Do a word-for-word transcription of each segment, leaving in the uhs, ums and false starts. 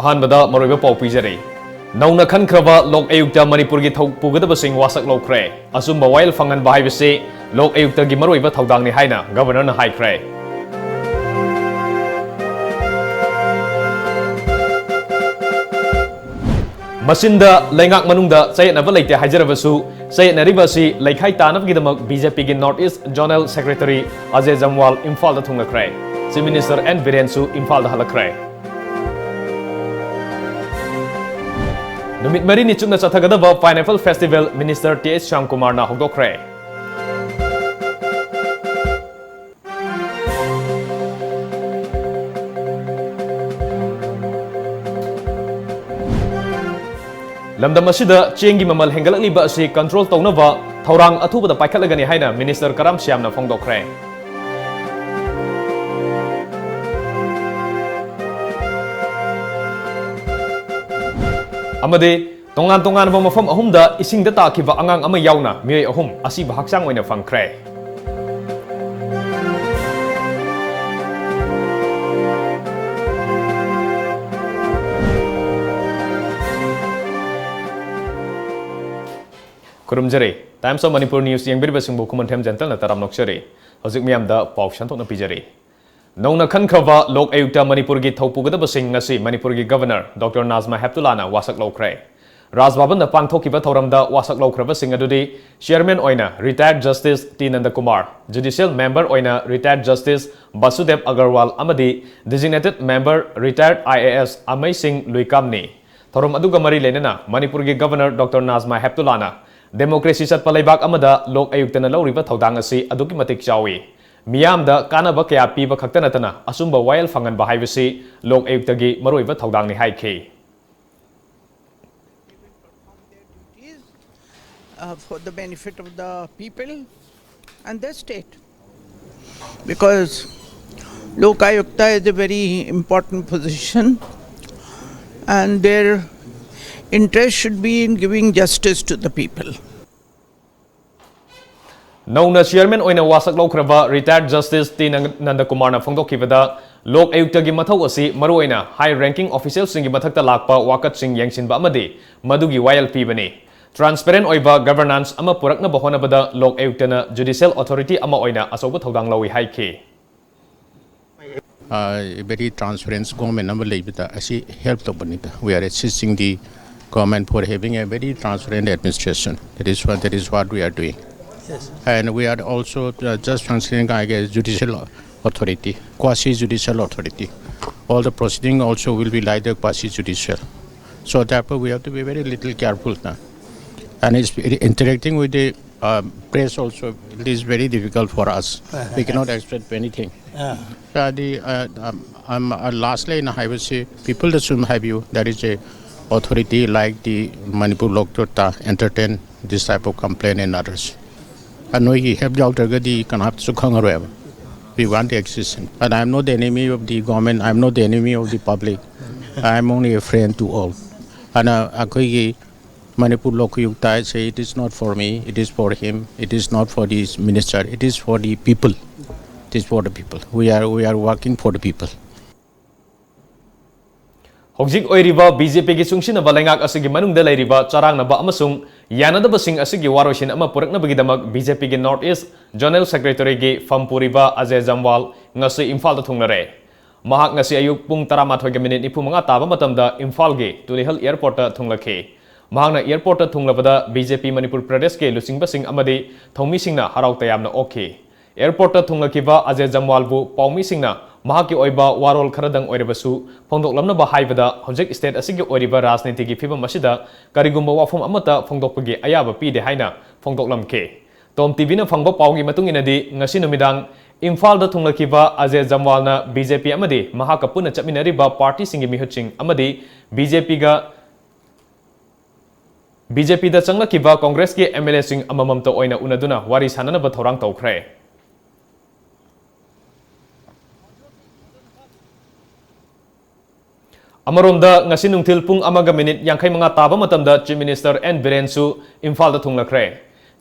ꯑꯍꯥꯟꯕꯗ ꯃꯔꯨꯑꯣꯏꯕ ꯄꯥꯎ ꯄꯤꯖꯔꯤ꯫ ꯅꯧꯅ ꯈꯟꯈ꯭ꯔꯕ ꯂꯣꯛ ꯑꯌꯨꯛꯇ ꯃꯅꯤꯄꯨꯔꯒꯤ ꯊꯧ ꯄꯨꯒꯗꯕꯁꯤꯡ ꯋꯥꯁꯛ ꯂꯧꯈ꯭ꯔꯦ꯫ ꯑꯆꯨꯝꯕ ꯋꯥꯌꯦꯜ ꯐꯪꯍꯟꯕ ꯍꯥꯏꯕꯁꯤ ꯂꯣꯛ ꯑꯌꯨꯛꯇꯒꯤ ꯃꯔꯨꯑꯣꯏꯕ ꯊꯧꯗꯥꯡꯅꯤ ꯍꯥꯏꯅ ꯒꯚꯔꯅꯔꯅ ꯍꯥꯏꯈ꯭ꯔꯦ꯫ ꯃꯆꯤꯟꯗ ꯂꯩꯉꯥꯛ ꯃꯅꯨꯡꯗ ꯆꯌꯦꯠꯅꯕ ꯂꯩꯇꯦ ꯍꯥꯏꯖꯔꯕꯁꯨ, ꯆꯌꯦꯠꯅꯔꯤꯕ ꯑꯁꯤ ꯂꯩꯈꯥꯏ ꯇꯥꯅꯕꯒꯤꯗꯃꯛ ꯕꯤ ꯖꯦ ꯄꯤꯒꯤ North East Zonal Secretary Ajay Jamwal ꯏꯝꯐꯥꯜꯗ ꯊꯨꯡꯂꯈ꯭ꯔꯦ꯫ Chief Minister ꯑꯦꯟ ꯕꯤꯔꯦꯟꯁꯨ ꯏꯝꯐꯥꯜꯗ ꯍꯜꯂꯛꯈ꯭ꯔꯦ꯫ ꯅꯨꯃꯤꯠ ꯃꯔꯤꯅꯤ ꯆꯨꯞꯅ ꯆꯠꯊꯒꯗꯕ Pineapple Festival Minister T H ꯁ꯭ꯌꯥꯝꯀꯨꯃꯥꯔꯅ ꯍꯧꯗꯣꯛꯈ꯭ꯔꯦ꯫ ꯂꯝꯗꯝ ꯑꯁꯤꯗ ꯆꯦꯡꯒꯤ ꯃꯃꯜ ꯍꯦꯟꯒꯠꯂꯛꯂꯤꯕ ꯑꯁꯤ control ꯇꯧꯅꯕ ꯊꯧꯔꯥꯡ ꯑꯊꯨꯕꯗ ꯄꯥꯏꯈꯠꯂꯒꯅꯤ ꯍꯥꯏꯅ Minister ꯀꯔꯥꯝ ꯁ꯭ꯌꯥꯝꯅ ꯐꯣꯡꯗꯣꯛꯈ꯭ꯔꯦ꯫ ꯑꯃꯗꯤ ꯇꯣꯉꯥꯟ ꯇꯣꯉꯥꯟꯕ ꯃꯐꯝ ꯑꯍꯨꯝꯗ ꯏꯁꯤꯡꯗ ꯇꯥꯈꯤꯕ ꯑꯉꯥꯡ ꯑꯃ ꯌꯥꯎꯅ ꯃꯤꯑꯣꯏ ꯑꯍꯨꯝ ꯑꯁꯤꯕ ꯍꯛꯆꯥꯡ ꯑꯣꯏꯅ ꯐꯪꯈ꯭ꯔꯦ꯫ ꯈꯨꯔꯨꯝꯖꯔꯤ꯫ Times of Manipur News ꯌꯦꯡꯕꯤꯔꯤꯕꯁꯤꯡꯕꯨ ꯈꯨꯃꯟꯊꯦꯝ ꯖꯦꯟꯇꯜꯅ ꯇꯔꯥꯝꯅ ꯑꯣꯛꯆꯔꯤ꯫ ꯍꯧꯖꯤꯛ ꯃꯤꯌꯥꯝꯗ ꯄꯥꯎ ꯁꯟꯗꯣꯛꯅ ꯄꯤꯖꯔꯤ꯫ ꯅꯧꯅ ꯈꯟꯈ꯭ꯔꯕ ꯂꯣꯛ ꯑꯌꯨꯛꯇ ꯃꯅꯤꯄꯨꯔꯒꯤ ꯊꯧ ꯄꯨꯒꯗꯕꯁꯤꯡ ꯉꯁꯤ ꯃꯅꯤꯄꯨꯔꯒꯤ Governor Doctor ꯅꯥꯖꯃꯥ ꯍꯦꯞꯇꯨꯂꯥꯅ ꯋꯥꯁꯛ ꯂꯧꯈ꯭ꯔꯦ꯫ ꯔꯥꯖ ꯚꯕꯟꯗ ꯄꯥꯡꯊꯣꯛꯈꯤꯕ ꯊꯧꯔꯝꯗ ꯋꯥꯁꯛ ꯂꯧꯈ꯭ꯔꯕꯁꯤꯡ ꯑꯗꯨꯗꯤ Chairman ꯑꯣꯏꯅ Retired Justice T Nandakumar, Judicial Member ꯑꯣꯏꯅ Retired Justice ꯕꯁꯨꯗꯦꯕ ꯑꯒꯔꯋꯥꯜ ꯑꯃꯗꯤ Designated Member Retired I A S ꯑꯃꯩꯁꯤꯡ ꯂꯨꯏꯀꯥꯝꯅꯤ꯫ ꯊꯧꯔꯝ ꯑꯗꯨꯒ ꯃꯔꯤ ꯂꯩꯅꯅ ꯃꯅꯤꯄꯨꯔꯒꯤ Governor Doctor ꯅꯥꯖꯃꯥ ꯍꯦꯞꯇꯨꯂꯥꯅ democracy ꯆꯠꯄ ꯂꯩꯕꯥꯛ ꯑꯃꯗ ꯂꯣꯛ ꯑꯌꯨꯛꯇꯅ ꯂꯧꯔꯤꯕ ꯊꯧꯗꯥꯡ ꯑꯁꯤ ꯑꯗꯨꯛꯀꯤ ꯃꯇꯤꯛ ꯆꯥꯎꯏ꯫ ꯃꯤꯌꯥꯝꯗ ꯀꯥꯟꯅꯕ ꯀꯌꯥ ꯄꯤꯕ ꯈꯛꯇ ꯅꯠꯇꯅ ꯑꯆꯨꯝꯕ ꯋꯥꯌꯦꯜ ꯐꯪꯍꯟꯕ ꯍꯥꯏꯕꯁꯤ ꯂꯣꯛ ꯑꯌꯨꯛꯇꯒꯤ ꯃꯔꯨꯑꯣꯏꯕ ꯊꯧꯗꯥꯡꯅꯤ ꯍꯥꯏꯈꯤ꯫ uh, for the benefit of the people and the state. Because Lokayukta is a very important position and their interest should be in giving justice to the people. ꯅꯧꯅ ꯆꯤꯌꯔꯃꯦꯟ ꯑꯣꯏꯅ ꯋꯥꯁꯛ ꯂꯧꯈ꯭ꯔꯕ ꯔꯤꯇꯥꯌꯔꯗ ꯖꯁꯇꯤꯁ ꯇꯤ ꯅꯟꯗꯀꯨꯃꯥꯔꯅ ꯐꯣꯡꯗꯣꯛꯈꯤꯕꯗ, ꯂꯣꯛ ꯑꯌꯨꯛꯇꯒꯤ ꯃꯊꯧ ꯑꯁꯤ ꯃꯔꯨꯑꯣꯏꯅ ꯍꯥꯏ ranking ꯑꯣꯐꯤꯁꯤꯌꯦꯜꯁꯤꯡꯒꯤ ꯃꯊꯛꯇ ꯂꯥꯛꯄ ꯋꯥꯀꯠꯁꯤꯡ ꯌꯦꯡꯁꯤꯟꯕ ꯑꯃꯗꯤ ꯃꯗꯨꯒꯤ ꯋꯥꯌꯦꯜ ꯄꯤꯕꯅꯤ꯫ ꯇ꯭ꯔꯥꯟꯁꯄꯦꯔꯦꯟ ꯑꯣꯏꯕ ꯒꯚꯔꯅꯥꯟꯁ ꯑꯃ ꯄꯨꯔꯛꯅꯕ ꯍꯣꯠꯅꯕꯗ ꯂꯣꯛ ꯑꯌꯨꯛꯇꯅ ꯖꯨꯗꯤꯁꯤꯌꯦꯜ ꯑꯣꯊꯣꯔꯤꯇꯤ ꯑꯃ ꯑꯣꯏꯅ ꯑꯆꯧꯕ ꯊꯧꯗꯥꯡ ꯂꯧꯏ ꯍꯥꯏꯈꯤ꯫ Uh, a very transparent government ꯑꯃ ꯂꯩꯕꯗ ꯑꯁꯤ help ꯇꯧꯕꯅꯤꯗ꯫ We are assisting the government for having a very transparent administration. That is what, that is what we are doing. And we are also uh, just functioning like a judicial authority, quasi judicial authority. All the proceeding also will be like the quasi judicial. So therefore we have to be very little careful now. And it's interacting with the uh, press also, it is very difficult for us. We cannot expect anything. Uh, the, uh, um, I'm, uh, lastly, in, I will say, people that should have you, that is a authority like the Manipur Lok Ayoga entertain this type of complaint and others. ꯑ, ꯅꯣꯏꯒꯤ help ꯌꯥꯎꯗ꯭ꯔꯒꯗꯤ ꯀꯅꯥꯝꯇꯁꯨ ꯈꯪꯉꯔꯣꯏꯕ꯫ We want the existence. And I'm not the enemy of the government, I'm not the enemy of the public. I'm only a friend to all. And uh, ꯑꯩꯈꯣꯏꯒꯤ Manipur Lok Ayoga, I say it is not for me, it is for him, it is not for this minister, it is for the people. It is for the people. We are, we are working for the people. ꯍꯧꯖꯤꯛ ꯑꯣꯏꯔꯤꯕ B J ꯄꯤꯒꯤ ꯆꯨꯡꯁꯤꯟꯅꯕ ꯂꯩꯉꯥꯛ ꯑꯁꯤꯒꯤ ꯃꯅꯨꯡꯗ ꯂꯩꯔꯤꯕ ꯆꯔꯥꯡꯅꯕ ꯑꯃꯁꯨꯡ ꯌꯥꯅꯗꯕꯁꯤꯡ ꯑꯁꯤꯒꯤ ꯋꯥꯔꯣꯏꯁꯤꯟ ꯑꯃ ꯄꯨꯔꯛꯅꯕꯒꯤꯗꯃꯛ ꯕꯤ ꯖꯦ ꯄꯤꯒꯤ ꯅꯣꯔꯠ ꯏꯁ ꯖꯣꯅꯦꯜ ꯁꯦꯀ꯭ꯔꯦꯇꯔꯤꯒꯤ ꯐꯝ ꯄꯨꯔꯤꯕ ꯑꯖꯦ ꯖꯝꯋꯥꯜ ꯉꯁꯤ ꯏꯝꯐꯥꯜꯗ ꯊꯨꯡꯂꯔꯦ꯫ ꯃꯍꯥꯛ ꯉꯁꯤ ꯑꯌꯨꯛ ꯄꯨꯡ ꯇꯔꯥꯃꯥꯊꯣꯏꯒ ꯃꯤꯅꯤꯠ ꯅꯤꯐꯨ ꯃꯉꯥ ꯇꯥꯕ ꯃꯇꯝꯗ ꯏꯝꯐꯥꯜꯒꯤ ꯇꯨꯂꯤꯍꯜ ꯑꯦꯌꯔꯄꯣꯔꯠꯇ ꯊꯨꯡꯂꯈꯤ꯫ ꯃꯍꯥꯛꯅ ꯑꯦꯌꯔꯄꯣꯔꯠꯇ ꯊꯨꯡꯂꯕꯗ ꯕꯤ ꯖꯦ ꯄꯤ ꯃꯅꯤꯄꯨꯔ ꯄ꯭ꯔꯗꯦꯁꯀꯤ ꯂꯨꯆꯤꯡꯕꯁꯤꯡ ꯑꯃꯗꯤ ꯊꯧꯃꯤꯁꯤꯡꯅ ꯍꯔꯥꯎ ꯇꯌꯥꯝꯅ ꯑꯣꯛꯈꯤ꯫ ꯑꯦꯌꯔꯄꯣꯔꯠꯇ ꯊꯨꯡꯂꯈꯤꯕ ꯑꯖꯦ ꯖꯝꯋꯥꯜꯕꯨ ꯄꯥꯎꯃꯤꯁꯤꯡꯅ ꯃꯍꯥꯛꯀꯤ ꯑꯣꯏꯕ ꯋꯥꯔꯣꯜ ꯈꯔꯗꯪ ꯑꯣꯏꯔꯕꯁꯨ ꯐꯣꯡꯗꯣꯛꯂꯝꯅꯕ ꯍꯥꯏꯕꯗ, ꯍꯧꯖꯤꯛ ꯁ꯭ꯇꯦꯠ ꯑꯁꯤꯒꯤ ꯑꯣꯏꯔꯤꯕ ꯔꯥꯖꯅꯤꯇꯤꯒꯤ ꯐꯤꯕꯝ ꯑꯁꯤꯗ ꯀꯔꯤꯒꯨꯝꯕ ꯋꯥꯐꯝ ꯑꯃꯠꯇ ꯐꯣꯡꯗꯣꯛꯄꯒꯤ ꯑꯌꯥꯕ ꯄꯤꯗꯦ ꯍꯥꯏꯅ ꯐꯣꯡꯗꯣꯛꯂꯝꯈꯤ꯫ ꯇꯣꯝ ꯇꯤ ꯚꯤꯅ ꯐꯪꯕ ꯄꯥꯎꯒꯤ ꯃꯇꯨꯡ ꯏꯟꯅꯗꯤ, ꯉꯁꯤ ꯅꯨꯃꯤꯗꯥꯡ ꯏꯝꯐꯥꯜꯗ ꯊꯨꯡꯂꯈꯤꯕ ꯑꯖꯦ ꯖꯝꯋꯥꯜꯅ ꯕꯤ ꯖꯦ ꯄꯤ ꯑꯃꯗꯤ ꯃꯍꯥꯛꯀ ꯄꯨꯟꯅ ꯆꯠꯃꯤꯟꯅꯔꯤꯕ ꯄꯥꯔꯇꯤꯁꯤꯡꯒꯤ ꯃꯤꯍꯨꯠꯁꯤꯡ ꯑꯃꯗꯤ ꯕꯤ ꯖꯦ ꯄꯤꯒ ꯕꯤ ꯖꯦ ꯄꯤꯗ ꯆꯪꯂꯛꯈꯤꯕ ꯀꯣꯡꯒ꯭ꯔꯦꯁꯀꯤ ꯑꯦꯝ ꯑꯦꯜ ꯑꯦꯁꯤꯡ ꯑꯃꯃꯝꯇ ꯑꯣꯏꯅ ꯎꯅꯗꯨꯅ ꯋꯥꯔꯤ ꯁꯥꯅꯅꯕ ꯊꯧꯔꯥꯡ ꯇꯧꯈ꯭ꯔꯦ꯫ ꯑꯃꯔꯣꯝꯗ, ꯉꯁꯤ ꯅꯨꯡꯊꯤꯜ ꯄꯨꯡ ꯑꯃꯒ ꯃꯤꯅꯤꯠ ꯌꯥꯡꯈꯩ ꯃꯉꯥ ꯇꯥꯕ ꯃꯇꯝꯗ ꯆꯤꯐ ꯃꯤꯅꯤꯁꯇꯔ ꯑꯦꯟ ꯕꯤꯔꯦꯟꯁꯨ ꯏꯝꯐꯥꯜꯗ ꯊꯨꯡꯂꯈ꯭ꯔꯦ꯫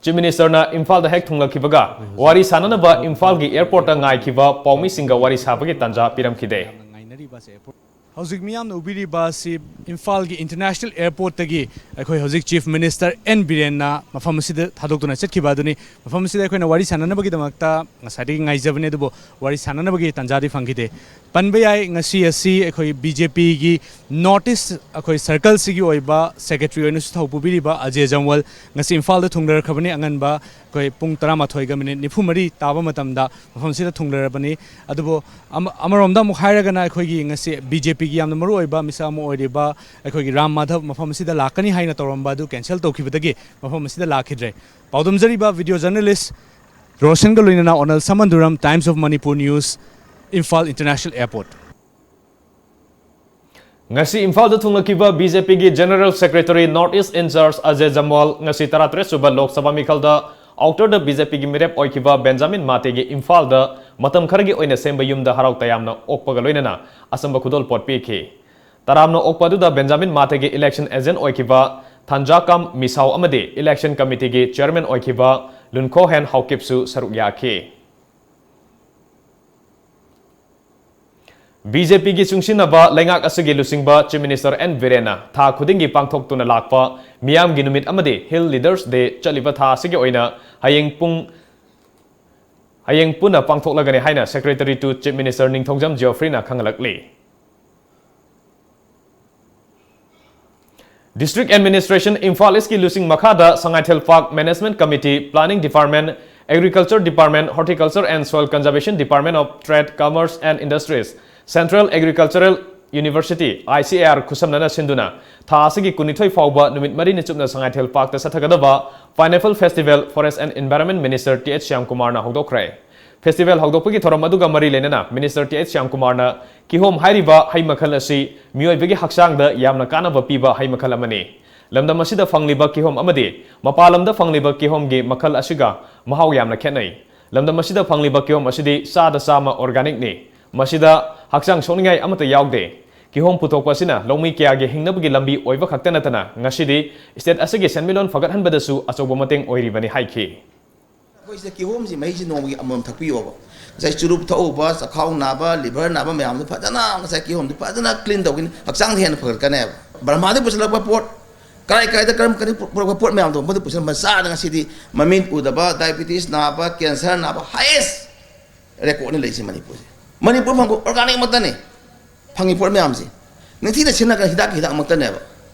Chief Minister ꯅ ꯏꯝꯐꯥꯜꯗ ꯍꯦꯛ ꯊꯨꯡꯂꯛꯈꯤꯕꯒ ꯋꯥꯔꯤ ꯁꯥꯅꯅꯕ ꯏꯝꯐꯥꯜꯒꯤ airport ꯇ ꯉꯥꯏꯈꯤꯕ ꯄꯥꯎꯃꯤꯁꯤꯡꯒ ꯋꯥꯔꯤ ꯁꯥꯕꯒꯤ ꯇꯥꯟꯖꯥ ꯄꯤꯔꯝꯈꯤꯗꯦ꯫ ꯍꯧꯖꯤꯛ ꯃꯤꯌꯥꯝꯅ ꯎꯕꯤꯔꯤꯕ ꯑꯁꯤ ꯏꯝꯐꯥꯜꯒꯤ International Airport ꯇꯒꯤ ꯑꯩꯈꯣꯏ ꯍꯧꯖꯤꯛ Chief Minister N ꯕꯤꯔꯦꯟꯅ ꯃꯐꯝ ꯑꯁꯤꯗ ꯊꯥꯗꯣꯛꯇꯨꯅ ꯆꯠꯈꯤꯕ ꯑꯗꯨꯅꯤ꯫ ꯃꯐꯝ ꯑꯁꯤꯗ ꯑꯩꯈꯣꯏꯅ ꯋꯥꯔꯤ ꯁꯥꯟꯅꯅꯕꯒꯤꯗꯃꯛꯇ ꯉꯁꯥꯏꯗꯒꯤ ꯉꯥꯏꯖꯕꯅꯤ, ꯑꯗꯨꯕꯨ ꯋꯥꯔꯤ ꯁꯥꯟꯅꯅꯕꯒꯤ ꯇꯥꯟꯖꯥꯗꯤ ꯐꯪꯈꯤꯗꯦ꯫ ꯄꯟꯕ ꯌꯥꯏ, ꯉꯁꯤ ꯑꯁꯤ ꯑꯩꯈꯣꯏ BJP ꯒꯤ North East ꯑꯩꯈꯣꯏ circle ꯁꯤꯒꯤ ꯑꯣꯏꯕ secretary ꯑꯣꯏꯅꯁꯨ ꯊꯧ ꯄꯨꯕꯤꯔꯤꯕ ꯑꯖꯦ ꯖꯝꯋꯥꯜ ꯉꯁꯤ ꯏꯝꯐꯥꯜꯗ ꯊꯨꯡꯂꯔꯛꯈ꯭ꯔꯕꯅꯤ꯫ ꯑꯉꯟꯕ ꯑꯩꯈꯣꯏ ꯄꯨꯡ ꯇꯔꯥꯃꯥꯊꯣꯏꯒ minute ꯅꯤꯐꯨ ꯃꯔꯤ ꯇꯥꯕ ꯃꯇꯝꯗ ꯃꯐꯝꯁꯤꯗ ꯊꯨꯡꯂꯔꯕꯅꯤ꯫ ꯑꯗꯨꯕꯨ ꯑꯃ-, ꯑꯃꯔꯣꯝꯗ ꯑꯃꯨꯛ ꯍꯥꯏꯔꯒꯅ ꯑꯩꯈꯣꯏꯒꯤ ꯉꯁꯤ BJP ꯒꯤ ꯌꯥꯝꯅ ꯃꯔꯨꯑꯣꯏꯕ ꯃꯤꯁꯛ ꯑꯃ ꯑꯣꯏꯔꯤꯕ ꯑꯩꯈꯣꯏꯒꯤ ꯔꯥꯝ ꯃꯥꯙꯕ ꯃꯐꯝ ꯑꯁꯤꯗ ꯂꯥꯛꯀꯅꯤ ꯍꯥꯏꯅ ꯇꯧꯔꯝꯕ ꯑꯗꯨ cancel ꯇꯧꯈꯤꯕꯗꯒꯤ ꯃꯐꯝ ꯑꯁꯤꯗ ꯂꯥꯛꯈꯤꯗ꯭ꯔꯦ꯫ ꯄꯥꯎꯗꯝꯖꯔꯤꯕ video journalist ꯔꯣꯁꯟꯒ ꯂꯣꯏꯅꯅ ꯑꯣꯅꯜ ꯁꯃꯟꯗꯨꯔꯝ, Times of Manipur News, Imphal International Airport꯫ ꯉꯁꯤ ꯏꯝꯐꯥꯜꯗ ꯊꯨꯡꯂꯛꯈꯤꯕ BJP ꯒꯤ General Secretary North East in charge ꯑꯖꯦ ꯖꯝꯋꯥꯜ ꯉꯁꯤ ꯇꯔꯥꯇꯔꯦꯠ ꯁꯨꯕ ꯂꯣꯛ ꯁꯚꯥ ꯃꯤꯈꯜꯗ Outer ꯗ BJP ꯒꯤ ꯃꯤꯔꯦꯞ ꯑꯣꯏꯈꯤꯕ ꯕꯦꯟꯖꯥꯃꯤꯟ ꯃꯥꯇꯦꯒꯤ ꯏꯝꯐꯥꯜꯗ ꯃꯇꯝ ꯈꯔꯒꯤ ꯑꯣꯏꯅ ꯁꯦꯝꯕ ꯌꯨꯝꯗ ꯍꯔꯥꯎ ꯇꯌꯥꯝꯅ ꯑꯣꯛꯄꯒ ꯂꯣꯏꯅꯅ ꯑꯆꯝꯕ ꯈꯨꯗꯣꯜꯄꯣꯠ ꯄꯤꯈꯤ꯫ ꯇꯔꯥꯝꯅ ꯑꯣꯛꯄ ꯑꯗꯨꯗ ꯕꯦꯟꯖꯥꯃꯤꯟ ꯃꯥꯇꯦꯒꯤ election agent ꯑꯣꯏꯈꯤꯕ ꯊꯥꯟꯖꯥꯀꯥꯝ ꯃꯤꯁꯥꯎ ꯑꯃꯗꯤ election committee ꯒꯤ chairman ꯑꯣꯏꯈꯤꯕ ꯂꯨꯟꯈꯣꯍꯦꯟ ꯍꯥꯎꯀꯤꯞꯁꯨ ꯁꯔꯨꯛ ꯌꯥꯈꯤ꯫ BJP ꯒꯤ ꯆꯨꯡꯁꯤꯟꯅꯕ ꯂꯩꯉꯥꯛ ꯑꯁꯤꯒꯤ ꯂꯨꯆꯤꯡꯕ Chief Minister N ꯕꯤꯔꯦꯟꯅ ꯊꯥ ꯈꯨꯗꯤꯡꯒꯤ ꯄꯥꯡꯊꯣꯛꯇꯨꯅ ꯂꯥꯛꯄ ꯃꯤꯌꯥꯝꯒꯤ ꯅꯨꯃꯤꯠ ꯑꯃꯗꯤ Hill Leaders Day ꯆꯠꯂꯤꯕ ꯊꯥ ꯑꯁꯤꯒꯤ ꯑꯣꯏꯅ ꯍꯌꯦꯡ ꯄꯨꯡ, ꯍꯌꯦꯡ ꯄꯨꯟꯅ ꯄꯥꯡꯊꯣꯛꯂꯒꯅꯤ ꯍꯥꯏꯅ Secretary to Chief Minister Ningthoujam ꯖꯤꯑꯣꯐ꯭ꯔꯤꯅ ꯈꯪꯍꯜꯂꯛꯂꯤ꯫ District Administration Imphal ꯏꯁꯀꯤ ꯂꯨꯆꯤꯡ ꯃꯈꯥꯗ Sangaithel Park Management Committee, Planning Department, Agriculture Department, Horticulture and Soil Conservation Department of Trade, Commerce and Industries, Central Agricultural University, ICAR ꯈꯨꯠꯁꯝꯅꯅ ꯁꯤꯟꯗꯨꯅ ꯊꯥ ꯑꯁꯤꯒꯤ ꯀꯨꯟꯅꯤꯊꯣꯏ ꯐꯥꯎꯕ ꯅꯨꯃꯤꯠ ꯃꯔꯤꯅꯤ ꯆꯨꯞꯅ ꯁꯉꯥꯏꯊꯦꯜ Park ꯇ ꯆꯠꯊꯒꯗꯕ Pineapple Festival Forest and Environment Minister Th ꯁ꯭ꯌꯥꯝꯀꯨꯃꯥꯔꯅ ꯍꯧꯗꯣꯛꯈ꯭ꯔꯦ꯫ Festival ꯍꯧꯗꯣꯛꯄꯒꯤ ꯊꯧꯔꯝ ꯑꯗꯨꯒ ꯃꯔꯤ ꯂꯩꯅꯅ Minister Th ꯁ꯭ꯌꯥꯝꯀꯨꯃꯥꯔꯅ ꯀꯤꯍꯣꯝ ꯍꯥꯏꯔꯤꯕ ꯍꯩ ꯃꯈꯜ ꯑꯁꯤ ꯃꯤꯑꯣꯏꯕꯒꯤ ꯍꯛꯆꯥꯡꯗ ꯌꯥꯝꯅ ꯀꯥꯟꯅꯕ ꯄꯤꯕ ꯍꯩ ꯃꯈꯜ ꯑꯃꯅꯤ꯫ ꯂꯝꯗꯝ ꯑꯁꯤꯗ ꯐꯪꯂꯤꯕ ꯀꯤꯍꯣꯝ ꯑꯃꯗꯤ ꯃꯄꯥꯟ ꯂꯝꯗ ꯐꯪꯂꯤꯕ ꯀꯤꯍꯣꯝꯒꯤ ꯃꯈꯜ ꯑꯁꯤꯒ ꯃꯍꯥꯎ ꯌꯥꯝꯅ ꯈꯦꯠꯅꯩ꯫ ꯂꯝꯗꯝ ꯑꯁꯤꯗ ꯐꯪꯂꯤꯕ ꯀꯤꯍꯣꯝ ꯑꯁꯤꯗꯤ ꯆꯥꯗ ꯆꯥꯝꯃ organic ꯅꯤ꯫ ꯃꯁꯤꯗ ꯍꯛꯆꯥꯡ ꯁꯣꯛꯅꯤꯡꯉꯥꯏ ꯑꯃꯠꯇ ꯌꯥꯎꯗꯦ꯫ ꯀꯤꯍꯣꯝ ꯄꯨꯊꯣꯛꯄ ꯑꯁꯤꯅ ꯂꯧꯃꯤ ꯀꯌꯥꯒꯤ ꯍꯤꯡꯅꯕꯒꯤ ꯂꯝꯕꯤ ꯑꯣꯏꯕ ꯈꯛꯇ ꯅꯠꯇꯅ ꯉꯁꯤꯗꯤ state ꯑꯁꯤꯒꯤ ꯁꯦꯟꯃꯤꯠꯂꯣꯟ ꯐꯒꯠꯍꯟꯕꯗꯁꯨ ꯑꯆꯧꯕ ꯃꯇꯦꯡ ꯑꯣꯏꯔꯤꯕꯅꯤ ꯍꯥꯏꯈꯤ꯫ ꯑꯩꯈꯣꯏ ꯁꯤꯗ ꯀꯤꯍꯣꯝꯁꯤ ꯃꯍꯤꯁꯤ ꯅꯣꯡꯃꯒꯤ ꯑꯃꯃꯝ ꯊꯛꯄꯤꯌꯣꯕ꯫ ꯉꯁꯥꯏ ꯆꯨꯔꯨꯞ ꯊꯛꯎꯕ, ꯆꯈꯥꯎ ꯅꯥꯕ, liver ꯅꯥꯕ ꯃꯌꯥꯝꯗꯣ ꯐꯖꯅ ꯉꯁꯥꯏ ꯀꯤꯍꯣꯝꯗꯣ ꯐꯖꯅ clean ꯇꯧꯒꯅꯤ, ꯍꯛꯆꯥꯡꯗ ꯍꯦꯟꯅ ꯐꯒꯠꯀꯅꯦꯕ꯫ ꯕꯔꯃꯥꯗꯒꯤ ꯄꯨꯁꯤꯜꯂꯛꯄ ꯄꯣꯠ, ꯀꯔꯥꯏ ꯀꯔꯥꯏꯗ ꯀꯔꯝ ꯀꯔꯤ ꯄꯨꯔꯛꯄ ꯄꯣꯠ ꯃꯌꯥꯝꯗꯣ ꯃꯗꯨ ꯄꯨꯁꯤꯜꯂꯛꯄ ꯆꯥꯗ ꯉꯁꯤꯗꯤ ꯃꯃꯤꯠ ꯎꯗꯕ, diabetes ꯅꯥꯕ, cancer ꯅꯥꯕ highest record ꯅꯤ ꯂꯩꯁꯤ ꯃꯅꯤꯄꯨꯔꯁꯦ꯫ ꯃꯅꯤꯄꯨꯔ ꯐꯪꯕ organic ꯃꯛꯇꯅꯤ꯫ ꯐꯪꯉꯤ ꯄꯣꯠ ꯃꯌꯥꯝꯁꯦ ꯅꯤꯡꯊꯤꯅ ꯁꯤꯖꯤꯟꯅꯒ ꯍꯤꯗꯥꯛꯀꯤ ꯍꯤꯗꯥꯛ ꯃꯛꯇꯅꯦꯕ꯫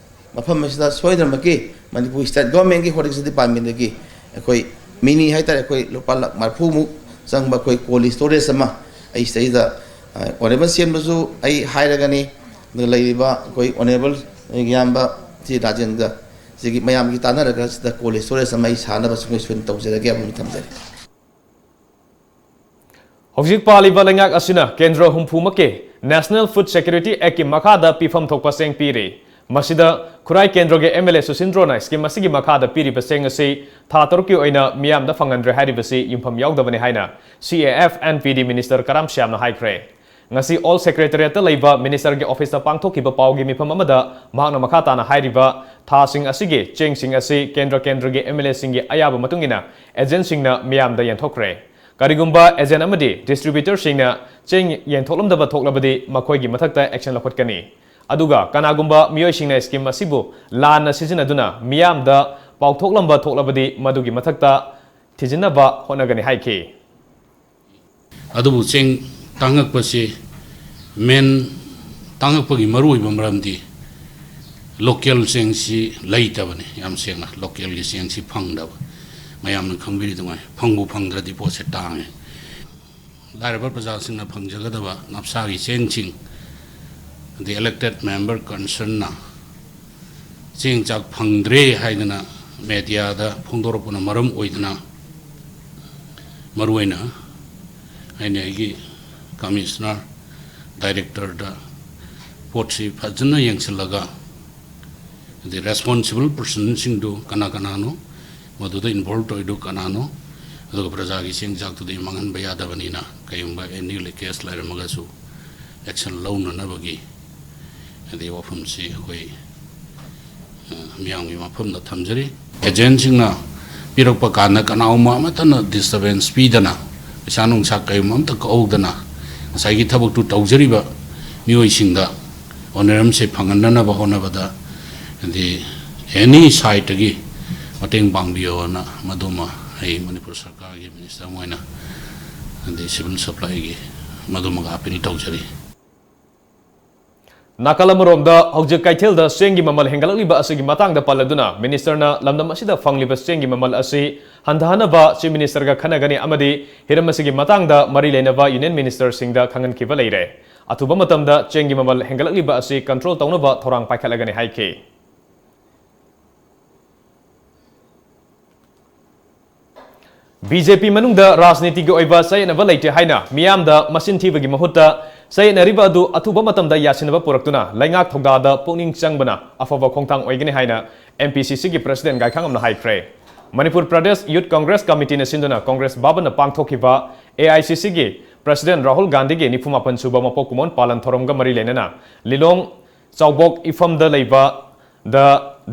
ꯃꯐꯝ ꯑꯁꯤꯗ ꯁꯣꯏꯗꯅꯃꯛꯀꯤ ꯃꯅꯤꯄꯨꯔ state government ꯀꯤ horticulture department ꯀꯤ ꯑꯩꯈꯣꯏ ꯃꯤꯅꯤ ꯍꯥꯏꯇꯥꯔꯦ, ꯑꯩꯈꯣꯏ ꯂꯨꯄꯥ ꯂꯥꯈ ꯃꯔꯤꯐꯨꯃꯨꯛ ꯆꯪꯕ ꯑꯩꯈꯣꯏ cold storage ꯑꯃ ꯑꯩ ꯁꯤꯗꯩꯗ, ꯑ, honourable ꯁꯦꯝꯕꯁꯨ ꯑꯩ ꯍꯥꯏꯔꯒꯅꯤ꯫ ꯑꯗꯨꯒ ꯂꯩꯔꯤꯕ ꯑꯩꯈꯣꯏ honourable ꯏꯌꯥꯝꯕ ꯁꯤ ꯔꯥꯖꯦꯟꯗ꯭ꯔ ꯁꯤꯒꯤ ꯃꯌꯥꯝꯒꯤ ꯇꯥꯟꯅꯔꯒ ꯁꯤꯗ cold storage ꯑꯃ ꯑꯩ ꯁꯥꯅꯕꯁꯨ ꯑꯩꯈꯣꯏ ꯁꯣꯏꯗꯅ ꯇꯧꯖꯔꯒꯦ ꯍꯥꯏꯕ ꯑꯃ ꯊꯝꯖꯔꯤ꯫ ꯍꯧꯖꯤꯛ ꯄꯥꯜꯂꯤꯕ ꯂꯩꯉꯥꯛ ꯑꯁꯤꯅ ꯀꯦꯟꯗ꯭ꯔ ꯍꯨꯝꯐꯨꯃꯛꯀꯤ National Food Security Act ꯀꯤ ꯃꯈꯥꯗ ꯄꯤꯐꯝ ꯊꯣꯛꯄ ꯆꯦꯡ ꯄꯤꯔꯤ꯫ ꯃꯁꯤꯗ ꯈꯨꯔꯥꯏ ꯀꯦꯟꯗ꯭ꯔꯒꯤ MLA ꯁꯨꯁꯤꯟꯗ꯭ꯔꯣꯅ scheme ꯑꯁꯤꯒꯤ ꯃꯈꯥꯗ ꯄꯤꯔꯤꯕ ꯆꯦꯡ ꯑꯁꯤ ꯊꯥ ꯇꯔꯨꯛꯀꯤ ꯑꯣꯏꯅ ꯃꯤꯌꯥꯝꯗ ꯐꯪꯍꯟꯗ꯭ꯔꯦ ꯍꯥꯏꯔꯤꯕꯁꯤ ꯌꯨꯝꯐꯝ ꯌꯥꯎꯗꯕꯅꯤ ꯍꯥꯏꯅ CAF and PD minister ꯀꯔꯥꯝ ꯁ꯭ꯌꯥꯝꯅ ꯍꯥꯏꯈ꯭ꯔꯦ꯫ ꯉꯁꯤ Old Secretariat ꯇ ꯂꯩꯕ minister ꯒꯤ office ꯇ ꯄꯥꯡꯊꯣꯛꯈꯤꯕ ꯄꯥꯎꯒꯤ ꯃꯤꯐꯝ ꯑꯃꯗ ꯃꯍꯥꯛꯅ ꯃꯈꯥ ꯇꯥꯅ ꯍꯥꯏꯔꯤꯕ ꯊꯥꯁꯤꯡ ꯑꯁꯤꯒꯤ ꯆꯦꯡꯁꯤꯡ ꯑꯁꯤ ꯀꯦꯟꯗ꯭ꯔ ꯀꯦꯟꯗ꯭ꯔꯒꯤ MLA ꯁꯤꯡꯒꯤ ꯑꯌꯥꯕ ꯃꯇꯨꯡ ꯏꯟꯅ agent ꯁꯤꯡꯅ ꯃꯤꯌꯥꯝꯗ ꯌꯦꯟꯊꯣꯛꯈ꯭ꯔꯦ꯫ ꯀꯔꯤꯒꯨꯝꯕ agent ꯑꯃꯗꯤ distributor ꯁꯤꯡꯅ ꯆꯦꯡ ꯌꯦꯟꯊꯣꯛꯂꯝꯗꯕ ꯊꯣꯛꯂꯕꯗꯤ ꯃꯈꯣꯏꯒꯤ ꯃꯊꯛꯇ action ꯂꯧꯈꯠꯀꯅꯤ꯫ ꯑꯗꯨꯒ ꯀꯅꯥꯒꯨꯝꯕ ꯃꯤꯑꯣꯏꯁꯤꯡꯅ scheme ꯑꯁꯤꯕꯨ ꯂꯥꯟꯅ ꯁꯤꯖꯤꯟꯅꯗꯨꯅ ꯃꯤꯌꯥꯝꯗ ꯄꯥꯎꯊꯣꯛꯂꯝꯕ ꯊꯣꯛꯂꯕꯗꯤ ꯃꯗꯨꯒꯤ ꯃꯊꯛꯇ ꯊꯤꯖꯤꯟꯅꯕ ꯍꯣꯠꯅꯒꯅꯤ ꯍꯥꯏꯈꯤ꯫ ꯑꯗꯨꯕꯨ ꯆꯦꯡ ꯇꯥꯡꯉꯛꯄꯁꯤ main ꯇꯥꯡꯉꯛꯄꯒꯤ ꯃꯔꯨꯑꯣꯏꯕ ꯃꯔꯝꯗꯤ local ꯆꯦꯡꯁꯤ ꯂꯩꯇꯕꯅꯤ꯫ ꯌꯥꯝ ꯁꯦꯡꯅ local ꯒꯤ ꯆꯦꯡꯁꯤ ꯐꯪꯗꯕ꯫ ꯃꯌꯥꯝꯅ ꯈꯪꯕꯤꯔꯤꯗꯨꯉꯥꯏ, ꯐꯪꯕꯨ ꯐꯪꯗ꯭ꯔꯗꯤ ꯄꯣꯠꯁꯦ ꯇꯥꯡꯉꯦ꯫ ꯂꯥꯏꯔꯕ ꯄ꯭ꯔꯖꯥꯁꯤꯡꯅ ꯐꯪꯖꯒꯗꯕ ꯅꯞꯁꯥꯒꯤ ꯆꯦꯡꯁꯤꯡ, ꯑꯗꯩ elected member concerned ꯅ ꯆꯦꯡ ꯆꯥꯛ ꯐꯪꯗ꯭ꯔꯦ ꯍꯥꯏꯗꯅ media ꯗ ꯐꯣꯡꯗꯣꯔꯛꯄꯅ ꯃꯔꯝ ꯑꯣꯏꯗꯨꯅ, ꯃꯔꯨꯑꯣꯏꯅ ꯑꯩꯅ ꯑꯩꯒꯤ commissioner, director ꯗ ꯄꯣꯠꯁꯤ ꯐꯖꯅ ꯌꯦꯡꯁꯤꯜꯂꯒ, ꯑꯗꯩ responsible person ꯁꯤꯡꯗꯨ ꯀꯅꯥ ꯀꯅꯥꯅꯣ, ꯃꯗꯨꯗ involve ꯇꯧꯔꯤꯗꯨ ꯀꯅꯥꯅꯣ, ꯑꯗꯨꯒ ꯄ꯭ꯔꯖꯥꯒꯤ ꯆꯦꯡ ꯆꯥꯛꯇꯨꯗꯤ ꯃꯥꯡꯍꯟꯕ ꯌꯥꯗꯕꯅꯤꯅ, ꯀꯔꯤꯒꯨꯝꯕ any leakage ꯂꯩꯔꯝꯃꯒꯁꯨ action ꯂꯧꯅꯅꯕꯒꯤ ꯑꯗꯩ ꯋꯥꯐꯝꯁꯤ ꯑꯩꯈꯣꯏ, ꯑ, ꯃꯤꯌꯥꯝꯒꯤ ꯃꯐꯝꯗ ꯊꯝꯖꯔꯤ꯫ ꯑꯦꯖꯦꯟꯁꯤꯡꯅ ꯄꯤꯔꯛꯄ ꯀꯥꯟꯗ ꯀꯅꯥꯒꯨꯝꯕ ꯑꯃꯠꯇꯅ disturbance ꯄꯤꯗꯅ, ꯄꯩꯁꯥ ꯅꯨꯡꯁꯥ ꯀꯔꯤꯒꯨꯝꯕ ꯑꯝꯇ ꯀꯛꯍꯧꯗꯅ ꯉꯁꯥꯏꯒꯤ ꯊꯕꯛꯇꯨ ꯇꯧꯖꯔꯤꯕ ꯃꯤꯑꯣꯏꯁꯤꯡꯗ ꯑꯣꯅꯔꯝꯁꯦ ꯐꯪꯍꯟꯅꯅꯕ ꯍꯣꯠꯅꯕꯗ, ꯍꯥꯏꯗꯤ, any sideꯇꯒꯤ ꯃꯇꯦꯡ ꯄꯥꯡꯕꯤꯌꯣꯅ ꯃꯗꯨꯃ ꯑꯩ ꯃꯅꯤꯄꯨꯔ ꯁꯔꯀꯥꯔꯒꯤ ꯃꯤꯅꯤꯁꯇꯔ ꯑꯃ ꯑꯣꯏꯅ, ꯍꯥꯏꯗꯤ, civil supplyꯒꯤ ꯃꯗꯨꯃꯒ appeal ꯇꯧꯖꯔꯤ꯫ ꯅꯥꯀꯜ ꯑꯃꯔꯣꯝꯗ, ꯍꯧꯖꯤꯛ ꯀꯩꯊꯦꯜꯗ ꯆꯦꯡꯒꯤ ꯃꯃꯜ ꯍꯦꯟꯒꯠꯂꯛꯂꯤꯕ ꯑꯁꯤꯒꯤ ꯃꯇꯥꯡꯗ ꯄꯜꯂꯗꯨꯅ, ꯃꯤꯅꯤꯁꯇꯔꯅ ꯂꯝꯗꯝ ꯑꯁꯤꯗ ꯐꯪꯂꯤꯕ ꯆꯦꯡꯒꯤ ꯃꯃꯜ ꯑꯁꯤ ꯍꯟꯊꯍꯟꯅꯕ Chief Ministerꯒ ꯈꯟꯅꯒꯅꯤ ꯑꯃꯗꯤ ꯍꯤꯔꯝ ꯑꯁꯤꯒꯤ ꯃꯇꯥꯡꯗ ꯃꯔꯤ ꯂꯩꯅꯕ Union Ministerꯁꯤꯡꯗ ꯈꯪꯍꯟꯈꯤꯕ ꯂꯩꯔꯦ꯫ ꯑꯊꯨꯕ ꯃꯇꯝꯗ ꯆꯦꯡꯒꯤ ꯃꯃꯜ ꯍꯦꯟꯒꯠꯂꯛꯂꯤꯕ ꯑꯁꯤ control ꯇꯧꯅꯕ ꯊꯧꯔꯥꯡ ꯄꯥꯏꯈꯠꯂꯒꯅꯤ ꯍꯥꯏꯈꯤ꯫ BJP ꯃꯅꯨꯡꯗ ꯔꯥꯖꯅꯤꯇꯤꯒꯤ ꯑꯣꯏꯕ ꯆꯌꯦꯠꯅꯕ ꯂꯩꯇꯦ ꯍꯥꯏꯅ ꯃꯤꯌꯥꯝꯗ ꯃꯆꯤꯟ ꯊꯤꯕꯒꯤ ꯃꯍꯨꯠꯇ ꯆꯌꯦꯠꯅꯔꯤꯕ ꯑꯗꯨ ꯑꯊꯨꯕ ꯃꯇꯝꯗ ꯌꯥꯁꯤꯟꯅꯕ ꯄꯨꯔꯛꯇꯨꯅ ꯂꯩꯉꯥꯛ ꯊꯧꯗꯥꯗ ꯄꯨꯛꯅꯤꯡ ꯆꯪꯕꯅ ꯑꯐꯕ ꯈꯣꯡꯊꯥꯡ ꯑꯣꯏꯒꯅꯤ ꯍꯥꯏꯅ MPCCꯒꯤ President ꯒꯥꯏꯈꯥꯉꯝꯅ ꯍꯥꯏꯈ꯭ꯔꯦ꯫ ꯃꯅꯤꯄꯨꯔ ꯄ꯭ꯔꯗꯦꯁ ꯌꯨꯊ ꯀꯪꯒ꯭ꯔꯦꯁ ꯀꯃꯤꯇꯤꯅ ꯁꯤꯟꯗꯨꯅ ꯀꯪꯒ꯭ꯔꯦꯁ ꯚꯕꯟꯗ ꯄꯥꯡꯊꯣꯛꯈꯤꯕ AICCꯒꯤ President ꯔꯥꯍꯨꯜ ꯒꯥꯟꯙꯤꯒꯤ ꯅꯤꯐꯨ ꯃꯥꯄꯟ ꯁꯨꯕ ꯃꯄꯣꯛ ꯀꯨꯝꯑꯣꯟ ꯄꯥꯂꯟ ꯊꯧꯔꯝꯒ ꯃꯔꯤ ꯂꯩꯅꯅ ꯂꯤꯂꯣꯡ ꯆꯥꯎꯕꯣꯛ ꯏꯐꯝꯗ ꯂꯩꯕ The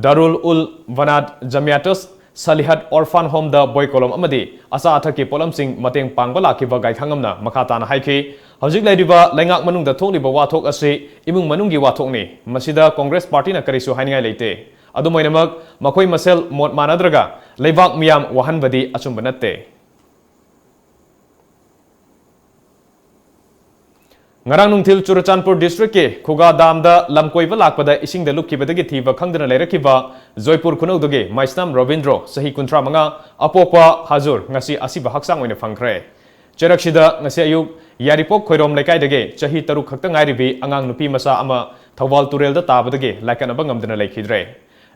Darul Ul Banat Jamiatus Salihat Orphan Homeꯗ ꯕꯣꯏ ꯀꯣꯂꯣꯝ ꯑꯃꯗꯤ ꯑꯆꯥ ꯑꯊꯛꯀꯤ ꯄꯣꯠꯂꯝꯁꯤꯡ ꯃꯇꯦꯡ ꯄꯥꯡꯕ ꯂꯥꯛꯈꯤꯕ ꯒꯥꯏꯈꯥꯉꯝꯅ ꯃꯈꯥ ꯇꯥꯅ ꯍꯥꯏꯈꯤ, ꯍꯧꯖꯤꯛ ꯂꯩꯔꯤꯕ ꯂꯩꯉꯥꯛ ꯃꯅꯨꯡꯗ ꯊꯣꯛꯂꯤꯕ ꯋꯥꯊꯣꯛ ꯑꯁꯤ ꯏꯃꯨꯡ ꯃꯅꯨꯡꯒꯤ ꯋꯥꯊꯣꯛꯅꯤ꯫ ꯃꯁꯤꯗ ꯀꯪꯒ꯭ꯔꯦꯁ ꯄꯥꯔꯇꯤꯅ ꯀꯔꯤꯁꯨ ꯍꯥꯏꯅꯤꯡꯉꯥꯏ ꯂꯩꯇꯦ꯫ ꯑꯗꯨꯝ ꯑꯣꯏꯅꯃꯛ, ꯃꯈꯣꯏ ꯃꯁꯦꯜ ꯃꯣꯠ ꯃꯥꯟꯅꯗ꯭ꯔꯒ ꯂꯩꯕꯥꯛ ꯃꯤꯌꯥꯝ ꯋꯥꯍꯟꯕꯗꯤ ꯑꯆꯨꯝꯕ ꯅꯠꯇꯦ꯫ ꯉꯔꯥꯡ ꯅꯨꯡꯊꯤꯜ ꯆꯨꯔꯆꯥꯟꯄꯨꯔ districtꯀꯤ ꯈꯨꯒꯥ dam ꯗ ꯂꯝ ꯀꯣꯏꯕ ꯂꯥꯛꯄꯗ ꯏꯁꯤꯡꯗ ꯂꯨꯞꯈꯤꯕꯗꯒꯤ ꯊꯤꯕ ꯈꯪꯗꯅ ꯂꯩꯔꯛꯈꯤꯕ ꯖꯣꯏꯄꯨꯔ ꯈꯨꯅꯧꯗꯒꯤ ꯃꯩꯁꯅꯥꯝ ꯔꯣꯕꯤꯟꯗ꯭ꯔꯣ, ꯆꯍꯤ ꯀꯨꯟꯊ꯭ꯔꯥ ꯃꯉꯥ, ꯑꯄꯣꯛꯄ ꯍꯥꯖꯨꯔ, ꯉꯁꯤ ꯑꯁꯤꯕ ꯍꯛꯆꯥꯡ ꯑꯣꯏꯅ ꯐꯪꯈ꯭ꯔꯦ꯫ ꯆꯩꯔꯛꯁꯤꯗ ꯉꯁꯤ ꯑꯌꯨꯛ ꯌꯥꯏꯔꯤꯄꯣꯛ ꯈꯣꯏꯔꯣꯝ ꯂꯩꯀꯥꯏꯗꯒꯤ ꯆꯍꯤ ꯇꯔꯨꯛ ꯈꯛꯇ ꯉꯥꯏꯔꯤꯕꯤ ꯑꯉꯥꯡ ꯅꯨꯄꯤ ꯃꯆꯥ ꯑꯃ ꯊꯧꯕꯥꯜ ꯇꯨꯔꯦꯜꯗ ꯇꯥꯕꯗꯒꯤ ꯂꯥꯏꯀꯠꯅꯕ ꯉꯝꯗꯅ ꯂꯩꯈꯤꯗ꯭ꯔꯦ꯫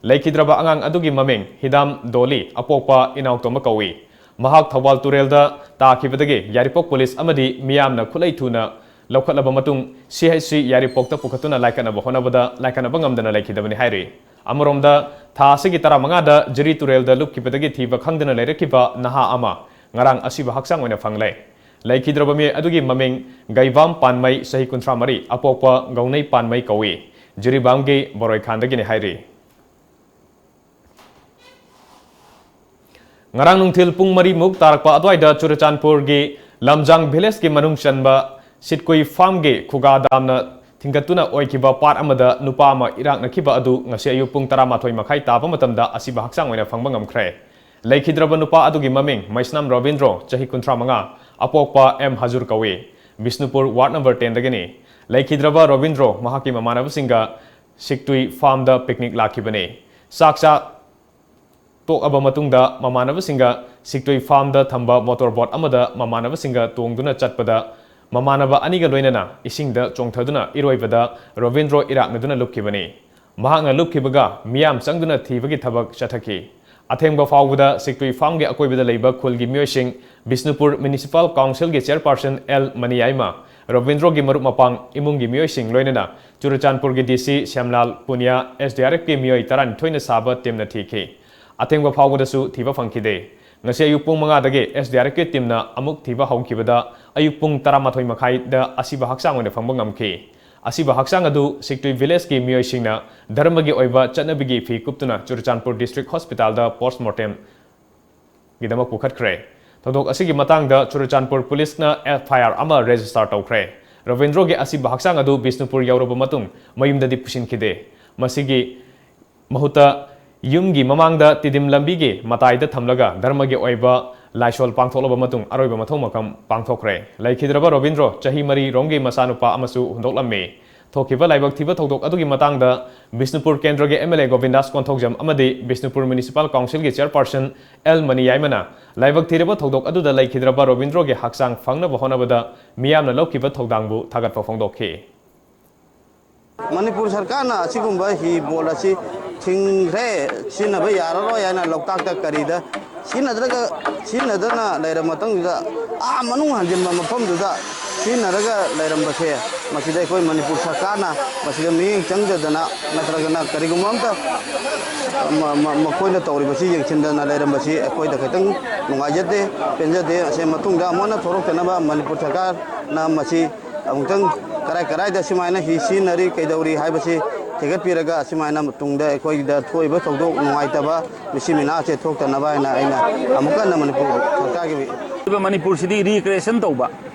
ꯂꯩꯈꯤꯗ꯭ꯔꯕ ꯑꯉꯥꯡ ꯑꯗꯨꯒꯤ ꯃꯃꯤꯡ ꯍꯤꯗꯥꯝ ꯗꯣꯂꯤ, ꯑꯄꯣꯛꯄ ꯏꯅꯥꯎꯇꯣꯝꯕ ꯀꯧꯏ꯫ ꯃꯍꯥꯛ ꯊꯧꯕꯥꯜ ꯇꯨꯔꯦꯜꯗ ꯇꯥꯈꯤꯕꯗꯒꯤ ꯌꯥꯏꯔꯤꯄꯣꯛ ꯄꯨꯂꯤꯁ ꯑꯃꯗꯤ ꯃꯤꯌꯥꯝꯅ ꯈꯨꯠꯂꯩ ꯊꯨꯅ ꯂꯧꯈꯠꯂꯕ ꯃꯇꯨꯡ, CHC ꯌꯥꯏꯔꯤꯄꯣꯛꯇ ꯄꯨꯈꯠꯇꯨꯅ ꯂꯥꯏꯀꯠꯅꯕ ꯍꯣꯠꯅꯕꯗ ꯂꯥꯏꯀꯠꯅꯕ ꯉꯝꯗꯅ ꯂꯩꯈꯤꯗꯕꯅꯤ ꯍꯥꯏꯔꯤ꯫ ꯑꯃꯔꯣꯝꯗ, ꯊꯥ ꯑꯁꯤꯒꯤ ꯇꯔꯥꯃꯉꯥꯗ ꯖꯤꯔꯤ ꯇꯨꯔꯦꯜꯗ ꯂꯨꯞꯈꯤꯕꯗꯒꯤ ꯊꯤꯕ ꯈꯪꯗꯅ ꯂꯩꯔꯛꯈꯤꯕ ꯅꯍꯥ ꯑꯃ ꯉꯔꯥꯡ ꯑꯁꯤꯕ ꯍꯛꯆꯥꯡ ꯑꯣꯏꯅ ꯐꯪꯂꯦ꯫ ꯂꯩꯈꯤꯗ꯭ꯔꯕ ꯃꯤꯑꯣꯏ ꯑꯗꯨꯒꯤ ꯃꯃꯤꯡ ꯒꯩꯕꯥꯝ ꯄꯥꯟꯃꯩ, ꯆꯍꯤ ꯀꯨꯟꯊ꯭ꯔꯥ ꯃꯔꯤ, ꯑꯄꯣꯛꯄ ꯒꯧꯅꯩ ꯄꯥꯟꯃꯩ ꯀꯧꯏ꯫ ꯖꯤꯔꯤꯕꯥꯝꯒꯤ ꯕꯣꯔꯣꯏꯈꯥꯟꯗꯒꯤꯅꯤ ꯍꯥꯏꯔꯤ꯫ ꯉꯔꯥꯡ ꯅꯨꯡꯊꯤꯜ ꯄꯨꯡ ꯃꯔꯤꯃꯨꯛ ꯇꯥꯔꯛꯄ ꯑꯗꯨꯋꯥꯏꯗ ꯆꯨꯔꯆꯥꯟꯄꯨꯔꯒꯤ ꯂꯝꯖꯥꯡ ꯚꯤꯂꯦꯖꯀꯤ ꯃꯅꯨꯡ ꯆꯟꯕ ꯁꯤꯠꯀꯨꯏ ꯐꯥꯔꯝꯒꯤ ꯈꯨꯒꯥ ꯗꯥꯝꯅ ꯊꯤꯡꯒꯠꯇꯨꯅ ꯑꯣꯏꯈꯤꯕ ꯄꯥꯠ ꯑꯃꯗ ꯅꯨꯄꯥ ꯑꯃ ꯏꯔꯥꯛꯅꯈꯤꯕ ꯑꯗꯨ ꯉꯁꯤ ꯑꯌꯨꯛ ꯄꯨꯡ ꯇꯔꯥꯃꯥꯊꯣꯏ ꯃꯈꯥꯏ ꯇꯥꯕ ꯃꯇꯝꯗ ꯑꯁꯤꯕ ꯍꯛꯆꯥꯡ ꯑꯣꯏꯅ ꯐꯪꯕ ꯉꯝꯈ꯭ꯔꯦ꯫ ꯂꯩꯈꯤꯗ꯭ꯔꯕ ꯅꯨꯄꯥ ꯑꯗꯨꯒꯤ ꯃꯃꯤꯡ ꯃꯩꯁꯅꯥꯝ ꯔꯣꯕꯤꯟꯗ꯭ꯔꯣ, ꯆꯍꯤ ꯀꯨꯟꯊ꯭ꯔꯥ ꯃꯉꯥ, ꯑꯄꯣꯛꯄ ꯑꯦꯝ ꯍꯖꯨꯔ ꯀꯧꯏ꯫ ꯕꯤꯁꯅꯨꯄꯨꯔ ꯋꯥꯔꯗ ꯅꯝꯕꯔ ꯇꯦꯟꯗꯒꯤꯅꯤ꯫ ꯂꯩꯈꯤꯗ꯭ꯔꯕ ꯔꯣꯕꯤꯟꯗ꯭ꯔꯣ ꯃꯍꯥꯛꯀꯤ ꯃꯃꯥꯟꯅꯕꯁꯤꯡꯒ ꯁꯤꯛꯇꯨꯏ ꯐꯥꯔꯝꯗ ꯄꯤꯛꯅꯤꯛ ꯂꯥꯛꯈꯤꯕꯅꯤ꯫ ꯆꯥꯛ ꯆꯥ ꯇꯣꯛꯑꯕ ꯃꯇꯨꯡꯗ ꯃꯃꯥꯟꯅꯕꯁꯤꯡꯒ ꯁꯤꯛꯇꯨꯏ ꯐꯥꯔꯝꯗ ꯊꯝꯕ ꯃꯣꯇꯣꯔ ꯕꯣꯠ ꯑꯃꯗ ꯃꯃꯥꯟꯅꯕꯁꯤꯡꯒ ꯇꯣꯡꯗꯨꯅ ꯆꯠꯄꯗ ꯃꯃꯥꯟꯅꯕ ꯑꯅꯤꯒ ꯂꯣꯏꯅꯅ ꯏꯁꯤꯡꯗ ꯆꯣꯡꯊꯗꯨꯅ ꯏꯔꯣꯏꯕꯗ ꯔꯣꯕꯤꯟꯗ꯭ꯔꯣ ꯏꯔꯥꯛꯅꯗꯨꯅ ꯂꯨꯞꯈꯤꯕꯅꯤ꯫ ꯃꯍꯥꯛꯅ ꯂꯨꯞꯈꯤꯕꯒ ꯃꯤꯌꯥꯝ ꯆꯪꯗꯨꯅ ꯊꯤꯕꯒꯤ ꯊꯕꯛ ꯆꯠꯊꯈꯤ꯫ ꯑꯊꯦꯡꯕ ꯐꯥꯎꯕꯗ ꯁꯤꯛꯇꯨꯏ ꯐꯥꯔꯝꯒꯤ ꯑꯀꯣꯏꯕꯗ ꯂꯩꯕ ꯈꯨꯜꯒꯤ ꯃꯤꯑꯣꯏꯁꯤꯡ, ꯕꯤꯁꯅꯨꯄꯨꯔ ꯃ꯭ꯌꯨꯅꯤꯁꯤꯄꯥꯜ ꯀꯥꯎꯟꯁꯤꯜꯒꯤ ꯆꯦꯌꯔꯄꯥꯔꯁꯟ ꯑꯦꯜ ꯃꯅꯤꯌꯥꯏꯃ, ꯔꯣꯕꯤꯟꯗ꯭ꯔꯣꯒꯤ ꯃꯔꯨꯞ ꯃꯄꯥꯡ, ꯏꯃꯨꯡꯒꯤ ꯃꯤꯑꯣꯏꯁꯤꯡ ꯂꯣꯏꯅꯅ ꯆꯨꯔꯆꯥꯟꯄꯨꯔꯒꯤ ꯗꯤ ꯁꯤ ꯁ꯭ꯌꯥꯝꯂꯥꯜ ꯄꯨꯅꯤꯌꯥ, ꯑꯦꯁ ꯗꯤ ꯑꯥꯔ ꯑꯦꯐꯀꯤ ꯃꯤꯑꯣꯏ ꯇꯔꯥꯅꯤꯊꯣꯏꯅ ꯁꯥꯕ ꯇꯤꯝꯅ ꯊꯤꯈꯤ꯫ ꯑꯊꯦꯡꯕ ꯐꯥꯎꯕꯗꯁꯨ ꯊꯤꯕ ꯐꯪꯈꯤꯗꯦ꯫ ꯉꯁꯤ ꯑꯌꯨꯛ ꯄꯨꯡ ꯃꯉꯥꯗꯒꯤ ꯑꯦꯁ ꯗꯤ ꯑꯥꯔ ꯑꯦꯐꯀꯤ ꯇꯤꯝꯅ ꯑꯃꯨꯛ ꯊꯤꯕ ꯍꯧꯈꯤꯕꯗ ꯑꯌꯨꯛ ꯄꯨꯡ ꯇꯔꯥꯃꯥꯊꯣꯏ ꯃꯈꯥꯏꯗ ꯑꯁꯤꯕ ꯍꯛꯆꯥꯡ ꯑꯣꯏꯅ ꯐꯪꯕ ꯉꯝꯈꯤ꯫ ꯑꯁꯤꯕ ꯍꯛꯆꯥꯡ ꯑꯗꯨ ꯁꯤꯛꯇꯨꯏ ꯚꯤꯂꯦꯖꯀꯤ ꯃꯤꯑꯣꯏꯁꯤꯡꯅ ꯙꯔꯃꯒꯤ ꯑꯣꯏꯕ ꯆꯠꯅꯕꯤꯒꯤ ꯐꯤ ꯀꯨꯞꯇꯨꯅ ꯆꯨꯔꯆꯥꯟꯄꯨꯔ ꯗꯤꯁꯇ꯭ꯔꯤꯛ ꯍꯣꯁꯄꯤꯇꯥꯜꯗ ꯄꯣꯁꯃꯣꯔꯇꯦꯝꯒꯤꯗꯃꯛ ꯄꯨꯈꯠꯈ꯭ꯔꯦ꯫ ꯊꯧꯗꯣꯛ ꯑꯁꯤꯒꯤ ꯃꯇꯥꯡꯗ ꯆꯨꯔꯆꯥꯟꯄꯨꯔ ꯄꯨꯂꯤꯁꯅ ꯑꯦꯐ ꯑꯥꯏ ꯑꯥꯔ ꯑꯃ ꯔꯦꯖꯤꯁꯇꯥꯔ ꯇꯧꯈ꯭ꯔꯦ꯫ ꯔꯣꯕꯤꯟꯗ꯭ꯔꯣꯒꯤ ꯑꯁꯤꯕ ꯍꯛꯆꯥꯡ ꯑꯗꯨ ꯕꯤꯁꯅꯨꯄꯨꯔ ꯌꯧꯔꯕ ꯃꯇꯨꯡ ꯃꯌꯨꯝꯗꯗꯤ ꯄꯨꯁꯤꯟꯈꯤꯗꯦ꯫ ꯃꯁꯤꯒꯤ ꯃꯍꯨꯠꯇ ꯌꯨꯝꯒꯤ ꯃꯃꯥꯡꯗ ꯇꯤꯗꯤꯝ ꯂꯝꯕꯤꯒꯤ ꯃꯇꯥꯏꯗ ꯊꯝꯂꯒ ꯙꯔꯃꯒꯤ ꯑꯣꯏꯕ ꯂꯥꯏꯁꯣꯜ ꯄꯥꯡꯊꯣꯛꯂꯕ ꯃꯇꯨꯡ ꯑꯔꯣꯏꯕ ꯃꯊꯧ ꯃꯉꯝ ꯄꯥꯡꯊꯣꯛꯈ꯭ꯔꯦ꯫ ꯂꯩꯈꯤꯗ꯭ꯔꯕ ꯔꯣꯕꯤꯟꯗ꯭ꯔꯣ ꯆꯍꯤ ꯃꯔꯤ ꯔꯣꯝꯒꯤ ꯃꯆꯥꯅꯨꯄꯥ ꯑꯃꯁꯨ ꯍꯨꯟꯗꯣꯛꯂꯝꯃꯤ꯫ ꯊꯣꯛꯈꯤꯕ ꯂꯥꯏꯕꯛ ꯊꯤꯕ ꯊꯧꯗꯣꯛ ꯑꯗꯨꯒꯤ ꯃꯇꯥꯡꯗ ꯕꯤꯁꯅꯨꯄꯨꯔ ꯀꯦꯟꯗ꯭ꯔꯒꯤ ꯑꯦꯝ ꯑꯦꯜ ꯑꯦ ꯒꯣꯕꯤꯟꯗꯥꯁ ꯀꯣꯟꯊꯧꯖꯝ ꯑꯃꯗꯤ ꯕꯤꯁꯅꯨꯄꯨꯔ ꯃ꯭ꯌꯨꯅꯤꯁꯤꯄꯥꯜ ꯀꯥꯎꯟꯁꯤꯜꯒꯤ ꯆꯦꯌꯔꯄꯥꯔꯁꯟ ꯑꯦꯜ ꯃꯅꯤꯌꯥꯏꯃꯅ ꯂꯥꯏꯕꯛ ꯊꯤꯔꯕ ꯊꯧꯗꯣꯛ ꯑꯗꯨꯗ ꯂꯩꯈꯤꯗ꯭ꯔꯕ ꯔꯣꯕꯤꯟꯗ꯭ꯔꯣꯒꯤ ꯍꯛꯆꯥꯡ ꯐꯪꯅꯕ ꯍꯣꯠꯅꯕꯗ ꯃꯤꯌꯥꯝꯅ ꯂꯧꯈꯤꯕ ꯊꯧꯗꯥꯡꯕꯨ ꯊꯥꯒꯠꯄ ꯐꯣꯡꯗꯣꯛꯈꯤ꯫ ꯃꯅꯤꯄꯨꯔ ꯁꯔꯀꯥꯔꯅ ꯑꯁꯤꯒꯨꯝꯕ ꯍꯤ ꯕꯣꯠ ꯑꯁꯤ ꯊꯤꯡꯈ꯭ꯔꯦ, ꯁꯤꯖꯤꯟꯅꯕ ꯌꯥꯔꯔꯣꯏ ꯍꯥꯏꯅ ꯂꯣꯛꯇꯥꯛꯇ ꯀꯔꯤꯗ ꯁꯤꯖꯤꯟꯅꯗ꯭ꯔꯒ, ꯁꯤꯖꯤꯟꯅꯗꯅ ꯂꯩꯔꯕ ꯃꯇꯨꯡꯁꯤꯗ, ꯑꯥ ꯃꯅꯨꯡ ꯍꯟꯖꯤꯟꯕ ꯃꯐꯝꯗꯨꯗ ꯁꯤꯖꯤꯟꯅꯔꯒ ꯂꯩꯔꯝꯕꯁꯦ, ꯃꯁꯤꯗ ꯑꯩꯈꯣꯏ ꯃꯅꯤꯄꯨꯔ ꯁꯔꯀꯥꯔꯅ ꯃꯁꯤꯗ ꯃꯤꯠꯌꯦꯡ ꯆꯪꯖꯗꯅ ꯅꯠꯇ꯭ꯔꯒꯅ ꯀꯔꯤꯒꯨꯝꯕ ꯑꯝꯇ ꯃ-, ꯃ-, ꯃꯈꯣꯏꯅ ꯇꯧꯔꯤꯕꯁꯤ ꯌꯦꯡꯁꯤꯟꯗꯅ ꯂꯩꯔꯝꯕꯁꯤ ꯑꯩꯈꯣꯏꯗ ꯈꯤꯇꯪ ꯅꯨꯡꯉꯥꯏꯖꯗꯦ, ꯄꯦꯟꯖꯗꯦ꯫ ꯑꯁꯤ ꯃꯇꯨꯡꯗ ꯑꯃꯨꯛ ꯍꯟꯅ ꯊꯣꯛꯂꯛꯇꯅꯕ ꯃꯅꯤꯄꯨꯔ ꯁꯔꯀꯥꯔꯅ ꯃꯁꯤ ꯑꯃꯨꯛꯇꯪ ꯀꯔꯥꯏ ꯀꯔꯥꯏꯗ ꯁꯨꯃꯥꯏꯅ ꯍꯤ ꯁꯤꯖꯤꯟꯅꯔꯤ, ꯀꯩꯗꯧꯔꯤ ꯍꯥꯏꯕꯁꯤ ꯊꯤꯒꯠꯄꯤꯔꯒ, ꯑꯁꯨꯃꯥꯏꯅ ꯇꯨꯡꯗ ꯑꯩꯈꯣꯏꯗ ꯊꯣꯛꯏꯕ ꯊꯧꯗꯣꯛ ꯅꯨꯡꯉꯥꯏꯇꯕ, ꯃꯤꯁꯤ ꯃꯤꯅꯥꯁꯦ ꯊꯣꯛꯇꯅꯕ ꯍꯥꯏꯅ ꯑꯩꯅ ꯑꯃꯨꯛ ꯍꯟꯅ ꯃꯅꯤꯄꯨꯔ ꯁꯔꯀꯥꯔꯒꯤ ꯃꯅꯤꯄꯨꯔꯁꯤꯗꯤ ꯔꯤꯀ꯭ꯔꯤꯌꯦꯁꯟ ꯇꯧꯕ,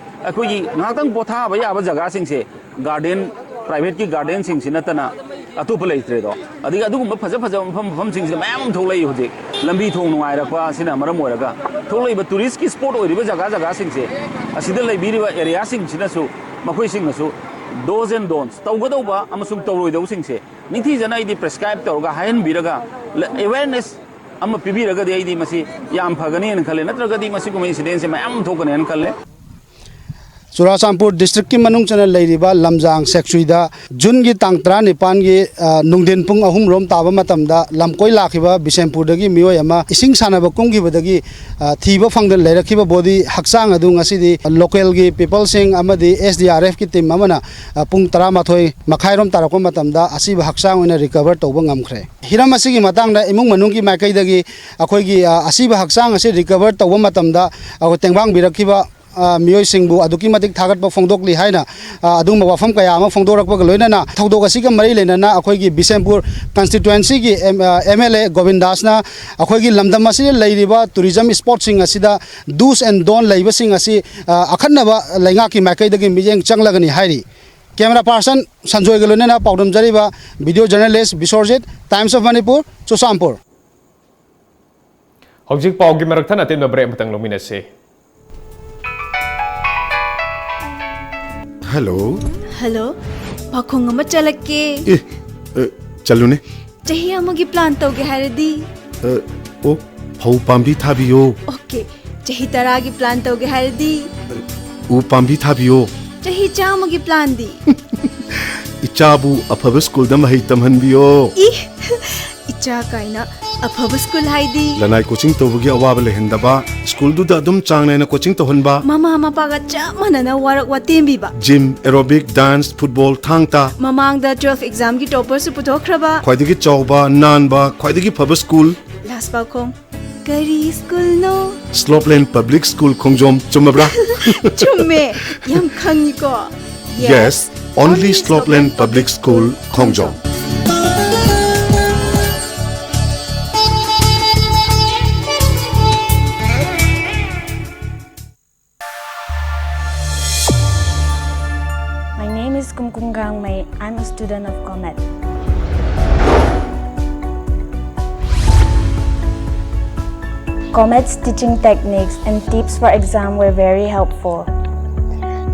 ꯑꯩꯈꯣꯏꯒꯤ ꯉꯥꯏꯍꯥꯛꯇꯪ ꯄꯣꯊꯥꯕ ꯌꯥꯕ ꯖꯒꯥꯁꯤꯡꯁꯦ, ꯒꯥꯔꯗꯦꯟ, ꯄ꯭ꯔꯥꯏꯚꯦꯠꯀꯤ ꯒꯥꯔꯗꯦꯟꯁꯤꯡꯁꯤ ꯅꯠꯇꯅ ꯑꯇꯣꯞꯄ ꯂꯩꯇ꯭ꯔꯦꯗꯣ꯫ ꯑꯗꯒꯤ ꯑꯗꯨꯒꯨꯝꯕ ꯐꯖ ꯐꯖꯕ ꯃꯐꯝ, ꯃꯐꯝꯁꯤꯡꯁꯤꯗ ꯃꯌꯥꯝ ꯑꯃ ꯊꯣꯛꯂꯛꯏ ꯍꯧꯖꯤꯛ꯫ ꯂꯝꯕꯤ ꯊꯣꯡ ꯅꯨꯡꯉꯥꯏꯔꯛꯄ ꯑꯁꯤꯅ ꯃꯔꯝ ꯑꯣꯏꯔꯒ ꯊꯣꯛꯂꯛꯏꯕ ꯇꯨꯔꯤꯁꯀꯤ ꯁ꯭ꯄꯣꯠ ꯑꯣꯏꯔꯤꯕ ꯖꯒꯥ ꯖꯒꯥꯁꯤꯡꯁꯦ, ꯑꯁꯤꯗ ꯂꯩꯕꯤꯔꯤꯕ ꯑꯦꯔꯤꯌꯥꯁꯤꯡꯁꯤꯅꯁꯨ, ꯃꯈꯣꯏꯁꯤꯡꯅꯁꯨ do's and don'ts, ꯇꯧꯒꯗꯧꯕ ꯑꯃꯁꯨꯡ ꯇꯧꯔꯣꯏꯗꯧꯕꯁꯤꯡꯁꯦ ꯅꯤꯡꯊꯤꯖꯅ ꯑꯩꯗꯤ ꯄ꯭ꯔꯦꯁꯀ꯭ꯔꯥꯏꯕ ꯇꯧꯔꯒ ꯍꯥꯏꯍꯟꯕꯤꯔꯒ, ꯑꯦꯋꯦꯔꯅꯦꯁ ꯑꯃ ꯄꯤꯕꯤꯔꯒꯗꯤ ꯑꯩꯗꯤ ꯃꯁꯤ ꯌꯥꯝ ꯐꯒꯅꯤꯅ ꯈꯜꯂꯦ꯫ ꯅꯠꯇ꯭ꯔꯒꯗꯤ ꯃꯁꯤꯒꯨꯝꯕ ꯏꯟꯁꯤꯗꯦꯟꯁꯁꯦ ꯃꯌꯥꯝ ꯑꯃ ꯊꯣꯛꯀꯅꯦꯅ ꯈꯜꯂꯦ꯫ ꯆꯨꯔꯥꯆꯥꯟꯄꯨꯔ ꯗꯤꯁꯇ꯭ꯔꯤꯛꯀꯤ ꯃꯅꯨꯡ ꯆꯟꯅ ꯂꯩꯔꯤꯕ ꯂꯝꯖꯥꯡ ꯁꯦꯛꯆꯨꯏꯗ ꯖꯨꯟꯒꯤ ꯇꯥꯡ ꯇꯔꯥꯅꯤꯄꯥꯟꯒꯤ, ꯑ, ꯅꯨꯡꯊꯤꯟ ꯄꯨꯡ ꯑꯍꯨꯝ ꯔꯣꯝ ꯇꯥꯕ ꯃꯇꯝꯗ ꯂꯝꯀꯣꯏ ꯂꯥꯛꯈꯤꯕ ꯕꯤꯁꯦꯝꯄꯨꯔꯗꯒꯤ ꯃꯤꯑꯣꯏ ꯑꯃ ꯏꯁꯤꯡ ꯁꯥꯟꯅꯕ ꯀꯨꯝꯈꯤꯕꯗꯒꯤ, ꯑ, ꯊꯤꯕ ꯐꯪꯗꯅ ꯂꯩꯔꯛꯈꯤꯕ ꯕꯣꯗꯤ ꯍꯛꯆꯥꯡ ꯑꯗꯨ ꯉꯁꯤꯗꯤ ꯂꯣꯀꯦꯜꯒꯤ ꯄꯤꯄꯜꯁꯤꯡ ꯑꯃꯗꯤ ꯑꯦꯁ ꯗꯤ ꯑꯥꯔ ꯑꯦꯐꯀꯤ ꯇꯤꯝ ꯑꯃꯅ, ꯑ, ꯄꯨꯡ ꯇꯔꯥꯃꯥꯊꯣꯏ ꯃꯈꯥꯏꯔꯣꯝ ꯇꯥꯔꯛꯄ ꯃꯇꯝꯗ ꯑꯁꯤꯕ ꯍꯛꯆꯥꯡ ꯑꯣꯏꯅ ꯔꯤꯀꯚꯔ ꯇꯧꯕ ꯉꯝꯈ꯭ꯔꯦ꯫ ꯍꯤꯔꯝ ꯑꯁꯤꯒꯤ ꯃꯇꯥꯡꯗ ꯏꯃꯨꯡ ꯃꯅꯨꯡꯒꯤ ꯃꯥꯏꯀꯩꯗꯒꯤ ꯑꯩꯈꯣꯏꯒꯤ, ꯑ, ꯑꯁꯤꯕ ꯍꯛꯆꯥꯡ ꯑꯁꯤ ꯔꯤꯀꯚꯔ ꯇꯧꯕ ꯃꯇꯝꯗ ꯑꯩꯈꯣꯏ ꯇꯦꯡꯕꯥꯡꯕꯤꯔꯛꯈꯤꯕ, ꯑ, ꯃꯤꯑꯣꯏꯁꯤꯡꯕꯨ ꯑꯗꯨꯛꯀꯤ ꯃꯇꯤꯛ ꯊꯥꯒꯠꯄ ꯐꯣꯡꯗꯣꯛꯂꯤ ꯍꯥꯏꯅ, ꯑ, ꯑꯗꯨꯒꯨꯝꯕ ꯋꯥꯐꯝ ꯀꯌꯥ ꯑꯃ ꯐꯣꯡꯗꯣꯔꯛꯄꯒ ꯂꯣꯏꯅꯅ ꯊꯧꯗꯣꯛ ꯑꯁꯤꯒ ꯃꯔꯤ ꯂꯩꯅꯅ ꯑꯩꯈꯣꯏꯒꯤ ꯕꯤꯁꯦꯝꯄꯨꯔ ꯀꯟꯁꯇꯤꯇ꯭ꯋꯦꯟꯁꯤꯒꯤ ꯑꯦꯝ, ꯑ, ꯑꯦꯝ ꯑꯦꯜ ꯑꯦ ꯒꯣꯕꯤꯟꯗꯥꯁꯅ ꯑꯩꯈꯣꯏꯒꯤ ꯂꯝꯗꯝ ꯑꯁꯤꯗ ꯂꯩꯔꯤꯕ ꯇꯨꯔꯤꯖꯝ ꯁ꯭ꯄꯣꯠꯁꯤꯡ ꯑꯁꯤꯗ do's and don't ꯂꯩꯕꯁꯤꯡ ꯑꯁꯤ, ꯑ, ꯑꯈꯟꯅꯕ ꯂꯩꯉꯥꯛꯀꯤ ꯃꯥꯏꯀꯩꯗꯒꯤ ꯃꯤꯠꯌꯦꯡ ꯆꯪꯂꯒꯅꯤ ꯍꯥꯏꯔꯤ꯫ ꯀꯦꯃꯦꯔꯥ ꯄꯥꯔꯁꯟ ꯁꯟꯖꯣꯏꯒ ꯂꯣꯏꯅꯅ ꯄꯥꯎꯗꯝꯖꯔꯤꯕ video journalist Bishorjit, Times of Manipur, Churachandpur. ꯍꯧꯖꯤꯛ ꯄꯥꯎꯒꯤ ꯃꯔꯛ ꯊꯠꯅ ꯑꯇꯦꯟꯕ ꯕ꯭ꯔꯦꯛ ꯑꯃꯇꯪ ꯂꯧꯃꯤꯟꯅꯁꯤ꯫ ꯍꯜꯂꯣ꯫ ꯍꯜꯂꯣ꯫ ꯄꯥꯈꯣꯡ ꯑꯃ ꯆꯠꯂꯛꯀꯦ꯫ ꯑꯦ, ꯑ, ꯆꯠꯂꯨꯅꯦ꯫ ꯆꯍꯤ ꯑꯃꯒꯤ ꯄ꯭ꯂꯥꯟ ꯇꯧꯒꯦ ꯍꯥꯏꯔꯗꯤ? ꯑ, ꯑꯣ, ꯐꯧ ꯄꯥꯝꯕꯤ ꯊꯥꯕꯤꯌꯣ꯫ ꯑꯣꯀꯦ꯫ ꯆꯍꯤ ꯇꯔꯥꯒꯤ ꯄ꯭ꯂꯥꯟ ꯇꯧꯒꯦ ꯍꯥꯏꯔꯗꯤ? ꯎ ꯄꯥꯝꯕꯤ ꯊꯥꯕꯤꯌꯣ꯫ ꯆꯍꯤ ꯆꯥꯝꯃꯒꯤ ꯄ꯭ꯂꯥꯟꯗꯤ? ꯏꯆꯥꯕꯨ ꯑꯐꯕ ꯁ꯭ꯀꯨꯜꯗ ꯃꯍꯩ ꯇꯝꯍꯟꯕꯤꯌꯣ꯫ ꯏ, ꯏꯆꯥ ꯀꯥꯏꯅ꯫ ꯑꯐꯕ ꯁ꯭ꯀꯨꯜ ꯍꯥꯏꯗꯤ? ꯂꯅꯥꯏ ꯀꯣꯆꯤꯡ ꯇꯧꯕꯒꯤ ꯑꯋꯥꯕ ꯂꯩꯍꯟꯗꯕ, ꯁ꯭ꯀꯨꯜꯗꯨꯗ ꯑꯗꯨꯝ ꯆꯥꯡ ꯅꯥꯏꯅ ꯀꯣꯆꯤꯡ ꯇꯧꯍꯟꯕ꯫ ꯃꯃꯥ ꯃꯄꯥꯒ ꯆꯞ ꯃꯥꯟꯅꯅ ꯋꯥꯔꯛ ꯋꯥꯇꯦꯝꯕꯤꯕ꯫ ꯖꯤꯝ, ꯑꯦꯔꯣꯕꯤꯛ, ꯗꯥꯟꯁ, ꯐꯨꯠꯕꯣꯜ, ꯊꯥꯡ ꯇꯥ꯫ ꯃꯃꯥꯡꯗ ꯇꯨꯋꯦꯜꯐ ꯑꯦꯛꯖꯥꯝꯒꯤ ꯇꯣꯄꯔꯁꯨ ꯄꯨꯊꯣꯛꯈ꯭ꯔꯕ꯫ ꯈ꯭ꯋꯥꯏꯗꯒꯤ ꯆꯥꯎꯕ, ꯅꯥꯟꯕ, ꯈ꯭ꯋꯥꯏꯗꯒꯤ ꯐꯕ ꯁ꯭ꯀꯨꯜ꯫ ꯂꯥꯁ ꯄꯥꯎꯈꯣꯡ, ꯀꯔꯤ ꯁ꯭ꯀꯨꯜꯅꯣ? ꯁ꯭ꯂꯣꯞꯂꯦꯟ ꯄꯕ꯭ꯂꯤꯛ ꯁ꯭ꯀꯨꯜ ꯈꯣꯡꯖꯣꯝ, ꯆꯨꯝꯃꯕ꯭ꯔꯥ? ꯆꯨꯝꯃꯦ, ꯌꯥꯝ ꯈꯪꯉꯤꯀꯣ꯫ Yes, only Slopeland Public School, Khongjom. My name is Kumkum Gangmei. I'm a student of COMET. COMET's teaching techniques and tips for exam were very helpful.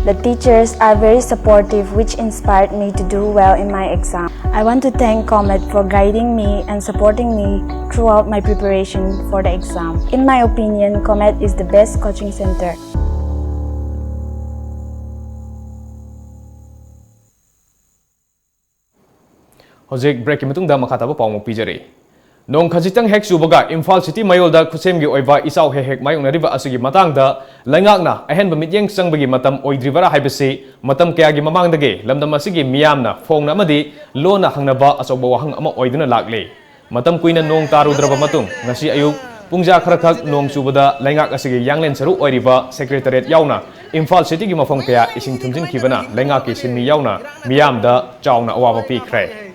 The teachers are very supportive, which inspired me to do well in my exam. I want to thank COMET for guiding me and supporting me throughout my preparation for the exam. In my opinion, COMET is the best coaching center. ꯍꯧꯖꯤꯛ ꯕ꯭ꯔꯦꯛꯀꯤ ꯃꯇꯨꯡꯗ ꯃꯈꯥ ꯇꯥꯕ ꯄꯥꯎ ꯑꯃꯨꯛ ꯄꯤꯖꯔꯤ꯫ ꯅꯣꯡ ꯈꯖꯤꯛꯇꯪ ꯍꯦꯛ ꯆꯨꯕꯒ Imphal city ꯃꯌꯣꯜꯗ ꯈꯨꯠꯁꯦꯝꯒꯤ ꯑꯣꯏꯕ ꯏꯆꯥꯎ ꯍꯦꯛ ꯍꯦꯛ ꯃꯥꯌꯣꯛꯅꯔꯤꯕ ꯑꯁꯤꯒꯤ ꯃꯇꯥꯡꯗ ꯂꯩꯉꯥꯛꯅ ꯑꯍꯦꯟꯕ ꯃꯤꯠꯌꯦꯡ ꯆꯪꯕꯒꯤ ꯃꯇꯝ ꯑꯣꯏꯗ꯭ꯔꯤꯕꯔꯥ ꯍꯥꯏꯕꯁꯤ ꯃꯇꯝ ꯀꯌꯥꯒꯤ ꯃꯃꯥꯡꯗꯒꯤ ꯂꯝꯗꯝ ꯑꯁꯤꯒꯤ ꯃꯤꯌꯥꯝꯅ ꯐꯣꯡꯅ ꯑꯃꯗꯤ ꯂꯣꯟꯅ ꯍꯪꯅꯕ ꯑꯆꯧꯕ ꯋꯥꯍꯪ ꯑꯃ ꯑꯣꯏꯗꯨꯅ ꯂꯥꯛꯂꯤ꯫ ꯃꯇꯝ ꯀꯨꯏꯅ ꯅꯣꯡ ꯇꯥꯔꯨꯗ꯭ꯔꯕ ꯃꯇꯨꯡ ꯉꯁꯤ ꯑꯌꯨꯛ ꯄꯨꯡꯖꯥ ꯈꯔꯈꯛ ꯅꯣꯡ ꯆꯨꯕꯗ ꯂꯩꯉꯥꯛ ꯑꯁꯤꯒꯤ ꯌꯥꯡꯂꯦꯟ ꯁꯔꯨ ꯑꯣꯏꯔꯤꯕ ꯁꯦꯀ꯭ꯔꯦꯇꯔꯤꯌꯦꯠ ꯌꯥꯎꯅ ꯏꯝꯐꯥꯜ ꯁꯤꯇꯤꯒꯤ ꯃꯐꯝ ꯀꯌꯥ ꯏꯁꯤꯡ ꯊꯨꯝꯖꯤꯟꯈꯤꯕꯅ ꯂꯩꯉꯥꯛꯀꯤ ꯁꯤꯟꯃꯤ ꯌꯥꯎꯅ ꯃꯤꯌꯥꯝꯗ ꯆꯥꯎꯅ ꯑꯋꯥꯕ ꯄꯤꯈ꯭ꯔꯦ꯫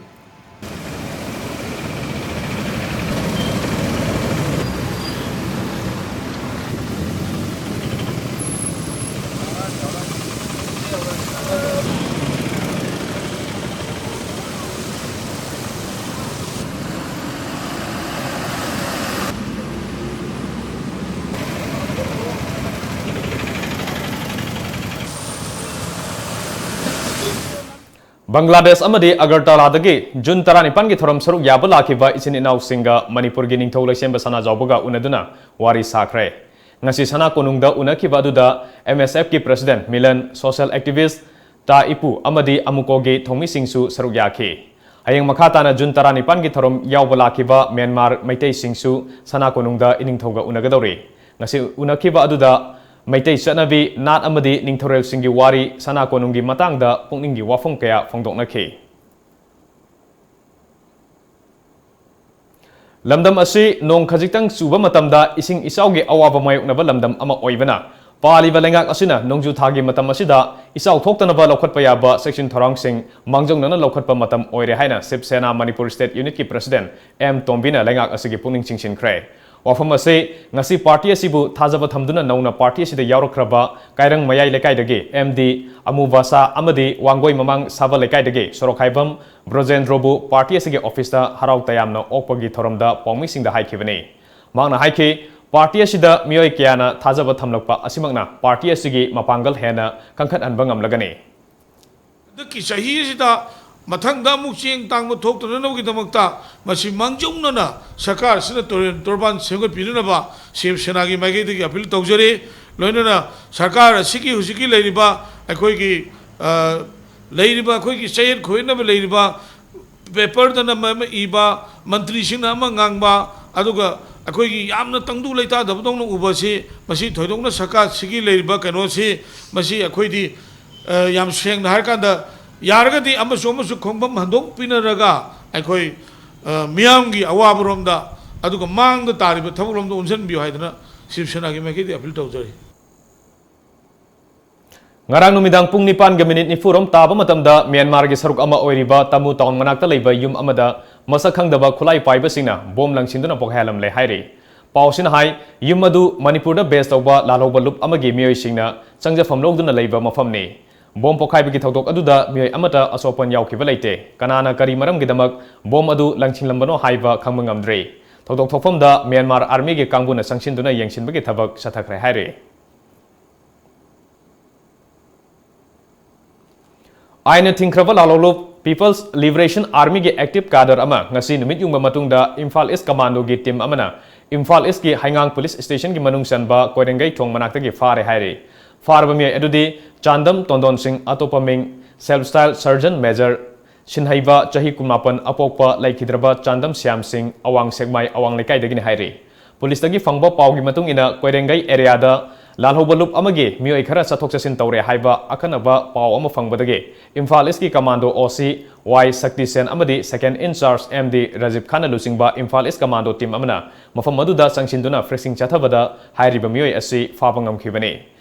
ꯕꯪꯒ꯭ꯂꯥꯗꯦꯁ ꯑꯃꯗꯤ ꯑꯒꯔꯇꯂꯥꯗꯒꯤ ꯖꯨꯟ ꯇꯔꯥꯅꯤꯄꯥꯟꯒꯤ ꯊꯧꯔꯝ ꯁꯔꯨꯛ ꯌꯥꯕ ꯂꯥꯛꯈꯤꯕ ꯏꯆꯤꯟ ꯏꯅꯥꯎꯁꯤꯡꯒ ꯃꯅꯤꯄꯨꯔꯒꯤ ꯅꯤꯡꯊꯧ ꯂꯩꯁꯦꯝꯕ ꯁꯅꯥꯖꯥꯎꯕꯒ ꯎꯅꯗꯨꯅ ꯋꯥꯔꯤ ꯁꯥꯈ꯭ꯔꯦ꯫ ꯉꯁꯤ ꯁꯅꯥ ꯀꯣꯅꯨꯡꯗ ꯎꯅꯈꯤꯕ ꯑꯗꯨꯗ ꯑꯦꯝ ꯑꯦꯁ ꯑꯦꯐꯀꯤ ꯄ꯭ꯔꯁꯤꯗꯦꯟꯠ ꯃꯤꯂꯟ, ꯁꯣꯁꯤꯌꯦꯜ ꯑꯦꯛꯇꯤꯚꯤꯁꯠ ꯇꯥ ꯏꯄꯨ ꯑꯃꯗꯤ ꯑꯃꯨꯀꯣꯒꯤ ꯊꯧꯃꯤꯁꯤꯡꯁꯨ ꯁꯔꯨꯛ ꯌꯥꯈꯤ꯫ ꯍꯌꯦꯡ ꯃꯈꯥ ꯇꯥꯅ ꯖꯨꯟ ꯇꯔꯥꯅꯤꯄꯥꯟꯒꯤ ꯊꯧꯔꯝ ꯌꯥꯎꯕ ꯂꯥꯛꯈꯤꯕ ꯃ꯭ꯌꯥꯟꯃꯥꯔ ꯃꯩꯇꯩꯁꯤꯡꯁꯨ ꯁꯅꯥ ꯀꯣꯅꯨꯡꯗ ꯏꯅꯤꯡꯊꯧꯒ ꯎꯅꯒꯗꯧꯔꯤ꯫ ꯉꯁꯤ ꯎꯅꯈꯤꯕ ꯑꯗꯨꯗ ꯃꯩꯇꯩ ꯆꯠꯅꯕꯤ, ꯅꯥꯠ ꯑꯃꯗꯤ ꯅꯤꯡꯊꯧꯔꯦꯜꯁꯤꯡꯒꯤ ꯋꯥꯔꯤ, ꯁꯅꯥ ꯀꯣꯅꯨꯡꯒꯤ ꯃꯇꯥꯡꯗ ꯄꯨꯛꯅꯤꯡꯒꯤ ꯋꯥꯐꯝ ꯀꯌꯥ ꯐꯣꯡꯗꯣꯛꯅꯈꯤ꯫ ꯂꯝꯗꯝ ꯑꯁꯤ ꯅꯣꯡ ꯈꯖꯤꯛꯇꯪ ꯆꯨꯕ ꯃꯇꯝꯗ ꯏꯁꯤꯡ ꯏꯆꯥꯎꯒꯤ ꯑꯋꯥꯕ ꯃꯥꯌꯣꯛꯅꯕ ꯂꯝꯗꯝ ꯑꯃ ꯑꯣꯏꯕꯅ ꯄꯥꯜꯂꯤꯕ ꯂꯩꯉꯥꯛ ꯑꯁꯤꯅ ꯅꯣꯡꯖꯨ ꯊꯥꯒꯤ ꯃꯇꯝ ꯑꯁꯤꯗ ꯏꯆꯥꯎ ꯊꯣꯛꯇꯅꯕ ꯂꯧꯈꯠꯄ ꯌꯥꯕ ꯆꯦꯛꯁꯤꯟ ꯊꯧꯔꯥꯡꯁꯤꯡ ꯃꯥꯡꯖꯧꯅꯅ ꯂꯧꯈꯠꯄ ꯃꯇꯝ ꯑꯣꯏꯔꯦ ꯍꯥꯏꯅ ꯁꯤꯕ ꯁꯦꯅꯥ ꯃꯅꯤꯄꯨꯔ ꯁ꯭ꯇꯦꯠ ꯌꯨꯅꯤꯠꯀꯤ ꯄ꯭ꯔꯁꯤꯗꯦꯟꯠ ꯑꯦꯝ ꯇꯣꯝꯕꯤꯅ ꯂꯩꯉꯥꯛ ꯑꯁꯤꯒꯤ ꯄꯨꯛꯅꯤꯡ ꯆꯤꯡꯁꯤꯟꯈ꯭ꯔꯦ꯫ ꯋꯥꯐꯝ ꯑꯁꯤ ꯉꯁꯤ ꯄꯥꯔꯇꯤ ꯑꯁꯤꯕꯨ ꯊꯥꯖꯕ ꯊꯝꯗꯨꯅ ꯅꯧꯅ ꯄꯥꯔꯇꯤ ꯑꯁꯤꯗ ꯌꯥꯎꯔꯛꯈ꯭ꯔꯕ ꯀꯥꯏꯔꯪ ꯃꯌꯥꯏ ꯂꯩꯀꯥꯏꯗꯒꯤ ꯑꯦꯝ ꯗꯤ ꯑꯃꯨꯕꯥꯁꯥ ꯑꯃꯗꯤ ꯋꯥꯡꯒꯣꯏ ꯃꯃꯥꯡ ꯁꯥꯕ ꯂꯩꯀꯥꯏꯗꯒꯤ ꯁꯣꯔꯣꯛꯈꯥꯏꯕꯝ ꯕ꯭ꯔꯣꯖꯦꯟꯗ꯭ꯔꯣꯕꯨ ꯄꯥꯔꯇꯤ ꯑꯁꯤꯒꯤ ꯑꯣꯐꯤꯁꯇ ꯍꯔꯥꯎ ꯇꯌꯥꯝꯅ ꯑꯣꯛꯄꯒꯤ ꯊꯧꯔꯝꯗ ꯄꯥꯎꯃꯤꯁꯤꯡꯗ ꯍꯥꯏꯈꯤꯕꯅꯤ꯫ ꯃꯍꯥꯛꯅ ꯍꯥꯏꯈꯤ, ꯄꯥꯔꯇꯤ ꯑꯁꯤꯗ ꯃꯤꯑꯣꯏ ꯀꯌꯥꯅ ꯊꯥꯖꯕ ꯊꯝꯂꯛꯄ ꯑꯁꯤꯃꯛꯅ ꯄꯥꯔꯇꯤ ꯑꯁꯤꯒꯤ ꯃꯄꯥꯡꯒꯜ ꯍꯦꯟꯅ ꯀꯟꯈꯠꯍꯟꯕ ꯉꯝꯂꯒꯅꯤ꯫ ꯍꯟꯗꯛꯀꯤ ꯆꯍꯤ ꯑꯁꯤꯗ ꯃꯊꯪꯗ ꯑꯃꯨꯛ ꯆꯦꯡ ꯇꯥꯡꯕ ꯊꯣꯛꯇꯅꯕꯒꯤꯗꯃꯛꯇ ꯃꯁꯤ ꯃꯥꯡꯖꯧꯅꯅ ꯁꯔꯀꯥꯔ ꯑꯁꯤꯅ ꯇꯨꯔꯦꯜ ꯇꯣꯔꯕꯥꯟ ꯁꯦꯝꯒꯠꯄꯤꯅꯅꯕ ꯁꯤꯕ ꯁꯦꯅꯥꯒꯤ ꯃꯥꯏꯀꯩꯗꯒꯤ ꯑꯄꯤꯜ ꯇꯧꯖꯔꯤ꯫ ꯂꯣꯏꯅꯅ ꯁꯔꯀꯥꯔ ꯑꯁꯤꯒꯤ ꯍꯧꯖꯤꯛꯀꯤ ꯂꯩꯔꯤꯕ ꯑꯩꯈꯣꯏꯒꯤ, ꯑ, ꯂꯩꯔꯤꯕ ꯑꯩꯈꯣꯏꯒꯤ ꯆꯌꯦꯠ ꯈꯣꯏꯌꯦꯠꯅꯕ ꯂꯩꯔꯤꯕ ꯄꯦꯄꯔꯗꯅ ꯑꯃ ꯏꯕ, ꯃꯟꯇ꯭ꯔꯤꯁꯤꯡꯅ ꯑꯃ ꯉꯥꯡꯕ, ꯑꯗꯨꯒ ꯑꯩꯈꯣꯏꯒꯤ ꯌꯥꯝꯅ ꯇꯪꯗꯨ ꯂꯩꯇꯥꯗꯕꯗꯧꯅ ꯎꯕꯁꯤ, ꯃꯁꯤ ꯊꯣꯏꯗꯣꯛꯅ ꯁꯔꯀꯥꯔꯁꯤꯒꯤ ꯂꯩꯔꯤꯕ ꯀꯩꯅꯣꯁꯤ, ꯃꯁꯤ ꯑꯩꯈꯣꯏꯗꯤ, ꯑ, ꯌꯥꯝ ꯁꯦꯡꯅ ꯍꯥꯏꯔꯀꯥꯟꯗ, ꯌꯥꯔꯒꯗꯤ ꯑꯃꯁꯨ ꯑꯃꯁꯨ ꯈꯣꯡꯐꯝ ꯍꯟꯗꯣꯛꯄꯤꯅꯔꯒ ꯑꯩꯈꯣꯏ, ꯑ, ꯃꯤꯌꯥꯝꯒꯤ ꯑꯋꯥꯕꯔꯣꯝꯗ, ꯑꯗꯨꯒ ꯃꯥꯡꯗ ꯇꯥꯔꯤꯕ ꯊꯕꯛꯂꯣꯝꯗ ꯑꯣꯟꯁꯤꯟꯕꯤꯌꯨ ꯍꯥꯏꯗꯅ ꯁꯤꯕ ꯁꯦꯅꯥꯒꯤ ꯃꯥꯏꯀꯩꯗꯒꯤ ꯑꯄꯤꯜ ꯇꯧꯖꯔꯤ꯫ ꯉꯔꯥꯡ ꯅꯨꯃꯤꯗꯥꯡ ꯄꯨꯡ ꯅꯤꯄꯥꯟꯒ ꯃꯤꯅꯤꯠ ꯅꯤꯐꯨꯔꯣꯝ ꯇꯥꯕ ꯃꯇꯝꯗ ꯃ꯭ꯌꯥꯟꯃꯥꯔꯒꯤ ꯁꯔꯨꯛ ꯑꯃ ꯑꯣꯏꯔꯤꯕ ꯇꯥꯃꯨ ꯇꯥꯎꯟ ꯃꯅꯥꯛꯇ ꯂꯩꯕ ꯌꯨꯝ ꯑꯃꯗ ꯃꯁꯛ ꯈꯪꯗꯕ ꯈꯨꯠꯂꯥꯏ ꯄꯥꯏꯕꯁꯤꯡꯅ ꯕꯣꯝ ꯂꯪꯁꯤꯟꯗꯨꯅ ꯄꯣꯈꯥꯏꯍꯜꯂꯝꯂꯦ ꯍꯥꯏꯔꯤ꯫ ꯄꯥꯎꯁꯤꯅ ꯍꯥꯏ, ꯌꯨꯝ ꯑꯗꯨ ꯃꯅꯤꯄꯨꯔꯗ ꯕꯦꯖ ꯇꯧꯕ ꯂꯥꯜꯍꯧꯕ ꯂꯨꯞ ꯑꯃꯒꯤ ꯃꯤꯑꯣꯏꯁꯤꯡꯅ ꯆꯪꯖꯐꯝ ꯂꯧꯗꯨꯅ ꯂꯩꯕ ꯃꯐꯝꯅꯤ꯫ ꯕꯣꯝ ꯄꯣꯈꯥꯏꯕꯒꯤ ꯊꯧꯗꯣꯛ ꯑꯗꯨꯗ ꯃꯤꯑꯣꯏ ꯑꯃꯠꯇ ꯑꯁꯣꯛꯄꯟ ꯌꯥꯎꯈꯤꯕ ꯂꯩꯇꯦ꯫ ꯀꯅꯥꯅ ꯀꯔꯤ ꯃꯔꯝꯒꯤꯗꯃꯛ ꯕꯣꯝ ꯑꯗꯨ ꯂꯪꯁꯤꯜꯂꯝꯕꯅꯣ ꯍꯥꯏꯕ ꯈꯪꯕ ꯉꯝꯗ꯭ꯔꯤ꯫ ꯊꯧꯗꯣꯛ ꯊꯣꯛꯐꯝꯗ ꯃ꯭ꯌꯥꯟꯃꯥꯔ ꯑꯥꯔꯃꯤꯒꯤ ꯀꯥꯡꯕꯨꯅ ꯆꯪꯁꯤꯟꯗꯨꯅ ꯌꯦꯡꯁꯤꯟꯕꯒꯤ ꯊꯕꯛ ꯆꯠꯊꯈ꯭ꯔꯦ ꯍꯥꯏꯔꯤ꯫ ꯑꯥꯏꯟꯅ ꯊꯤꯡꯈ꯭ꯔꯕ ꯂꯥꯜꯍꯧꯂꯨꯞ People's Liberation Armyꯒꯤ active cadre ꯑꯃ ꯉꯁꯤ ꯅꯨꯃꯤꯠ ꯌꯨꯡꯕ ꯃꯇꯨꯡꯗ ꯏꯝꯐꯥꯜ ꯏꯁ ꯀꯃꯥꯟꯗꯣꯒꯤ team ꯑꯃꯅ ꯏꯝꯐꯥꯜ ꯏꯁꯀꯤ ꯍꯩꯉꯥꯡ police stationꯒꯤ ꯃꯅꯨꯡ ꯆꯟꯕ ꯀꯣꯏꯔꯦꯡꯒꯩ ꯊꯣꯡ ꯃꯅꯥꯛꯇꯒꯤ ꯐꯥꯔꯦ ꯍꯥꯏꯔꯤ꯫ ꯐꯥꯔꯕ ꯃꯤꯑꯣꯏ ꯑꯗꯨꯗꯤ ꯆꯥꯟꯗꯝ ꯇꯣꯟꯗꯣꯟ ꯁꯤꯡ, ꯑꯇꯣꯞꯄ ꯃꯤꯡ Self Style Sergeant Major, ꯁꯤꯟꯍꯩꯕ ꯆꯍꯤ ꯀꯨꯟꯃꯥꯄꯟ, ꯑꯄꯣꯛꯄ ꯂꯩꯈꯤꯗ꯭ꯔꯕ ꯆꯥꯟꯗꯝ ꯁ꯭ꯌꯥꯝ ꯁꯤꯡ, ꯑꯋꯥꯡ ꯁꯦꯛꯃꯥꯏ ꯑꯋꯥꯡ ꯂꯩꯀꯥꯏꯗꯒꯤꯅꯤ ꯍꯥꯏꯔꯤ꯫ ꯄꯨꯂꯤꯁꯇꯒꯤ ꯐꯪꯕ ꯄꯥꯎꯒꯤ ꯃꯇꯨꯡ ꯏꯟꯅ, ꯀꯣꯏꯔꯦꯡꯒꯩ areaꯗ ꯂꯥꯜꯍꯧꯕ ꯂꯨꯞ ꯑꯃꯒꯤ ꯃꯤꯑꯣꯏ ꯈꯔ ꯆꯠꯊꯣꯛ ꯆꯠꯁꯤꯟ ꯇꯧꯔꯦ ꯍꯥꯏꯕ ꯑꯈꯟꯅꯕ ꯄꯥꯎ ꯑꯃ ꯐꯪꯕꯗꯒꯤ ꯏꯝꯐꯥꯜ ꯏꯁꯀꯤ commando O C Y ꯁꯛꯇꯤ ꯁꯦꯟ ꯑꯃꯗꯤ second in charge M D Rajiv ꯈꯥꯟꯅ ꯂꯨꯆꯤꯡꯕ ꯏꯝꯐꯥꯜ ꯏꯁ commando team ꯑꯃꯅ ꯃꯐꯝ ꯑꯗꯨꯗ ꯆꯪꯁꯤꯟꯗꯨꯅ ꯐ꯭ꯔꯦꯛꯁꯤꯡ ꯆꯠꯊꯕꯗ ꯍꯥꯏꯔꯤꯕ ꯃꯤꯑꯣꯏ ꯑꯁꯤ ꯐꯥꯕ ꯉꯝꯈꯤꯕꯅꯤ꯫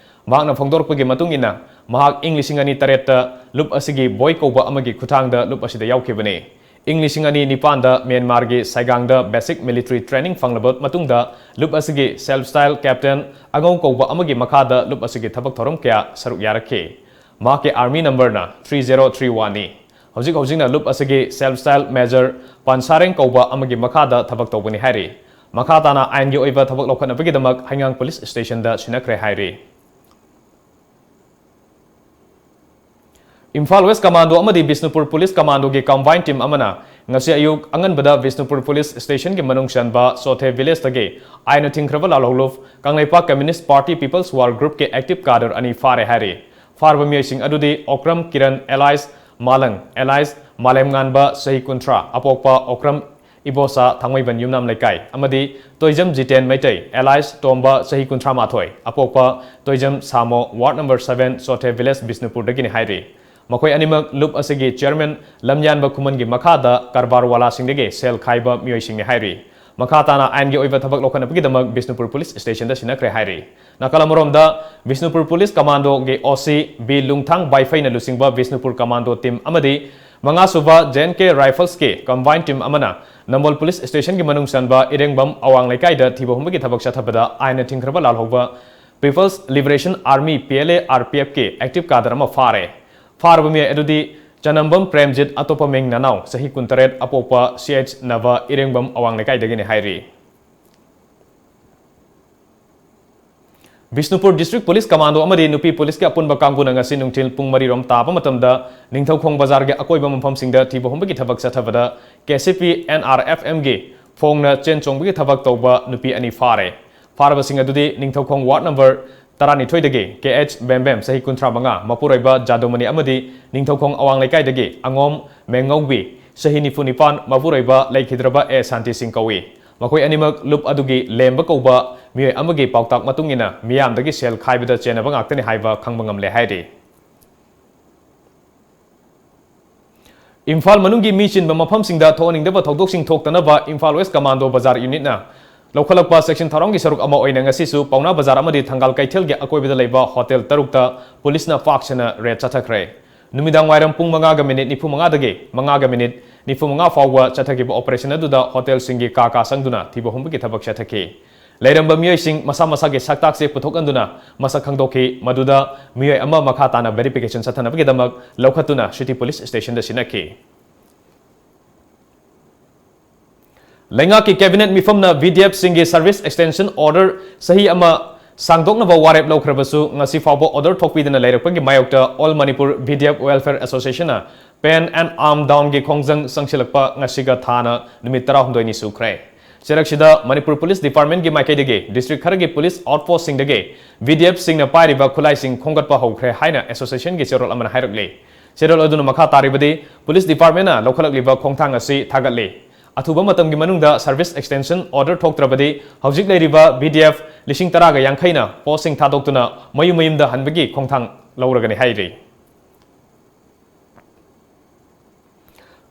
ꯃꯍꯥꯛꯅ ꯐꯣꯡꯗꯣꯔꯛꯄꯒꯤ ꯃꯇꯨꯡ ꯏꯟꯅ, ꯃꯍꯥꯛ ꯏꯪ ꯂꯤꯁꯤꯡ ꯑꯅꯤ ꯇꯔꯦꯠꯇ ꯂꯨꯞ ꯑꯁꯤꯒꯤ ꯕꯣꯏ ꯀꯧꯕ ꯑꯃꯒꯤ ꯈꯨꯠꯊꯥꯡꯗ ꯂꯨꯞ ꯑꯁꯤꯗ ꯌꯥꯎꯈꯤꯕꯅꯤ꯫ ꯏꯪ ꯂꯤꯁꯤꯡ ꯑꯅꯤ ꯅꯤꯄꯥꯟꯗ ꯃ꯭ꯌꯥꯟꯃꯥꯔꯒꯤ ꯁꯥꯏꯒꯥꯡꯗ basic military training ꯐꯪꯂꯕ ꯃꯇꯨꯡꯗ, ꯂꯨꯞ ꯑꯁꯤꯒꯤ self style captain ꯑꯉꯧ ꯀꯧꯕ ꯑꯃꯒꯤ ꯃꯈꯥꯗ ꯂꯨꯞ ꯑꯁꯤꯒꯤ ꯊꯕꯛ ꯊꯧꯔꯝ ꯀꯌꯥ ꯁꯔꯨꯛ ꯌꯥꯔꯛꯈꯤ꯫ ꯃꯍꯥꯛꯀꯤ army number ꯅ three zero three one ꯅꯤ꯫ ꯍꯧꯖꯤꯛ ꯍꯧꯖꯤꯛꯅ ꯂꯨꯞ ꯑꯁꯤꯒꯤ self style major ꯄꯥꯟꯁꯥꯔꯦꯡ ꯀꯧꯕ ꯑꯃꯒꯤ ꯃꯈꯥꯗ ꯊꯕꯛ ꯇꯧꯕꯅꯤ ꯍꯥꯏꯔꯤ꯫ ꯃꯈꯥ ꯇꯥꯅ ꯑꯥꯏꯟꯒꯤ ꯑꯣꯏꯕ ꯊꯕꯛ ꯂꯧꯈꯠꯅꯕꯒꯤꯗꯃꯛ ꯍꯩꯉꯥꯡ police station ꯗ ꯁꯤꯟꯅꯈ꯭ꯔꯦ ꯍꯥꯏꯔꯤ꯫ ꯏꯝꯐꯥꯜ West Commando ꯑꯃꯗꯤ ꯕꯤꯁꯅꯨꯄꯨꯔ Police Commando ꯒꯤ combined team ꯑꯃꯅ ꯉꯁꯤ ꯑꯌꯨꯛ ꯑꯉꯟꯕꯗ ꯕꯤꯁꯅꯨꯄꯨꯔ Police Station ꯒꯤ ꯃꯅꯨꯡ ꯆꯟꯕ ꯁꯣꯊꯦ village ꯇꯒꯤ ꯑꯥꯏꯟꯅ ꯊꯤꯡꯈ꯭ꯔꯕ ꯂꯥꯜꯍꯧꯂꯨꯞ Kangleipak Communist Party People's War Group ꯀꯤ active cadre ꯑꯅꯤ ꯐꯥꯔꯦ ꯍꯥꯏꯔꯤ꯫ ꯐꯥꯔꯕ ꯃꯤꯑꯣꯏꯁꯤꯡ ꯑꯗꯨꯗꯤ ꯑꯣꯀ꯭ꯔꯝ ꯀꯤꯔꯟ alias ꯃꯥꯂꯪ alias ꯃꯥꯂꯦꯝꯉꯥꯟꯕ, ꯆꯍꯤ ꯀꯨꯟꯊ꯭ꯔꯥ, ꯑꯄꯣꯛꯄ ꯑꯣꯀ꯭ꯔꯝ ꯏꯕꯣꯁꯥ ꯊꯥꯡꯃꯩꯕꯟ ꯌꯨꯝꯅꯥꯝ ꯂꯩꯀꯥꯏ, ꯑꯃꯗꯤ ꯇꯣꯏꯖꯝ ꯖꯤꯇꯦꯟ ꯃꯩꯇꯩ alias ꯇꯣꯝꯕ, ꯆꯍꯤ ꯀꯨꯟꯊ꯭ꯔꯥ ꯃꯥꯊꯣꯏ, ꯑꯄꯣꯛꯄ Toijam ꯁꯥꯃꯣ, ward number seven, ꯁꯣꯊꯦ village, ꯕꯤꯁꯅꯨꯄꯨꯔꯗꯒꯤꯅꯤ ꯍꯥꯏꯔꯤ꯫ ꯃꯈꯣꯏ ꯑꯅꯤꯃꯛ ꯂꯨꯞ ꯑꯁꯤꯒꯤ chairman ꯂꯝꯌꯥꯟꯕ ꯈꯨꯃꯟꯒꯤ ꯃꯈꯥꯗ ꯀꯔꯕꯥꯔ ꯋꯥꯂꯥꯁꯤꯡꯗꯒꯤ ꯁꯦꯜ ꯈꯥꯏꯕ ꯃꯤꯑꯣꯏꯁꯤꯡꯅꯤ ꯍꯥꯏꯔꯤ꯫ ꯃꯈꯥ ꯇꯥꯅ ꯑꯥꯏꯟꯒꯤ ꯑꯣꯏꯕ ꯊꯕꯛ ꯂꯧꯈꯠꯅꯕꯒꯤꯗꯃꯛ ꯕꯤꯁꯅꯨꯄꯨꯔ Police Station ꯗ ꯁꯤꯟꯅꯈ꯭ꯔꯦ ꯍꯥꯏꯔꯤ꯫ ꯅꯥꯀꯜ ꯑꯃꯔꯣꯝꯗ, ꯕꯤꯁꯅꯨꯄꯨꯔ Police Commando ꯒꯤ O C ꯕꯤ ꯂꯨꯡꯊꯥꯡ ꯕꯥꯏꯐꯩꯅ ꯂꯨꯆꯤꯡꯕ ꯕꯤꯁꯅꯨꯄꯨꯔ Commando team ꯑꯃꯗꯤ ꯃꯉꯥꯁꯨꯕ J N K Rifles ꯀꯤ combined team ꯑꯃꯅ ꯅꯝꯕꯣꯜ Police Station ꯒꯤ ꯃꯅꯨꯡ ꯆꯟꯕ ꯏꯔꯦꯡꯕꯝ ꯑꯋꯥꯡ ꯂꯩꯀꯥꯏꯗ ꯊꯤꯕ ꯍꯨꯝꯕꯒꯤ ꯊꯕꯛ ꯆꯠꯊꯕꯗ ꯑꯥꯏꯟꯅ ꯊꯤꯡꯈ꯭ꯔꯕ ꯂꯥꯜꯍꯧꯕ People's Liberation Army, P L A, R P F ꯀꯤ active cadre ꯑꯃ ꯐꯥꯔꯦ꯫ ꯐꯥꯔꯕ ꯃꯤꯑꯣꯏ ꯑꯗꯨꯗꯤ ꯆꯅꯝꯕꯝ ꯄ꯭ꯔꯦꯝꯖꯤꯠ, ꯑꯇꯣꯞꯄ ꯃꯤꯡ ꯅꯅꯥꯎ, ꯆꯍꯤ ꯀꯨꯟꯇꯔꯦꯠ, ꯑꯄꯣꯛꯄ C H ꯅꯚ, ꯏꯔꯦꯡꯕꯝ ꯑꯋꯥꯡ ꯂꯩꯀꯥꯏꯗꯒꯤꯅꯤ ꯍꯥꯏꯔꯤ꯫ ꯕꯤꯁꯅꯨꯄꯨꯔ District Police Commando ꯑꯃꯗꯤ ꯅꯨꯄꯤ police ꯀꯤ ꯑꯄꯨꯟꯕ ꯀꯥꯡꯕꯨꯅ ꯉꯁꯤ ꯅꯨꯡꯊꯤꯜ ꯄꯨꯡ ꯃꯔꯤ ꯔꯣꯝ ꯇꯥꯕ ꯃꯇꯝꯗ ꯅꯤꯡꯊꯧꯈꯣꯡ ꯕꯖꯥꯔꯒꯤ ꯑꯀꯣꯏꯕ ꯃꯐꯝꯁꯤꯡꯗ ꯊꯤꯕ ꯍꯨꯝꯕꯒꯤ ꯊꯕꯛ ꯆꯠꯊꯕꯗ K C P N R F M ꯒꯤ ꯐꯣꯡꯅ ꯆꯦꯟ ꯆꯣꯡꯕꯒꯤ ꯊꯕꯛ ꯇꯧꯕ ꯅꯨꯄꯤ ꯑꯅꯤ ꯐꯥꯔꯦ꯫ ꯐꯥꯔꯕꯁꯤꯡ ꯑꯗꯨꯗꯤ Ningthoukhong ward number ꯇꯔꯥꯅꯤꯊꯣꯏꯗꯒꯤ K H ꯕꯦꯝꯕꯦꯝ, ꯆꯍꯤ ꯀꯨꯟꯊ꯭ꯔꯥ ꯃꯉꯥ, ꯃꯄꯨꯔꯣꯏꯕ ꯖꯥꯗꯨꯃꯅꯤ, ꯑꯃꯗꯤ ꯅꯤꯡꯊꯧꯈꯣꯡ ꯑꯋꯥꯡ ꯂꯩꯀꯥꯏꯗꯒꯤ ꯑꯉꯣꯝ ꯃꯦꯡꯉꯧꯕꯤ, ꯆꯍꯤ ꯅꯤꯐꯨ ꯅꯤꯄꯥꯟ, ꯃꯄꯨꯔꯣꯏꯕ ꯂꯩꯈꯤꯗ꯭ꯔꯕ ꯑꯦ ꯁꯥꯟꯇꯤ ꯁꯤꯡ ꯀꯧꯏ꯫ ꯃꯈꯣꯏ ꯑꯅꯤꯃꯛ ꯂꯨꯞ ꯑꯗꯨꯒꯤ ꯂꯦꯝꯕ ꯀꯧꯕ ꯃꯤꯑꯣꯏ ꯑꯃꯒꯤ ꯄꯥꯎꯇꯥꯛ ꯃꯇꯨꯡ ꯏꯟꯅ ꯃꯤꯌꯥꯝꯗꯒꯤ ꯁꯦꯜ ꯈꯥꯏꯕꯗ ꯆꯦꯟꯅꯕ ꯉꯥꯛꯇꯅꯤ ꯍꯥꯏꯕ ꯈꯪꯕ ꯉꯝꯂꯦ ꯍꯥꯏꯔꯤ꯫ ꯏꯝꯐꯥꯜ ꯃꯅꯨꯡꯒꯤ ꯃꯤ ꯆꯤꯟꯕ ꯃꯐꯝꯁꯤꯡꯗ ꯊꯣꯛꯍꯟꯅꯤꯡꯗꯕ ꯊꯧꯗꯣꯛꯁꯤꯡ ꯊꯣꯛꯇꯅꯕ Imphal West Commando Bazar Unit ꯅ ꯂꯧꯈꯠꯂꯛꯄ ꯆꯦꯛꯁꯤꯟ ꯊꯧꯔꯥꯡꯒꯤ ꯁꯔꯨꯛ ꯑꯃ ꯑꯣꯏꯅ ꯉꯁꯤꯁꯨ ꯄꯥꯎꯅꯥ ꯕꯖꯥꯔ ꯑꯃꯗꯤ ꯊꯪꯒꯥꯜ ꯀꯩꯊꯦꯜꯒꯤ ꯑꯀꯣꯏꯕꯗ ꯂꯩꯕ ꯍꯣꯇꯦꯜ ꯇꯔꯨꯛꯇ ꯄꯨꯂꯤꯁꯅ ꯄꯥꯛ ꯁꯟꯅ ꯔꯦꯗ ꯆꯠꯊꯈ꯭ꯔꯦ꯫ ꯅꯨꯃꯤꯗꯥꯡ ꯋꯥꯏꯔꯝ ꯄꯨꯡ ꯃꯉꯥꯒ ꯃꯤꯅꯤꯠ ꯅꯤꯐꯨ ꯃꯉꯥꯗꯒꯤ ꯃꯉꯥꯒ ꯃꯤꯅꯤꯠ ꯅꯤꯐꯨ ꯃꯉꯥ ꯐꯥꯎꯕ ꯆꯠꯊꯈꯤꯕ ꯑꯣꯄꯔꯦꯁꯟ ꯑꯗꯨꯗ ꯍꯣꯇꯦꯜꯁꯤꯡꯒꯤ ꯀꯥ ꯀꯥ ꯆꯪꯗꯨꯅ ꯊꯤꯕ ꯍꯨꯝꯕꯒꯤ ꯊꯕꯛ ꯆꯠꯊꯈꯤ꯫ ꯂꯩꯔꯝꯕ ꯃꯤꯑꯣꯏꯁꯤꯡ ꯃꯁꯥ ꯃꯁꯥꯒꯤ ꯁꯛꯇꯥꯛꯁꯦ ꯄꯨꯊꯣꯛꯍꯟꯗꯨꯅ ꯃꯁꯛ ꯈꯪꯗꯣꯛꯈꯤ꯫ ꯃꯗꯨꯗ ꯃꯤꯑꯣꯏ ꯑꯃ ꯃꯈꯥ ꯇꯥꯅ ꯚꯦꯔꯤꯐꯤꯀꯦꯁꯟ ꯆꯠꯊꯅꯕꯒꯤꯗꯃꯛ ꯂꯧꯈꯠꯇꯨꯅ ꯁꯤꯇꯤ ꯄꯨꯂꯤꯁ ꯁ꯭ꯇꯦꯁꯟꯗ ꯁꯤꯟꯅꯈꯤ꯫ ꯂꯩꯉꯥꯛꯀꯤ ꯀꯦꯕꯤꯅꯦꯠ ꯃꯤꯐꯝꯅ ꯚꯤꯗꯤꯑꯦꯐꯁꯤꯡꯒꯤ ꯁꯔꯚꯤꯁ ꯑꯦꯛꯁꯇꯦꯟꯁꯟ ꯑꯣꯔꯗꯔ ꯆꯍꯤ ꯑꯃ ꯁꯥꯡꯗꯣꯛꯅꯕ ꯋꯥꯔꯦꯞ ꯂꯧꯈ꯭ꯔꯕꯁꯨ, ꯉꯁꯤ ꯐꯥꯎꯕ ꯑꯣꯔꯗꯔ ꯊꯣꯛꯄꯤꯗꯅ ꯂꯩꯔꯛꯄꯒꯤ ꯃꯥꯌꯣꯛꯇ All Manipur V D F Welfare Association ꯅ Pen and Arm Down ꯒꯤ ꯈꯣꯡꯖꯪ ꯆꯪꯁꯤꯜꯂꯛꯄ ꯉꯁꯤꯒ ꯊꯥꯅ ꯅꯨꯃꯤꯠ ꯇꯔꯥꯍꯨꯝꯗꯣꯏꯅꯤ ꯁꯨꯈ꯭ꯔꯦ꯫ ꯆꯩꯔꯛꯁꯤꯗ ꯃꯅꯤꯄꯨꯔ ꯄꯨꯂꯤꯁ ꯗꯤꯄꯥꯔꯠꯃꯦꯟꯒꯤ ꯃꯥꯏꯀꯩꯗꯒꯤ ꯗꯤꯁꯇ꯭ꯔꯤꯛ ꯈꯔꯒꯤ ꯄꯨꯂꯤꯁ ꯑꯥꯎꯠꯄꯣꯁꯁꯤꯡꯗꯒꯤ ꯚꯤꯗꯤꯑꯦꯐꯁꯤꯡꯅ ꯄꯥꯏꯔꯤꯕ ꯈꯨꯠꯂꯥꯏꯁꯤꯡ ꯈꯣꯝꯒꯠꯄ ꯍꯧꯈ꯭ꯔꯦ ꯍꯥꯏꯅ ꯑꯦꯁꯣꯁꯤꯌꯦꯁꯟꯒꯤ ꯆꯦꯔꯣꯜ ꯑꯃꯅ ꯍꯥꯏꯔꯛꯂꯤ꯫ ꯆꯦꯔꯣꯜ ꯑꯗꯨꯅ ꯃꯈꯥ ꯇꯥꯔꯤꯕꯗꯤ, ꯄꯨꯂꯤꯁ ꯗꯤꯄꯥꯔꯠꯃꯦꯟꯅ ꯂꯧꯈꯠꯂꯛꯂꯤꯕ ꯈꯣꯡꯊꯥꯡ ꯑꯁꯤ ꯊꯥꯒꯠꯂꯤ꯫ ꯑꯊꯨꯕ ꯃꯇꯝꯒꯤ ꯃꯅꯨꯡꯗ ꯁꯔꯚꯤꯁ ꯑꯦꯛꯁꯇꯦꯟꯁꯟ ꯑꯣꯔꯗꯔ ꯊꯣꯛꯇ꯭ꯔꯕꯗꯤ, ꯍꯧꯖꯤꯛ ꯂꯩꯔꯤꯕ ꯚꯤꯗꯤꯑꯦꯐ ꯂꯤꯁꯤꯡ ꯇꯔꯥꯒ ꯌꯥꯡꯈꯩꯅ ꯄꯣꯁꯁꯤꯡ ꯊꯥꯗꯣꯛꯇꯨꯅ ꯃꯌꯨꯝ ꯃꯌꯨꯝꯗ ꯍꯟꯕꯒꯤ ꯈꯣꯡꯊꯥꯡ ꯂꯧꯔꯒꯅꯤ ꯍꯥꯏꯔꯤ꯫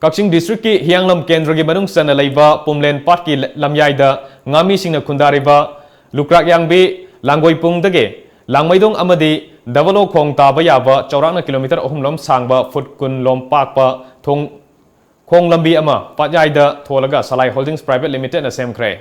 ꯀꯛꯆꯤꯡ ꯗꯤꯁꯇ꯭ꯔꯤꯛꯀꯤ ꯍꯤꯌꯥꯡꯂꯝ ꯀꯦꯟꯗ꯭ꯔꯒꯤ ꯃꯅꯨꯡ ꯆꯟꯅ ꯂꯩꯕ ꯄꯨꯝꯂꯦꯟ ꯄꯥꯠꯀꯤ ꯂꯝꯌꯥꯏꯗ ꯉꯥꯃꯤꯁꯤꯡꯅ ꯈꯨꯟꯗꯥꯔꯤꯕ ꯂꯨꯀ꯭ꯔꯥꯛꯌꯥꯡꯕꯤ, ꯂꯥꯡꯒꯣꯏꯄꯨꯡꯗꯒꯤ ꯂꯥꯡꯃꯩꯗꯣꯡ ꯑꯃꯗꯤ ꯗꯕꯂꯣ ꯈꯣꯡ ꯇꯥꯕ ꯌꯥꯕ ꯆꯥꯎꯔꯥꯛꯅ ꯀꯤꯂꯣꯃꯤꯇꯔ ꯑꯍꯨꯝ ꯂꯣꯝ ꯁꯥꯡꯕ ꯐꯨꯠ ꯀꯨꯟ ꯂꯣꯝ ꯄꯥꯛꯄ ꯊꯣꯡ ꯈꯣꯡ ꯂꯝꯕꯤ ꯑꯃ ꯄꯥꯠꯌꯥꯏꯗ ꯊꯣꯜꯂꯒ ꯁꯂꯥꯏ ꯍꯣꯜꯗꯤꯡꯁ ꯄ꯭ꯔꯥꯏꯚꯦꯠ ꯂꯤꯃꯤꯇꯦꯗꯅ ꯁꯦꯝꯈ꯭ꯔꯦ꯫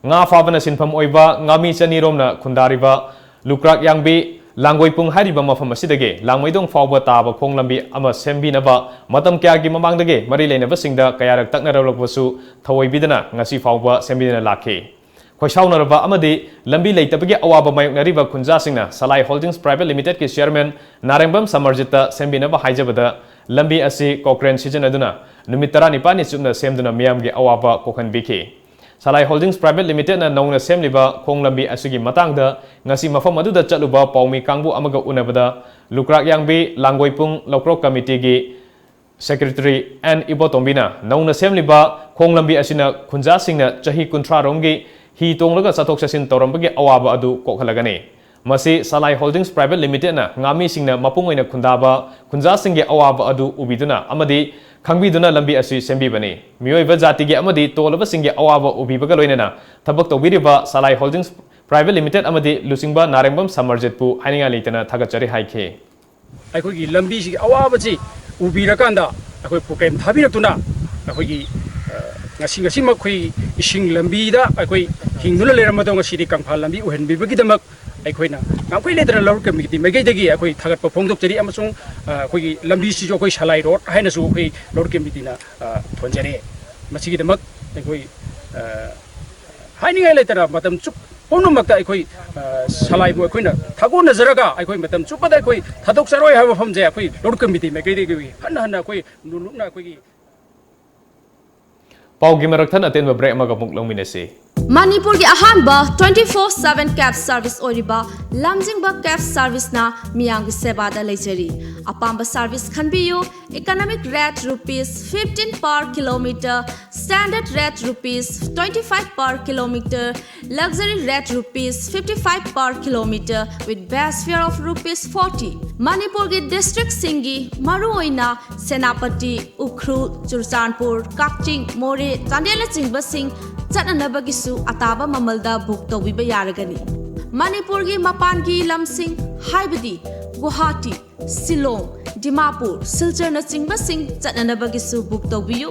ꯉꯥ ꯐꯥꯕꯅ ꯁꯤꯟꯐꯝ ꯑꯣꯏꯕ ꯉꯥꯃꯤ ꯆꯅꯤ ꯔꯣꯝꯅ ꯈꯨꯟꯗꯥꯔꯤꯕ ꯂꯨꯀ꯭ꯔꯥꯛ ꯌꯥꯡꯕꯤ ꯂꯥꯡꯒꯣꯏꯄꯨꯡ ꯍꯥꯏꯔꯤꯕ ꯃꯐꯝ ꯑꯁꯤꯗꯒꯤ ꯂꯥꯡꯃꯩꯗꯣꯡ ꯐꯥꯎꯕ ꯇꯥꯕ ꯈꯣꯡ ꯂꯝꯕꯤ ꯑꯃ ꯁꯦꯝꯕꯤꯅꯕ ꯃꯇꯝ ꯀꯌꯥꯒꯤ ꯃꯃꯥꯡꯗꯒꯤ ꯃꯔꯤ ꯂꯩꯅꯕꯁꯤꯡꯗ ꯀꯌꯥꯔꯛ ꯇꯛꯅꯔꯛꯂꯕꯁꯨ ꯊꯑꯣꯏꯕꯤꯗꯅ ꯉꯁꯤ ꯐꯥꯎꯕ ꯁꯦꯝꯕꯤꯗꯅ ꯂꯥꯛꯈꯤ꯫ ꯈꯣꯏꯁꯥꯎꯅꯔꯕ ꯑꯃꯗꯤ ꯂꯝꯕꯤ ꯂꯩꯇꯕꯒꯤ ꯑꯋꯥꯕ ꯃꯥꯌꯣꯛꯅꯔꯤꯕ ꯈꯨꯟꯖꯥꯁꯤꯡꯅ ꯁꯂꯥꯏ ꯍꯣꯜꯗꯤꯡꯁ ꯄ꯭ꯔꯥꯏꯚꯦꯠ ꯂꯤꯃꯤꯇꯦꯗꯀꯤ ꯆꯤꯌꯔꯃꯦꯟ ꯅꯥꯔꯦꯡꯕꯝ ꯁꯃꯔꯖꯤꯠꯇ ꯁꯦꯝꯕꯤꯅꯕ ꯍꯥꯏꯖꯕꯗ, ꯂꯝꯕꯤ ꯑꯁꯤ ꯀꯣꯀ꯭ꯔꯦꯟ ꯁꯤꯖꯤꯟꯅꯗꯨꯅ ꯅꯨꯃꯤꯠ ꯇꯔꯥꯅꯤꯄꯥꯜꯅꯤ ꯆꯨꯞꯅ ꯁꯦꯝꯗꯨꯅ ꯃꯤꯌꯥꯝꯒꯤ ꯑꯋꯥꯕ ꯀꯣꯛꯍꯟꯕꯤꯈꯤ꯫ ꯁꯂꯥꯏ ꯍꯣꯜꯗꯤꯡꯁ ꯄ꯭ꯔꯥꯏꯚꯦꯠ ꯂꯤꯃꯤꯇꯦꯗꯅ ꯅꯧꯅ ꯁꯦꯝꯂꯤꯕ ꯈꯣꯡ ꯂꯝꯕꯤ ꯑꯁꯤꯒꯤ ꯃꯇꯥꯡꯗ ꯉꯁꯤ ꯃꯐꯝ ꯑꯗꯨꯗ ꯆꯠꯂꯨꯕ ꯄꯥꯎꯃꯤ ꯀꯥꯡꯕꯨ ꯑꯃꯒ ꯎꯅꯕꯗ, ꯂꯨꯀ꯭ꯔꯥꯛ ꯌꯥꯡꯕꯤ ꯂꯥꯡꯒꯣꯏꯄꯨꯡ ꯂꯧꯀ꯭ꯔꯣꯛ ꯀꯃꯤꯇꯤꯒꯤ ꯁꯦꯀ꯭ꯔꯦꯇꯔꯤ ꯑꯦꯟ ꯏꯕꯣꯇꯣꯝꯕꯤꯅ ꯅꯧꯅ ꯁꯦꯝꯂꯤꯕ ꯈꯣꯡ ꯂꯝꯕꯤ ꯑꯁꯤꯅ ꯈꯨꯟꯖꯥꯁꯤꯡꯅ ꯆꯍꯤ ꯀꯨꯟꯊ꯭ꯔꯥ ꯔꯣꯝꯒꯤ ꯍꯤ ꯇꯣꯡꯂꯒ ꯆꯠꯊꯣꯛ ꯆꯠꯁꯤꯟ ꯇꯧꯔꯝꯕꯒꯤ ꯑꯋꯥꯕ ꯑꯗꯨ ꯀꯣꯛꯍꯜꯂꯒꯅꯤ꯫ ꯃꯁꯤ ꯁꯂꯥꯏ ꯍꯣꯜꯗꯤꯡꯁ ꯄ꯭ꯔꯥꯏꯚꯦꯠ ꯂꯤꯃꯤꯇꯦꯗꯅ ꯉꯥꯃꯤꯁꯤꯡꯅ ꯃꯄꯨꯡ ꯑꯣꯏꯅ ꯈꯨꯟꯗꯥꯕ ꯈꯨꯟꯖꯥꯁꯤꯡꯒꯤ ꯑꯋꯥꯕ ꯑꯗꯨ ꯎꯕꯤꯗꯨꯅ ꯑꯃꯗꯤ ꯈꯪꯕꯤꯗꯨꯅ ꯂꯝꯕꯤ ꯑꯁꯤ ꯁꯦꯝꯕꯤꯕꯅꯤ꯫ ꯃꯤꯑꯣꯏꯕ ꯖꯥꯇꯤꯒꯤ ꯑꯃꯗꯤ ꯇꯣꯜꯂꯕꯁꯤꯡꯒꯤ ꯑꯋꯥꯕ ꯎꯕꯤꯕꯒ ꯂꯣꯏꯅꯅ ꯊꯕꯛ ꯇꯧꯕꯤꯔꯤꯕ ꯁꯂꯥꯏ ꯍꯣꯜꯗꯤꯡꯁ ꯄ꯭ꯔꯥꯏꯚꯦꯠ ꯂꯤꯃꯤꯇꯦꯗ ꯑꯃꯗꯤ ꯂꯨꯆꯤꯡꯕ ꯅꯥꯔꯦꯡꯕꯝ ꯁꯃꯔꯖꯤꯠꯄꯨ ꯍꯥꯏꯅꯤꯡꯉꯥꯏ ꯂꯩꯇꯅ ꯊꯥꯒꯠꯆꯔꯤ ꯍꯥꯏꯈꯤ꯫ ꯑꯩꯈꯣꯏꯒꯤ ꯂꯝꯕꯤꯁꯤꯒꯤ ꯑꯋꯥꯕꯁꯤ ꯎꯕꯤꯔꯀꯥꯟꯗ ꯑꯩꯈꯣꯏ ꯄ꯭ꯔꯣꯒ꯭ꯔꯥꯝ ꯊꯥꯕꯤꯔꯛꯇꯨꯅ ꯑꯩꯈꯣꯏꯒꯤ, ꯑ, ꯉꯁꯤ, ꯉꯁꯤꯃꯛ ꯑꯩꯈꯣꯏ ꯏꯁꯤꯡ ꯂꯝꯕꯤꯗ ꯑꯩꯈꯣꯏ ꯍꯤꯡꯗꯨꯅ ꯂꯩꯔꯝꯕꯗꯣ ꯉꯁꯤꯗꯤ ꯀꯪꯐꯥꯜ ꯂꯝꯕꯤ ꯑꯣꯏꯍꯟꯕꯤꯕꯒꯤꯗꯃꯛ ꯑꯩꯈꯣꯏꯅ ꯉꯝꯈꯩ ꯂꯩꯇꯅ ꯂꯧꯔꯨꯛ ꯀꯝꯃꯤꯇꯤ ꯃꯥꯏꯀꯩꯗꯒꯤ ꯑꯩꯈꯣꯏ ꯊꯥꯒꯠꯄ ꯐꯣꯡꯗꯣꯛꯆꯔꯤ ꯑꯃꯁꯨꯡ, ꯑ, ꯑꯩꯈꯣꯏꯒꯤ ꯂꯝꯕꯤꯁꯤꯁꯨ ꯑꯩꯈꯣꯏ ꯁꯂꯥꯏ ꯔꯣꯗ ꯍꯥꯏꯅꯁꯨ ꯑꯩꯈꯣꯏ ꯂꯧꯔꯨꯛ ꯀꯝꯃꯤꯇꯤꯅ, ꯑ, ꯊꯣꯟꯖꯔꯦ꯫ ꯃꯁꯤꯒꯤꯗꯃꯛ ꯑꯩꯈꯣꯏ, ꯑ, ꯍꯥꯏꯅꯤꯡꯉꯥꯏ ꯂꯩꯇꯅ ꯃꯇꯝ ꯆꯨꯞ ꯄꯨꯝꯅꯃꯛꯇ ꯑꯩꯈꯣꯏ, ꯑ, ꯁꯂꯥꯏꯕꯨ ꯑꯩꯈꯣꯏꯅ ꯊꯥꯒꯣꯟꯅꯖꯔꯒ ꯑꯩꯈꯣꯏ ꯃꯇꯝ ꯆꯨꯞꯄꯗ ꯑꯩꯈꯣꯏ ꯊꯥꯗꯣꯛꯆꯔꯣꯏ ꯍꯥꯏꯕ ꯋꯥꯐꯝꯁꯦ ꯑꯩꯈꯣꯏ ꯂꯧꯔꯨꯛ ꯀꯝꯃꯤꯇꯤ ꯃꯥꯏꯀꯩꯗꯒꯤ ꯍꯟꯅ ꯍꯟꯅ ꯑꯩꯈꯣꯏ ꯅꯣꯜꯂꯨꯛꯅ ꯑꯩꯈꯣꯏꯒꯤ ꯄꯥꯎꯒꯤ ꯃꯔꯛ ꯊꯠꯅ ꯑꯇꯦꯟꯕ ꯕ꯭ꯔꯦꯛ ꯑꯃꯒ ꯑꯃꯨꯛ ꯂꯧꯃꯤꯟꯅꯁꯤ꯫ ꯃꯅꯤꯄꯨꯔꯒꯤ ꯑꯍꯥꯟꯕ twenty four seven cab service ꯑꯣꯏꯔꯤꯕ ꯂꯝꯖꯤꯡꯕ cab serviceꯅ ꯃꯤꯌꯥꯝꯒꯤ ꯁꯦꯕꯥꯗ ꯂꯩꯖꯔꯤ꯫ ꯑꯄꯥꯝꯕ service ꯈꯟꯕꯤꯌꯨ꯫ Economic rate rupees fifteen per kilometer, standard rate rupees twenty five per kilometer, luxury rate rupees fifty five per kilometer with base fare of rupees forty꯫ ꯃꯅꯤꯄꯨꯔꯒꯤ districtꯁꯤꯡꯒꯤ ꯃꯔꯨꯑꯣꯏꯅ ꯁꯦꯅꯥꯄꯇꯤ, ꯎꯈ꯭ꯔꯨꯜ, ꯆꯨꯔꯆꯥꯟꯄꯨꯔ, ꯀꯛꯆꯤꯡ, ꯃꯣꯔꯦ, ꯆꯥꯟꯗꯦꯜꯅꯆꯤꯡꯕꯁꯤꯡ ꯆꯠꯅꯅꯕꯒꯤꯁꯨ ꯑꯇꯥꯕ ꯃꯃꯜꯗ book ꯇꯧꯕꯤꯕ ꯌꯥꯔꯒꯅꯤ꯫ ꯃꯅꯤꯄꯨꯔꯒꯤ ꯃꯄꯥꯟꯒꯤ ꯂꯝꯁꯤꯡ ꯍꯥꯏꯕꯗꯤ ꯒꯨꯋꯥꯍꯥꯇꯤ, ꯁꯤꯂꯣꯡ, ꯗꯤꯃꯥꯄꯨꯔ, ꯁꯤꯜꯆꯔꯅꯆꯤꯡꯕꯁꯤꯡ ꯆꯠꯅꯅꯕꯒꯤꯁꯨ book ꯇꯧꯕꯤꯌꯨ꯫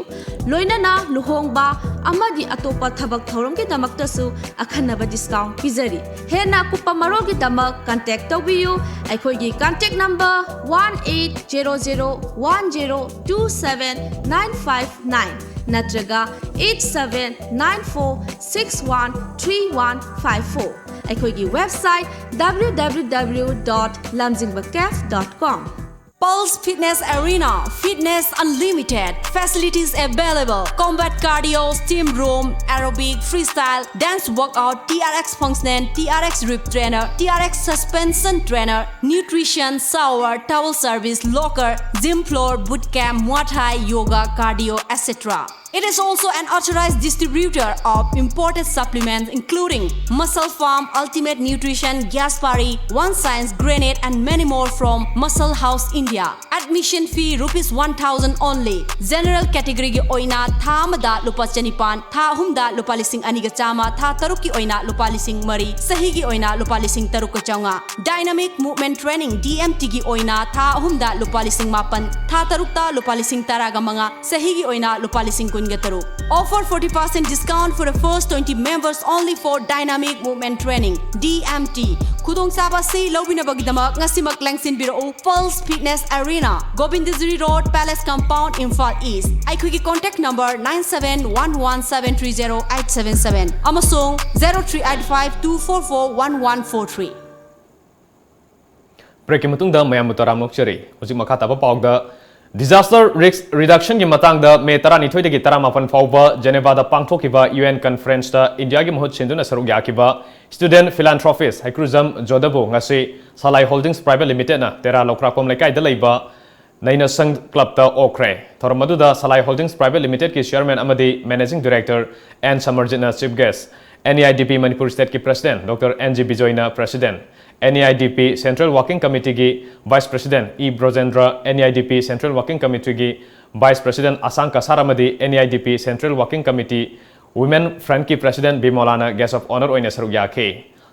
ꯂꯣꯏꯅꯅ ꯂꯨꯍꯣꯡꯕ ꯑꯃꯗꯤ ꯑꯇꯣꯞꯄ ꯊꯕꯛ ꯊꯧꯔꯝꯒꯤꯗꯃꯛꯇꯁꯨ ꯑꯈꯟꯅꯕ discount ꯄꯤꯖꯔꯤ꯫ ꯍꯦꯟꯅ ꯑꯀꯨꯞꯄ ꯃꯔꯣꯜꯒꯤꯗꯃꯛ contact ꯇꯧꯕꯤꯌꯨ꯫ ꯑꯩꯈꯣꯏꯒꯤ contact number one eight zero zero one zero two seven nine five nine ꯅꯠꯇ꯭ꯔꯒ eight seven nine four six one three one five four꯫ ꯑꯩꯈꯣꯏꯒꯤ website www dot lamjingbacaf dot com. Pulse Fitness Arena, fitness unlimited, facilities available, combat cardio, steam room, aerobic, freestyle, dance workout, T R X functional, T R X rib trainer, T R X suspension trainer, nutrition, shower, towel service, locker, gym floor, boot camp, Muay Thai, yoga, cardio, et cetera. It is also an authorized distributor of imported supplements including Muscle Farm, Ultimate Nutrition, Gaspari, One Science, Granite, and many more from Muscle House India. Admission fee rupees one thousand only. General category ꯒꯤ ꯑꯣꯏꯅ ꯊꯥ ꯑꯃꯗ ꯂꯨꯄꯥ ꯆꯅꯤꯄꯥꯟ, ꯊꯥ ꯑꯍꯨꯝꯗ ꯂꯨꯄꯥ ꯂꯤꯁꯤꯡ ꯑꯅꯤꯒ ꯆꯥꯝꯃ, ꯊꯥ ꯇꯔꯨꯛꯀꯤ ꯑꯣꯏꯅ ꯂꯨꯄꯥ ꯂꯤꯁꯤꯡ ꯃꯔꯤ, ꯆꯍꯤꯒꯤ ꯑꯣꯏꯅ ꯂꯨꯄꯥ ꯂꯤꯁꯤꯡ ꯇꯔꯨꯛꯀ ꯆꯥꯝꯃꯉꯥ꯫ Dynamic Movement Training, D M T, ꯒꯤ ꯑꯣꯏꯅ ꯊꯥ ꯑꯍꯨꯝꯗ ꯂꯨꯄꯥ ꯂꯤꯁꯤꯡ ꯃꯥꯄꯟ, ꯊꯥ ꯇꯔꯨꯛꯇ ꯂꯨꯄꯥ ꯂꯤꯁꯤꯡ ꯇꯔꯥꯒ ꯃꯉꯥ, ꯆꯍꯤꯒꯤ ꯑꯣꯏꯅ ꯂꯨꯄꯥ ꯂꯤꯁꯤꯡ ꯀꯨꯟꯒ ꯇꯔꯨꯛ꯫ Offer forty percent discount for the first twenty members only for Dynamic Movement Training, D M T. ꯈꯨꯗꯣꯡꯆꯥꯕ ꯑꯁꯤ ꯂꯧꯕꯤꯅꯕꯒꯤꯗꯃꯛ ꯉꯁꯤꯃꯛ ꯂꯦꯡꯁꯤꯟꯕꯤꯔꯛꯎ Pulse Fitness Arena, Govindagiri Road, Palace Compound, Imphal East. ꯑꯩꯈꯣꯏꯒꯤ contact number nine seven one one seven three zero eight seven seven ꯑꯃꯁꯨꯡ zero three eight five two four four one one four three꯫ Break ꯀꯤ ꯃꯇꯨꯡꯗ ꯃꯌꯥꯝꯕꯨ ꯇꯔꯥꯝꯅ ꯑꯣꯛꯆꯔꯤ꯫ ꯍꯧꯖꯤꯛ ꯃꯈꯥ ꯇꯥꯕ ꯄꯥꯎꯗ Disaster Risk Reduction ꯒꯤ ꯃꯇꯥꯡꯗ ꯃꯦ ꯇꯔꯥꯅꯤꯊꯣꯏꯗꯒꯤ ꯇꯔꯥꯃꯥꯄꯟ ꯐꯥꯎꯕ Geneva ꯗ ꯄꯥꯡꯊꯣꯛꯈꯤꯕ U N conference ꯇ India ꯒꯤ ꯃꯍꯨꯠ ꯁꯤꯟꯗꯨꯅ ꯁꯔꯨꯛ ꯌꯥꯈꯤꯕ student philanthropist ꯍꯩꯀ꯭ꯔꯨꯖꯝ ꯖꯣꯙꯕꯨ ꯉꯁꯤ ꯁꯂꯥꯏ Holdings Private Limited ꯅ ꯇꯦꯔꯥ ꯂꯧꯀ꯭ꯔꯥꯛꯄꯝ ꯂꯩꯀꯥꯏꯗ ꯂꯩꯕ ꯅꯩꯅꯁꯪ club ꯇ ꯑꯣꯛꯈ꯭ꯔꯦ꯫ ꯊꯧꯔꯝ ꯑꯗꯨꯗ ꯁꯂꯥꯏ Holdings Private Limited ꯀꯤ chairman ꯑꯃꯗꯤ managing director N ꯁꯃꯔꯖꯤꯠꯅ chief guest, N E I D P Manipur state ꯀꯤ president Doctor N G ꯕꯤꯖꯣꯏꯅ president, N E I D P Central Working Committee ꯒꯤ vice president E ꯕ꯭ꯔꯣꯖꯦꯟꯗ꯭ꯔ, N E I D P Central Working Committee ꯒꯤ vice president ꯑꯁꯥꯡ ꯀꯁꯥꯔ ꯑꯃꯗꯤ N E I D P Central Working Committee Women Front ꯀꯤ president ꯕꯤꯃꯣꯂꯥꯅ guest of honour ꯑꯣꯏꯅ ꯁꯔꯨꯛ ꯌꯥꯈꯤ꯫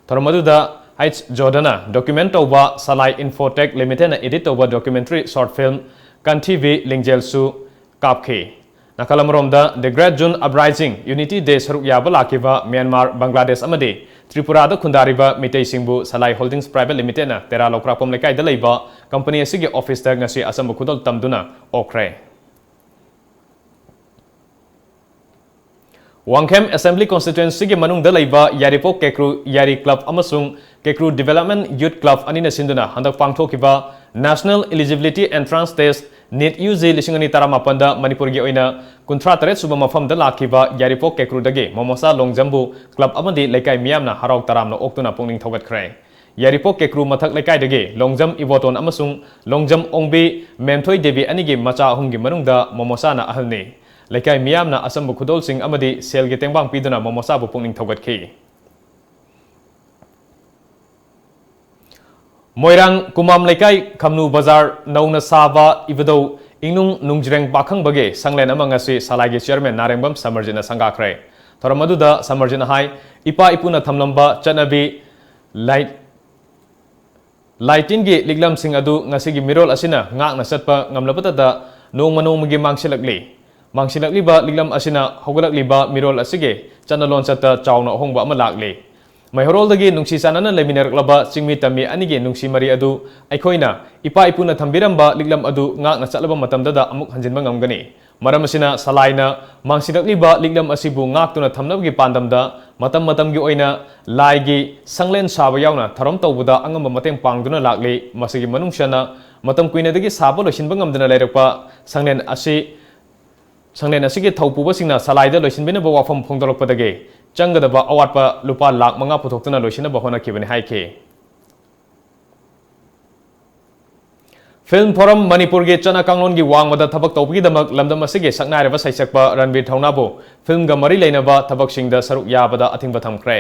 ꯊꯧꯔꯝ ꯑꯗꯨꯗ H ꯖꯣꯙꯅ document ꯇꯧꯕ ꯁꯂꯥꯏ Infotech Limited ꯅ edit ꯇꯧꯕ documentary short film ꯀꯟꯊꯤꯕꯤ ꯂꯤꯡꯖꯦꯜꯁꯨ ꯀꯥꯞꯈꯤ꯫ ꯅꯥꯀꯜ ꯑꯃꯔꯣꯝꯗ The Great June Uprising Unity Day ꯁꯔꯨꯛ ꯌꯥꯕ ꯂꯥꯛꯈꯤꯕ ꯃ꯭ꯌꯥꯟꯃꯥꯔ, ꯕꯪꯒ꯭ꯂꯥꯗꯦꯁ ꯑꯃꯗꯤ ꯇ꯭ꯔꯤꯄꯨꯔꯥꯗ ꯈꯨꯟꯗꯥꯔꯤꯕ ꯃꯤꯇꯩꯁꯤꯡꯕꯨ ꯁꯂꯥꯏ Holdings Private Limited ꯅ ꯇꯦꯔꯥ ꯂꯧꯀ꯭ꯔꯥꯛꯄꯝ ꯂꯩꯀꯥꯏꯗ ꯂꯩꯕ company ꯑꯁꯤꯒꯤ office ꯇ ꯉꯁꯤ ꯑꯆꯝꯕ ꯈꯨꯗꯣꯜ ꯇꯝꯗꯨꯅ ꯑꯣꯛꯈ꯭ꯔꯦ꯫ ꯋꯥꯡꯈꯦꯝ Assembly Constituency ꯒꯤ ꯃꯅꯨꯡꯗ ꯂꯩꯕ ꯌꯥꯏꯔꯤꯄꯣꯛ ꯀꯦꯀ꯭ꯔꯨ ꯌꯥꯏꯔꯤ club ꯑꯃꯁꯨꯡ ꯀꯦꯀ꯭ꯔꯨ Development Youth Club ꯑꯅꯤꯅ ꯁꯤꯟꯗꯨꯅ ꯍꯟꯗꯛ ꯄꯥꯡꯊꯣꯛꯈꯤꯕ National Eligibility Entrance Test, NEET U G ꯂꯤꯁꯤꯡ ꯑꯅꯤ ꯇꯔꯥꯃꯥꯄꯟꯗ ꯃꯅꯤꯄꯨꯔꯒꯤ ꯑꯣꯏꯅ ꯀꯨꯟꯊ꯭ꯔꯥ ꯇꯔꯦꯠ ꯁꯨꯕ ꯃꯐꯝꯗ ꯂꯥꯛꯈꯤꯕ ꯌꯥꯏꯔꯤꯄꯣꯛ ꯀꯦꯀ꯭ꯔꯨꯗꯒꯤ ꯃꯣꯃꯣꯁꯥ ꯂꯣꯡꯖꯝꯕꯨ club ꯑꯃꯗꯤ ꯂꯩꯀꯥꯏ ꯃꯤꯌꯥꯝꯅ ꯍꯔꯥꯎ ꯇꯔꯥꯝꯅ ꯑꯣꯛꯇꯨꯅ ꯄꯨꯛꯅꯤꯡ ꯊꯧꯒꯠꯈ꯭ꯔꯦ꯫ ꯌꯥꯏꯔꯤꯄꯣꯛ ꯀꯦꯀ꯭ꯔꯨ ꯃꯊꯛ ꯂꯩꯀꯥꯏꯗꯒꯤ ꯂꯣꯡꯖꯝ ꯏꯕꯣꯇꯣꯟ ꯑꯃꯁꯨꯡ ꯂꯣꯡꯖꯝ ꯑꯣꯡꯕꯤ ꯃꯦꯝꯊꯣꯏ ꯗꯦꯕꯤ ꯑꯅꯤꯒꯤ ꯃꯆꯥ ꯑꯍꯨꯝꯒꯤ ꯃꯅꯨꯡꯗ ꯃꯣꯃꯣꯁꯥꯅ ꯑꯍꯜꯅꯤ꯫ ꯂꯩꯀꯥꯏ ꯃꯤꯌꯥꯝꯅ ꯑꯆꯝꯕ ꯈꯨꯗꯣꯜꯁꯤꯡ ꯑꯃꯗꯤ ꯁꯦꯜꯒꯤ ꯇꯦꯡꯕꯥꯡ ꯄꯤꯗꯨꯅ ꯃꯣꯃꯣꯆꯥꯕꯨ ꯄꯨꯛꯅꯤꯡ ꯊꯧꯒꯠꯈꯤ꯫ ꯃꯣꯏꯔꯥꯡ ꯀꯨꯃꯥꯝ ꯂꯩꯀꯥꯏ ꯈꯝꯅꯨ ꯕꯖꯥꯔ ꯅꯧꯅ ꯁꯥꯕ ꯏꯕꯨꯙꯧ ꯏꯪꯅꯨꯡ ꯅꯨꯡꯖ꯭ꯔꯦꯡ ꯄꯥꯈꯪꯕꯒꯤ ꯁꯪꯂꯦꯟ ꯑꯃ ꯉꯁꯤ ꯁꯂꯥꯏꯒꯤ ꯆꯤꯌꯔꯃꯦꯟ ꯅꯥꯔꯦꯡꯕꯝ ꯁꯃꯔꯖꯤꯠꯅ ꯁꯪꯒꯥꯈ꯭ꯔꯦ꯫ ꯊꯧꯔꯝ ꯑꯗꯨꯗ ꯁꯃꯔꯖꯤꯠꯅ ꯍꯥꯏ, ꯏꯄꯥ ꯏꯄꯨꯅ ꯊꯝꯂꯝꯕ ꯆꯠꯅꯕꯤ, ꯂꯥꯏ-, ꯂꯥꯏꯇꯤꯟꯒꯤ ꯂꯤꯛꯂꯝꯁꯤꯡ ꯑꯗꯨ ꯉꯁꯤꯒꯤ ꯃꯤꯔꯣꯜ ꯑꯁꯤꯅ ꯉꯥꯛꯅ ꯆꯠꯄ ꯉꯝꯂꯕꯇꯗ ꯅꯣꯡꯃ ꯅꯣꯡꯃꯒꯤ ꯃꯥꯡꯁꯤꯜꯂꯛꯂꯤ꯫ ꯃꯥꯡꯁꯤꯜꯂꯛꯂꯤꯕ ꯂꯤꯛꯂꯝ ꯑꯁꯤꯅ ꯍꯧꯒꯠꯂꯛꯂꯤꯕ ꯃꯤꯔꯣꯜ ꯑꯁꯤꯒꯤ ꯆꯠꯅ ꯂꯣꯟꯆꯠꯇ ꯆꯥꯎꯅ ꯑꯍꯣꯡꯕ ꯑꯃ ꯂꯥꯛꯂꯤ꯫ ꯃꯩꯍꯧꯔꯣꯜꯗꯒꯤ ꯅꯨꯡꯁꯤ ꯆꯥꯟꯅꯅ ꯂꯩꯃꯤꯟꯅꯔꯛꯂꯕ ꯆꯤꯡꯃꯤ ꯇꯝꯃꯤ ꯑꯅꯤꯒꯤ ꯅꯨꯡꯁꯤ ꯃꯔꯤ ꯑꯗꯨ ꯑꯩꯈꯣꯏꯅ ꯏꯄꯥ ꯏꯄꯨꯅ ꯊꯝꯕꯤꯔꯝꯕ ꯂꯤꯛꯂꯝ ꯑꯗꯨ ꯉꯥꯛꯅ ꯆꯠꯂꯕ ꯃꯇꯝꯗꯗ ꯑꯃꯨꯛ ꯍꯟꯖꯤꯟꯕ ꯉꯝꯒꯅꯤ꯫ ꯃꯔꯝ ꯑꯁꯤꯅ ꯁꯂꯥꯏꯅ ꯃꯥꯡꯁꯤꯜꯂꯛꯂꯤꯕ ꯂꯤꯛꯂꯝ ꯑꯁꯤꯕꯨ ꯉꯥꯛꯇꯨꯅ ꯊꯝꯅꯕꯒꯤ ꯄꯥꯟꯗꯝꯗ ꯃꯇꯝ ꯃꯇꯝꯒꯤ ꯑꯣꯏꯅ ꯂꯥꯏꯒꯤ ꯁꯪꯂꯦꯟ ꯁꯥꯕ ꯌꯥꯎꯅ ꯊꯧꯔꯝ ꯇꯧꯕꯗ ꯑꯉꯝꯕ ꯃꯇꯦꯡ ꯄꯥꯡꯗꯨꯅ ꯂꯥꯛꯂꯤ꯫ ꯃꯁꯤꯒꯤ ꯃꯅꯨꯡ ꯆꯟꯅ ꯃꯇꯝ ꯀꯨꯏꯅꯗꯒꯤ ꯁꯥꯕ ꯂꯣꯏꯁꯤꯟꯕ ꯉꯝꯗꯅ ꯂꯩꯔꯛꯄ ꯁꯪꯂꯦꯟ ꯑꯁꯤ, ꯁꯪꯂꯦꯟ ꯑꯁꯤꯒꯤ ꯊꯧꯄꯨꯕꯁꯤꯡꯅ ꯁꯂꯥꯏꯗ ꯂꯣꯏꯁꯤꯟꯕꯤꯅꯕ ꯋꯥꯐꯝ ꯐꯣꯡꯗꯣꯔꯛꯄꯗꯒꯤ ꯆꯪꯒꯗꯕ ꯑꯋꯥꯠꯄ ꯂꯨꯄꯥ ꯂꯥꯈ ꯃꯉꯥ ꯄꯨꯊꯣꯛꯇꯨꯅ ꯂꯣꯏꯁꯤꯟꯅꯕ ꯍꯣꯠꯅꯈꯤꯕꯅꯤ ꯍꯥꯏꯈꯤ꯫ ꯐꯤꯜꯝ ꯐꯣꯔꯝ ꯃꯅꯤꯄꯨꯔꯒꯤ ꯆꯠꯅ ꯀꯥꯡꯂꯣꯟꯒꯤ ꯋꯥꯡꯃꯗ ꯊꯕꯛ ꯇꯧꯕꯒꯤꯗꯃꯛ ꯂꯝꯗꯝ ꯑꯁꯤꯒꯤ ꯁꯛꯅꯥꯏꯔꯕ ꯁꯩꯁꯛꯄ ꯔꯟꯕꯤꯔ ꯊꯧꯅꯥꯕꯨ ꯐꯤꯜꯝꯒ ꯃꯔꯤ ꯂꯩꯅꯕ ꯊꯕꯛꯁꯤꯡꯗ ꯁꯔꯨꯛ ꯌꯥꯕꯗ ꯑꯊꯤꯡꯕ ꯊꯝꯈ꯭ꯔꯦ꯫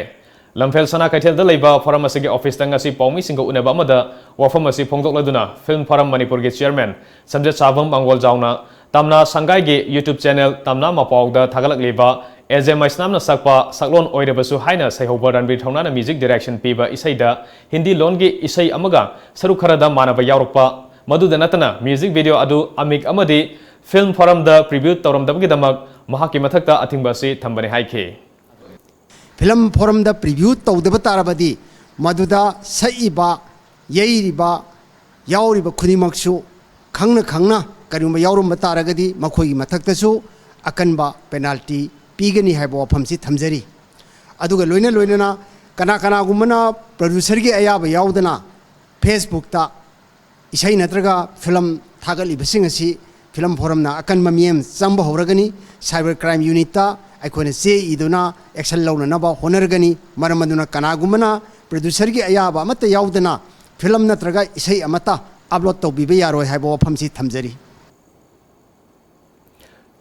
ꯂꯝꯐꯦꯜ ꯁꯅꯥ ꯀꯩꯊꯦꯜꯗ ꯂꯩꯕ ꯐꯣꯔꯝ ꯑꯁꯤꯒꯤ ꯑꯣꯐꯤꯁꯇ ꯉꯁꯤ ꯄꯥꯎꯃꯤꯁꯤꯡꯒ ꯎꯅꯕ ꯑꯃꯗ ꯋꯥꯐꯝ ꯑꯁꯤ ꯐꯣꯡꯗꯣꯛꯂꯗꯨꯅ ꯐꯤꯜꯝ ꯐꯣꯔꯝ ꯃꯅꯤꯄꯨꯔꯒꯤ ꯆꯤꯌꯔꯃꯦꯟ ꯁꯝꯖꯦꯠꯁꯥꯕꯝ ꯃꯥꯡꯒꯣꯜꯖꯥꯎꯅ ꯇꯝꯅꯥ ꯁꯪꯒꯥꯏꯒꯤ YouTube channel ꯇꯝꯅꯥ ꯃꯄꯥꯎꯗ ꯊꯥꯒꯠꯂꯛꯂꯤꯕ ꯑꯦ ꯖꯦ ꯃꯩꯁꯅꯥꯝꯅ ꯁꯛꯄ ꯁꯛꯂꯣꯟ ꯑꯣꯏꯔꯕꯁꯨ ꯍꯥꯏꯅ ꯁꯩꯍꯧꯕ ꯔꯟꯕꯤꯔ ꯊꯧꯅꯥꯅ music direction ꯄꯤꯕ ꯏꯁꯩꯗ ꯍꯤꯟꯗꯤ ꯂꯣꯟꯒꯤ ꯏꯁꯩ ꯑꯃꯒ ꯁꯔꯨꯛ ꯈꯔꯗ ꯃꯥꯟꯅꯕ ꯌꯥꯎꯔꯛꯄ, ꯃꯗꯨꯗ ꯅꯠꯇꯅ music video ꯑꯗꯨ ꯑꯃꯤꯛ ꯑꯃꯗꯤ ꯐꯤꯜꯝ ꯐꯣꯔꯝꯗ preview ꯇꯧꯔꯝꯗꯕꯒꯤꯗꯃꯛ ꯃꯍꯥꯛꯀꯤ ꯃꯊꯛꯇ ꯑꯊꯤꯡꯕ ꯑꯁꯤ ꯊꯝꯕꯅꯤ ꯍꯥꯏꯈꯤ꯫ ꯐꯤꯂꯝ ꯐꯣꯔꯝꯗ preview ꯇꯧꯗꯕ ꯇꯥꯔꯕꯗꯤ ꯃꯗꯨꯗ ꯁꯛꯏꯕ, ꯌꯩꯔꯤꯕ, ꯌꯥꯎꯔꯤꯕ ꯈꯨꯗꯤꯡꯃꯛꯁꯨ ꯈꯪꯅ ꯈꯪꯅ ꯀꯔꯤꯒꯨꯝꯕ ꯌꯥꯎꯔꯝꯕ ꯇꯥꯔꯒꯗꯤ ꯃꯈꯣꯏꯒꯤ ꯃꯊꯛꯇꯁꯨ ꯑꯀꯟꯕ penalty ꯄꯤꯒꯅꯤ ꯍꯥꯏꯕ ꯋꯥꯐꯝꯁꯤ ꯊꯝꯖꯔꯤ꯫ ꯑꯗꯨꯒ ꯂꯣꯏꯅ ꯂꯣꯏꯅꯅ ꯀꯅꯥ ꯀꯅꯥꯒꯨꯝꯕꯅ producerꯒꯤ ꯑꯌꯥꯕ ꯌꯥꯎꯗꯅ Facebookꯇ ꯏꯁꯩ ꯅꯠꯇ꯭ꯔꯒ ꯐꯤꯂꯝ ꯊꯥꯒꯠꯂꯤꯕꯁꯤꯡ ꯑꯁꯤ ꯐꯤꯂꯝ ꯐꯣꯔꯝꯅ ꯑꯀꯟꯕ ꯃꯤꯠꯌꯦꯡ ꯆꯪꯕ ꯍꯧꯔꯒꯅꯤ꯫ Cyber crime unitꯇ ꯑꯩꯈꯣꯏꯅ ꯆꯦ ꯏꯗꯨꯅ action ꯂꯧꯅꯅꯕ ꯍꯣꯠꯅꯔꯒꯅꯤ꯫ ꯃꯔꯝ ꯑꯗꯨꯅ ꯀꯅꯥꯒꯨꯝꯕꯅ producerꯒꯤ ꯑꯌꯥꯕ ꯑꯃꯠꯇ ꯌꯥꯎꯗꯅ ꯐꯤꯂꯝ ꯅꯠꯇ꯭ꯔꯒ ꯏꯁꯩ ꯑꯃꯠꯇ upload ꯇꯧꯕꯤꯕ ꯌꯥꯔꯣꯏ ꯍꯥꯏꯕ ꯋꯥꯐꯝꯁꯤ ꯊꯝꯖꯔꯤ꯫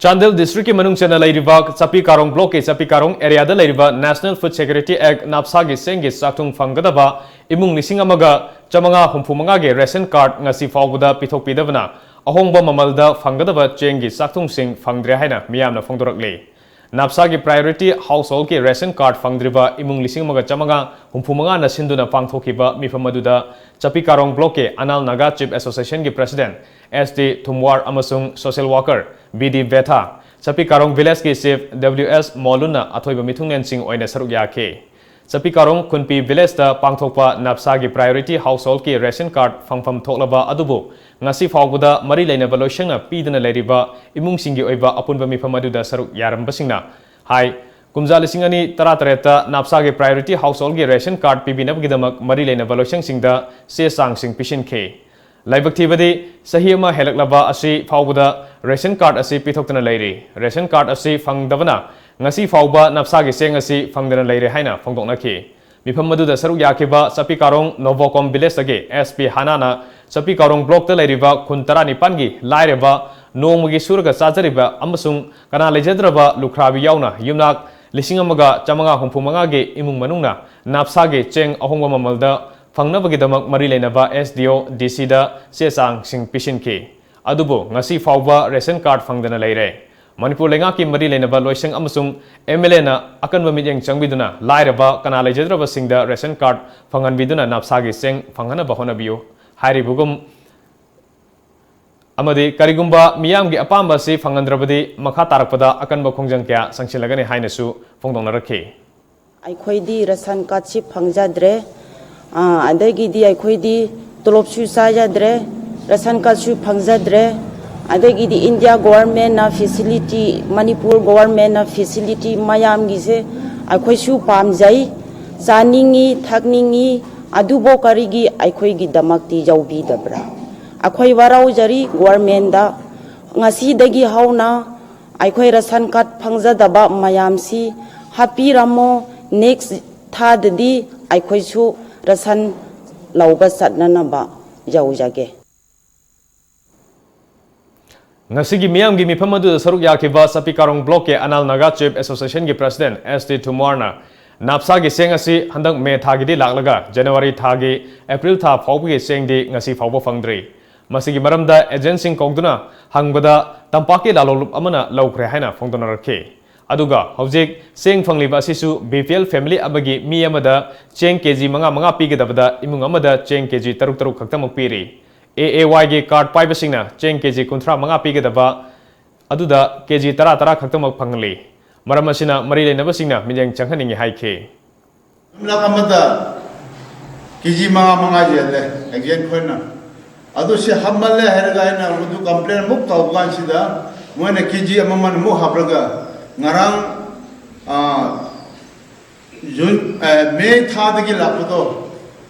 ꯆꯥꯟꯗꯦꯜ ꯗꯤꯁꯇ꯭ꯔꯤꯛꯀꯤ ꯃꯅꯨꯡ ꯆꯟꯅ ꯂꯩꯔꯤꯕ ꯆꯥꯄꯤ ꯀꯥꯔꯣꯡ ꯕ꯭ꯂꯣꯛꯀꯤ ꯆꯥꯄꯤ ꯀꯥꯔꯣꯡ ꯑꯦꯔꯤꯌꯥꯗ ꯂꯩꯔꯤꯕ ꯅꯦꯁꯅꯦꯜ ꯐꯨꯗ ꯁꯦꯀ꯭ꯌꯨꯔꯤꯇꯤ ꯑꯦꯛ ꯅꯥꯞꯁꯥꯒꯤ ꯆꯦꯡꯒꯤ ꯆꯥꯛꯊꯨꯡ ꯐꯪꯒꯗꯕ ꯏꯃꯨꯡ ꯂꯤꯁꯤꯡ ꯑꯃꯒ ꯆꯥꯃꯉꯥ ꯍꯨꯝꯐꯨ ꯃꯉꯥꯒꯤ ꯔꯦꯁꯟ ꯀꯥꯔꯗ ꯉꯁꯤ ꯐꯥꯎꯕꯗ ꯄꯤꯊꯣꯛꯄꯤꯗꯕꯅ ꯑꯍꯣꯡꯕ ꯃꯃꯜꯗ ꯐꯪꯒꯗꯕ ꯆꯦꯡꯒꯤ ꯆꯥꯛꯊꯨꯡꯁꯤꯡ ꯐꯪꯗ꯭ꯔꯦ ꯍꯥꯏꯅ ꯃꯤꯌꯥꯝꯅ ꯐꯣꯡꯗꯣꯔꯛꯂꯤ꯫ ꯅꯥꯞꯁꯥꯒꯤ ꯄ꯭ꯔꯥꯏꯌꯣꯔꯤꯇꯤ ꯍꯥꯎꯁꯍꯣꯜꯒꯤ ꯔꯦꯁꯟ ꯀꯥꯔꯗ ꯐꯪꯗ꯭ꯔꯤꯕ ꯏꯃꯨꯡ ꯂꯤꯁꯤꯡ ꯑꯃꯒ ꯆꯥꯃꯉꯥ ꯍꯨꯝꯐꯨ ꯃꯉꯥꯅ ꯁꯤꯟꯗꯨꯅ ꯄꯥꯡꯊꯣꯛꯈꯤꯕ ꯃꯤꯐꯝ ꯑꯗꯨꯗ ꯆꯥꯄꯤ ꯀꯥꯔꯣꯡ ꯕ꯭ꯂꯣꯛꯀꯤ ꯑꯅꯥꯜ ꯅꯥꯒꯥ ꯆꯤꯐ ꯑꯦꯁꯣꯁꯤꯌꯦꯁꯟꯒꯤ ꯄ꯭ꯔꯦꯁꯤꯗꯦꯟꯠ ꯑꯦꯁ ꯇꯤ ꯊꯨꯝꯋꯥꯔ ꯑꯃꯁꯨꯡ social worker B D Betha, Chapi Karong ꯚꯤꯂꯦꯖꯀꯤ ꯆꯤꯐ ꯗꯕ꯭ꯂꯤꯎ ꯑꯦꯁ ꯃꯣꯂꯨꯟꯅ ꯑꯊꯣꯏꯕ ꯃꯤꯊꯨꯡꯂꯦꯟꯁꯤꯡ ꯑꯣꯏꯅ ꯁꯔꯨꯛ ꯌꯥꯈꯤ꯫ ꯆꯥꯄꯤ ꯀꯥꯔꯣꯡ ꯈꯨꯟꯄꯤ ꯚꯤꯂꯦꯖꯇ ꯄꯥꯡꯊꯣꯛꯄ ꯅꯥꯞꯁꯥꯒꯤ ꯄ꯭ꯔꯥꯏꯌꯣꯔꯤꯇꯤ ꯍꯥꯎꯁꯍꯣꯜꯒꯤ ꯔꯦꯁꯟ ꯀꯥꯔꯗ ꯐꯪꯐꯝ ꯊꯣꯛꯂꯕ ꯑꯗꯨꯕꯨ ꯉꯁꯤ ꯐꯥꯎꯕꯗ ꯃꯔꯤ ꯂꯩꯅꯕ ꯂꯣꯏꯁꯪꯅ ꯄꯤꯗꯅ ꯂꯩꯔꯤꯕ ꯏꯃꯨꯡꯁꯤꯡꯒꯤ ꯑꯣꯏꯕ ꯑꯄꯨꯟꯕ ꯃꯤꯐꯝ ꯑꯗꯨꯗ ꯁꯔꯨꯛ ꯌꯥꯔꯝꯕꯁꯤꯡꯅ ꯍꯥꯏ, ꯀꯨꯝꯖꯥ ꯂꯤꯁꯤꯡ ꯑꯅꯤ ꯇꯔꯥꯇꯔꯦꯠꯇ ꯅꯥꯞꯁꯥꯒꯤ ꯄ꯭ꯔꯥꯏꯌꯣꯔꯤꯇꯤ ꯍꯥꯎꯁꯍꯣꯜꯒꯤ ꯔꯦꯁꯟ ꯀꯥꯔꯗ ꯄꯤꯕꯤꯅꯕꯒꯤꯗꯃꯛ ꯃꯔꯤ ꯂꯩꯅꯕ ꯂꯣꯏꯁꯪꯁꯤꯡꯗ ꯆꯦ ꯆꯥꯡꯁꯤꯡ ꯄꯤꯁꯤꯟꯈꯤ꯫ ꯂꯥꯏꯕꯛ ꯊꯤꯕꯗꯤ, ꯆꯍꯤ ꯑꯃ ꯍꯦꯜꯂꯛꯂꯕ ꯑꯁꯤ ꯐꯥꯎꯕꯗ ꯔꯦꯁꯟ ꯀꯥꯔꯗ ꯑꯁꯤ ꯄꯤꯊꯣꯛꯇꯅ ꯂꯩꯔꯤ꯫ ꯔꯦꯁꯟ ꯀꯥꯔꯗ ꯑꯁꯤ ꯐꯪꯗꯕꯅ ꯉꯁꯤ ꯐꯥꯎꯕ ꯅꯥꯞꯁꯥꯒꯤ ꯆꯦꯡ ꯑꯁꯤ ꯐꯪꯗꯅ ꯂꯩꯔꯦ ꯍꯥꯏꯅ ꯐꯣꯡꯗꯣꯛꯅꯈꯤ꯫ ꯃꯤꯐꯝ ꯑꯗꯨꯗ ꯁꯔꯨꯛ ꯌꯥꯈꯤꯕ ꯆꯥꯄꯤ ꯀꯥꯔꯣꯡ ꯅꯣꯕꯣꯀꯣꯝ ꯚꯤꯂꯦꯖꯇꯒꯤ ꯑꯦꯁ ꯄꯤ ꯍꯥꯅꯥꯅ ꯆꯥꯄꯤ ꯀꯥꯔꯣꯡ ꯕ꯭ꯂꯣꯛꯇ ꯂꯩꯔꯤꯕ ꯈꯨꯟ ꯇꯔꯥꯅꯤꯄꯥꯟꯒꯤ ꯂꯥꯏꯔꯕ, ꯅꯣꯡꯃꯒꯤ ꯁꯨꯔꯒ ꯆꯥꯖꯔꯤꯕ ꯑꯃꯁꯨꯡ ꯀꯅꯥ ꯂꯩꯖꯗ꯭ꯔꯕ ꯂꯨꯈ꯭ꯔꯥꯕꯤ ꯌꯥꯎꯅ ꯌꯨꯝꯅꯥꯛ ꯂꯤꯁꯤꯡ ꯑꯃꯒ ꯆꯥꯃꯉꯥ ꯍꯨꯝꯐꯨ ꯃꯉꯥꯒꯤ ꯏꯃꯨꯡ ꯃꯅꯨꯡꯅ ꯅꯥꯞꯁꯥꯒꯤ ꯆꯦꯡ ꯑꯍꯣꯡꯕ ꯃꯃꯜꯗ ꯐꯪꯅꯕꯒꯤꯗꯃꯛ ꯃꯔꯤ ꯂꯩꯅꯕ ꯑꯦꯁ ꯗꯤ ꯑꯣ, ꯗꯤ ꯁꯤꯗ ꯆꯦ ꯆꯥꯡꯁꯤꯡ ꯄꯤꯁꯤꯟꯈꯤ꯫ ꯑꯗꯨꯕꯨ ꯉꯁꯤ ꯐꯥꯎꯕ ꯔꯦꯁꯟ ꯀꯥꯔꯗ ꯐꯪꯗꯅ ꯂꯩꯔꯦ꯫ ꯃꯅꯤꯄꯨꯔ ꯂꯩꯉꯥꯛꯀꯤ ꯃꯔꯤ ꯂꯩꯅꯕ ꯂꯣꯏꯁꯪ ꯑꯃꯁꯨꯡ ꯑꯦꯝ ꯑꯦꯜ ꯑꯦꯅ ꯑꯀꯟꯕ ꯃꯤꯠꯌꯦꯡ ꯆꯪꯕꯤꯗꯨꯅ ꯂꯥꯏꯔꯕ, ꯀꯅꯥ ꯂꯩꯖꯗ꯭ꯔꯕꯁꯤꯡꯗ ꯔꯦꯁꯟ ꯀꯥꯔꯗ ꯐꯪꯍꯟꯕꯤꯗꯨꯅ ꯅꯥꯞꯁꯥꯒꯤ ꯆꯦꯡ ꯐꯪꯍꯟꯅꯕ ꯍꯣꯠꯅꯕꯤꯌꯨ ꯍꯥꯏꯔꯤꯕꯒꯨꯝ ꯑꯃꯗꯤ ꯀꯔꯤꯒꯨꯝꯕ ꯃꯤꯌꯥꯝꯒꯤ ꯑꯄꯥꯝꯕ ꯑꯁꯤ ꯐꯪꯍꯟꯗ꯭ꯔꯕꯗꯤ ꯃꯈꯥ ꯇꯥꯔꯛꯄꯗ ꯑꯀꯟꯕ ꯈꯣꯡꯖꯪ ꯀꯌꯥ ꯆꯪꯁꯤꯜꯂꯒꯅꯤ ꯍꯥꯏꯅꯁꯨ ꯐꯣꯡꯗꯣꯛꯅꯔꯛꯈꯤ꯫ ꯑꯩꯈꯣꯏꯗꯤ ꯔꯦꯁꯟ ꯀꯥꯔꯗꯁꯤ ꯐꯪꯖꯗ꯭ꯔꯦ꯫ ꯑꯥ, ꯑꯗꯒꯤꯗꯤ ꯑꯩꯈꯣꯏꯗꯤ ꯇꯣꯂꯣꯞꯁꯨ ꯆꯥꯖꯗ꯭ꯔꯦ, ꯔꯦꯁꯟ ꯀꯥꯔꯗꯁꯨ ꯐꯪꯖꯗ꯭ꯔꯦ꯫ ꯑꯗꯒꯤꯗꯤ ꯏꯟꯗꯤꯌꯥ ꯒꯣꯚꯔꯟꯃꯦꯟꯠꯅ ꯐꯦꯁꯤꯂꯤꯇꯤ, ꯃꯅꯤꯄꯨꯔ ꯒꯣꯚꯔꯟꯃꯦꯟꯠꯅ ꯐꯦꯁꯤꯂꯤꯇꯤ ꯃꯌꯥꯝꯒꯤꯁꯦ ꯑꯩꯈꯣꯏꯁꯨ ꯄꯥꯝꯖꯩ, ꯆꯥꯅꯤꯡꯉꯤ, ꯊꯛꯅꯤꯡꯉꯤ, ꯑꯗꯨꯕꯨ ꯀꯔꯤꯒꯤ ꯑꯩꯈꯣꯏꯒꯤꯗꯃꯛꯇꯤ ꯌꯥꯎꯕꯤꯗꯕ꯭ꯔꯥ? ꯑꯩꯈꯣꯏ ꯋꯥꯔꯧꯖꯔꯤ ꯒꯣꯚꯔꯟꯃꯦꯟꯠꯗ꯫ ꯉꯁꯤꯗꯒꯤ ꯍꯧꯅ ꯑꯩꯈꯣꯏ ꯔꯦꯁꯟ ꯀꯥꯔꯗ ꯐꯪꯖꯗꯕ ꯃꯌꯥꯝꯁꯤ ꯍꯥꯞꯄꯤꯔꯝꯃꯣ, ꯅꯦꯛꯁ ꯊꯥꯗꯗꯤ ꯑꯩꯈꯣꯏꯁꯨ ꯔꯦꯁꯟ ꯂꯧꯕ ꯆꯠꯅꯅꯕ ꯌꯧꯖꯒꯦ꯫ ꯉꯁꯤꯒꯤ ꯃꯤꯌꯥꯝꯒꯤ ꯃꯤꯐꯝ ꯑꯗꯨꯗ ꯁꯔꯨꯛ ꯌꯥꯈꯤꯕ ꯆꯥꯄꯤ ꯀꯥꯔꯣꯡ ꯕ꯭ꯂꯣꯛꯀꯤ ꯑꯅꯥꯜ ꯅꯥꯒꯥ ꯆꯤꯐ ꯑꯦꯁꯣꯁꯤꯌꯦꯁꯟꯒꯤ ꯄ꯭ꯔꯁꯤꯗꯦꯟ ꯑꯦꯁ ꯇꯤ ꯊꯨꯃꯥꯔꯅ ꯅꯥꯞꯁꯥꯒꯤ ꯆꯦꯡ ꯑꯁꯤ ꯍꯟꯗꯛ ꯃꯦ ꯊꯥꯒꯤꯗꯤ ꯂꯥꯛꯂꯒ ꯖꯅꯋꯥꯔꯤ ꯊꯥꯒꯤ ꯑꯦꯄ꯭ꯔꯤꯜ ꯊꯥ ꯐꯥꯎꯕꯒꯤ ꯆꯦꯡꯗꯤ ꯉꯁꯤ ꯐꯥꯎꯕ ꯐꯪꯗ꯭ꯔꯤ꯫ ꯃꯁꯤꯒꯤ ꯃꯔꯝꯗ ꯑꯦꯖꯦꯟꯁꯤꯡ ꯀꯧꯗꯨꯅ ꯍꯪꯕꯗ ꯇꯝꯄꯥꯛꯀꯤ ꯂꯥꯂꯣꯡꯂꯨꯞ ꯑꯃꯅ ꯂꯧꯈ꯭ꯔꯦ ꯍꯥꯏꯅ ꯐꯣꯡꯗꯣꯛꯅꯔꯛꯈꯤ꯫ ꯑꯗꯨꯒ ꯍꯧꯖꯤꯛ ꯆꯦꯡ ꯐꯪꯂꯤꯕ ꯑꯁꯤꯁꯨ ꯕꯤ ꯄꯤ ꯑꯦꯜ ꯐꯦꯃꯤꯂꯤ ꯑꯃꯒꯤ ꯃꯤ ꯑꯃꯗ ꯆꯦꯡ ꯀꯦ ꯖꯤ ꯃꯉꯥ ꯃꯉꯥ ꯄꯤꯒꯗꯕꯗ ꯏꯃꯨꯡ ꯑꯃꯗ ꯆꯦꯡ ꯀꯦ ꯖꯤ ꯇꯔꯨꯛ ꯇꯔꯨꯛ ꯈꯛꯇꯃꯛ ꯄꯤꯔꯤ꯫ ꯑꯦ ꯑꯦ ꯋꯥꯏꯒꯤ ꯀꯥꯔꯗ ꯄꯥꯏꯕꯁꯤꯡꯅ ꯆꯦꯡ ꯀꯦ ꯖꯤ ꯀꯨꯟꯊ꯭ꯔꯥ ꯃꯉꯥ ꯄꯤꯒꯗꯕ ꯑꯗꯨꯗ ꯀꯦ ꯖꯤ ꯇꯔꯥ ꯇꯔꯥ ꯈꯛꯇꯃꯛ ꯐꯪꯍꯜꯂꯤ꯫ ꯃꯔꯝ ꯑꯁꯤꯅ ꯃꯔꯤ ꯂꯩꯅꯕꯁꯤꯡꯅ ꯃꯤꯠꯌꯦꯡ ꯆꯪꯍꯟꯅꯤꯡꯏ ꯍꯥꯏꯈꯤ꯫ ꯂꯥꯛ ꯑꯃꯗ ꯀꯦ ꯖꯤ ꯃꯉꯥ ꯃꯉꯥ ꯌꯦꯜꯂꯦ ꯑꯦꯖꯦꯟ ꯈꯣꯏꯅ꯫ ꯑꯗꯨ ꯁꯤ ꯍꯥꯞꯃꯜꯂꯦ ꯍꯥꯏꯔꯒ ꯑꯩꯅ ꯃꯗꯨ ꯀꯝꯄ꯭ꯂꯦꯟ ꯑꯃꯨꯛ ꯇꯧꯕ ꯀꯥꯟꯁꯤꯗ ꯃꯣꯏꯅ ꯀꯦ ꯖꯤ ꯑꯃꯃꯝ ꯑꯃꯨꯛ ꯍꯥꯞꯂꯒ ꯉꯔꯥꯡ, ꯑꯥ, ꯖꯨꯟ, ꯑꯦ, ꯃꯦ ꯊꯥꯗꯒꯤ ꯂꯥꯛꯄꯗꯣ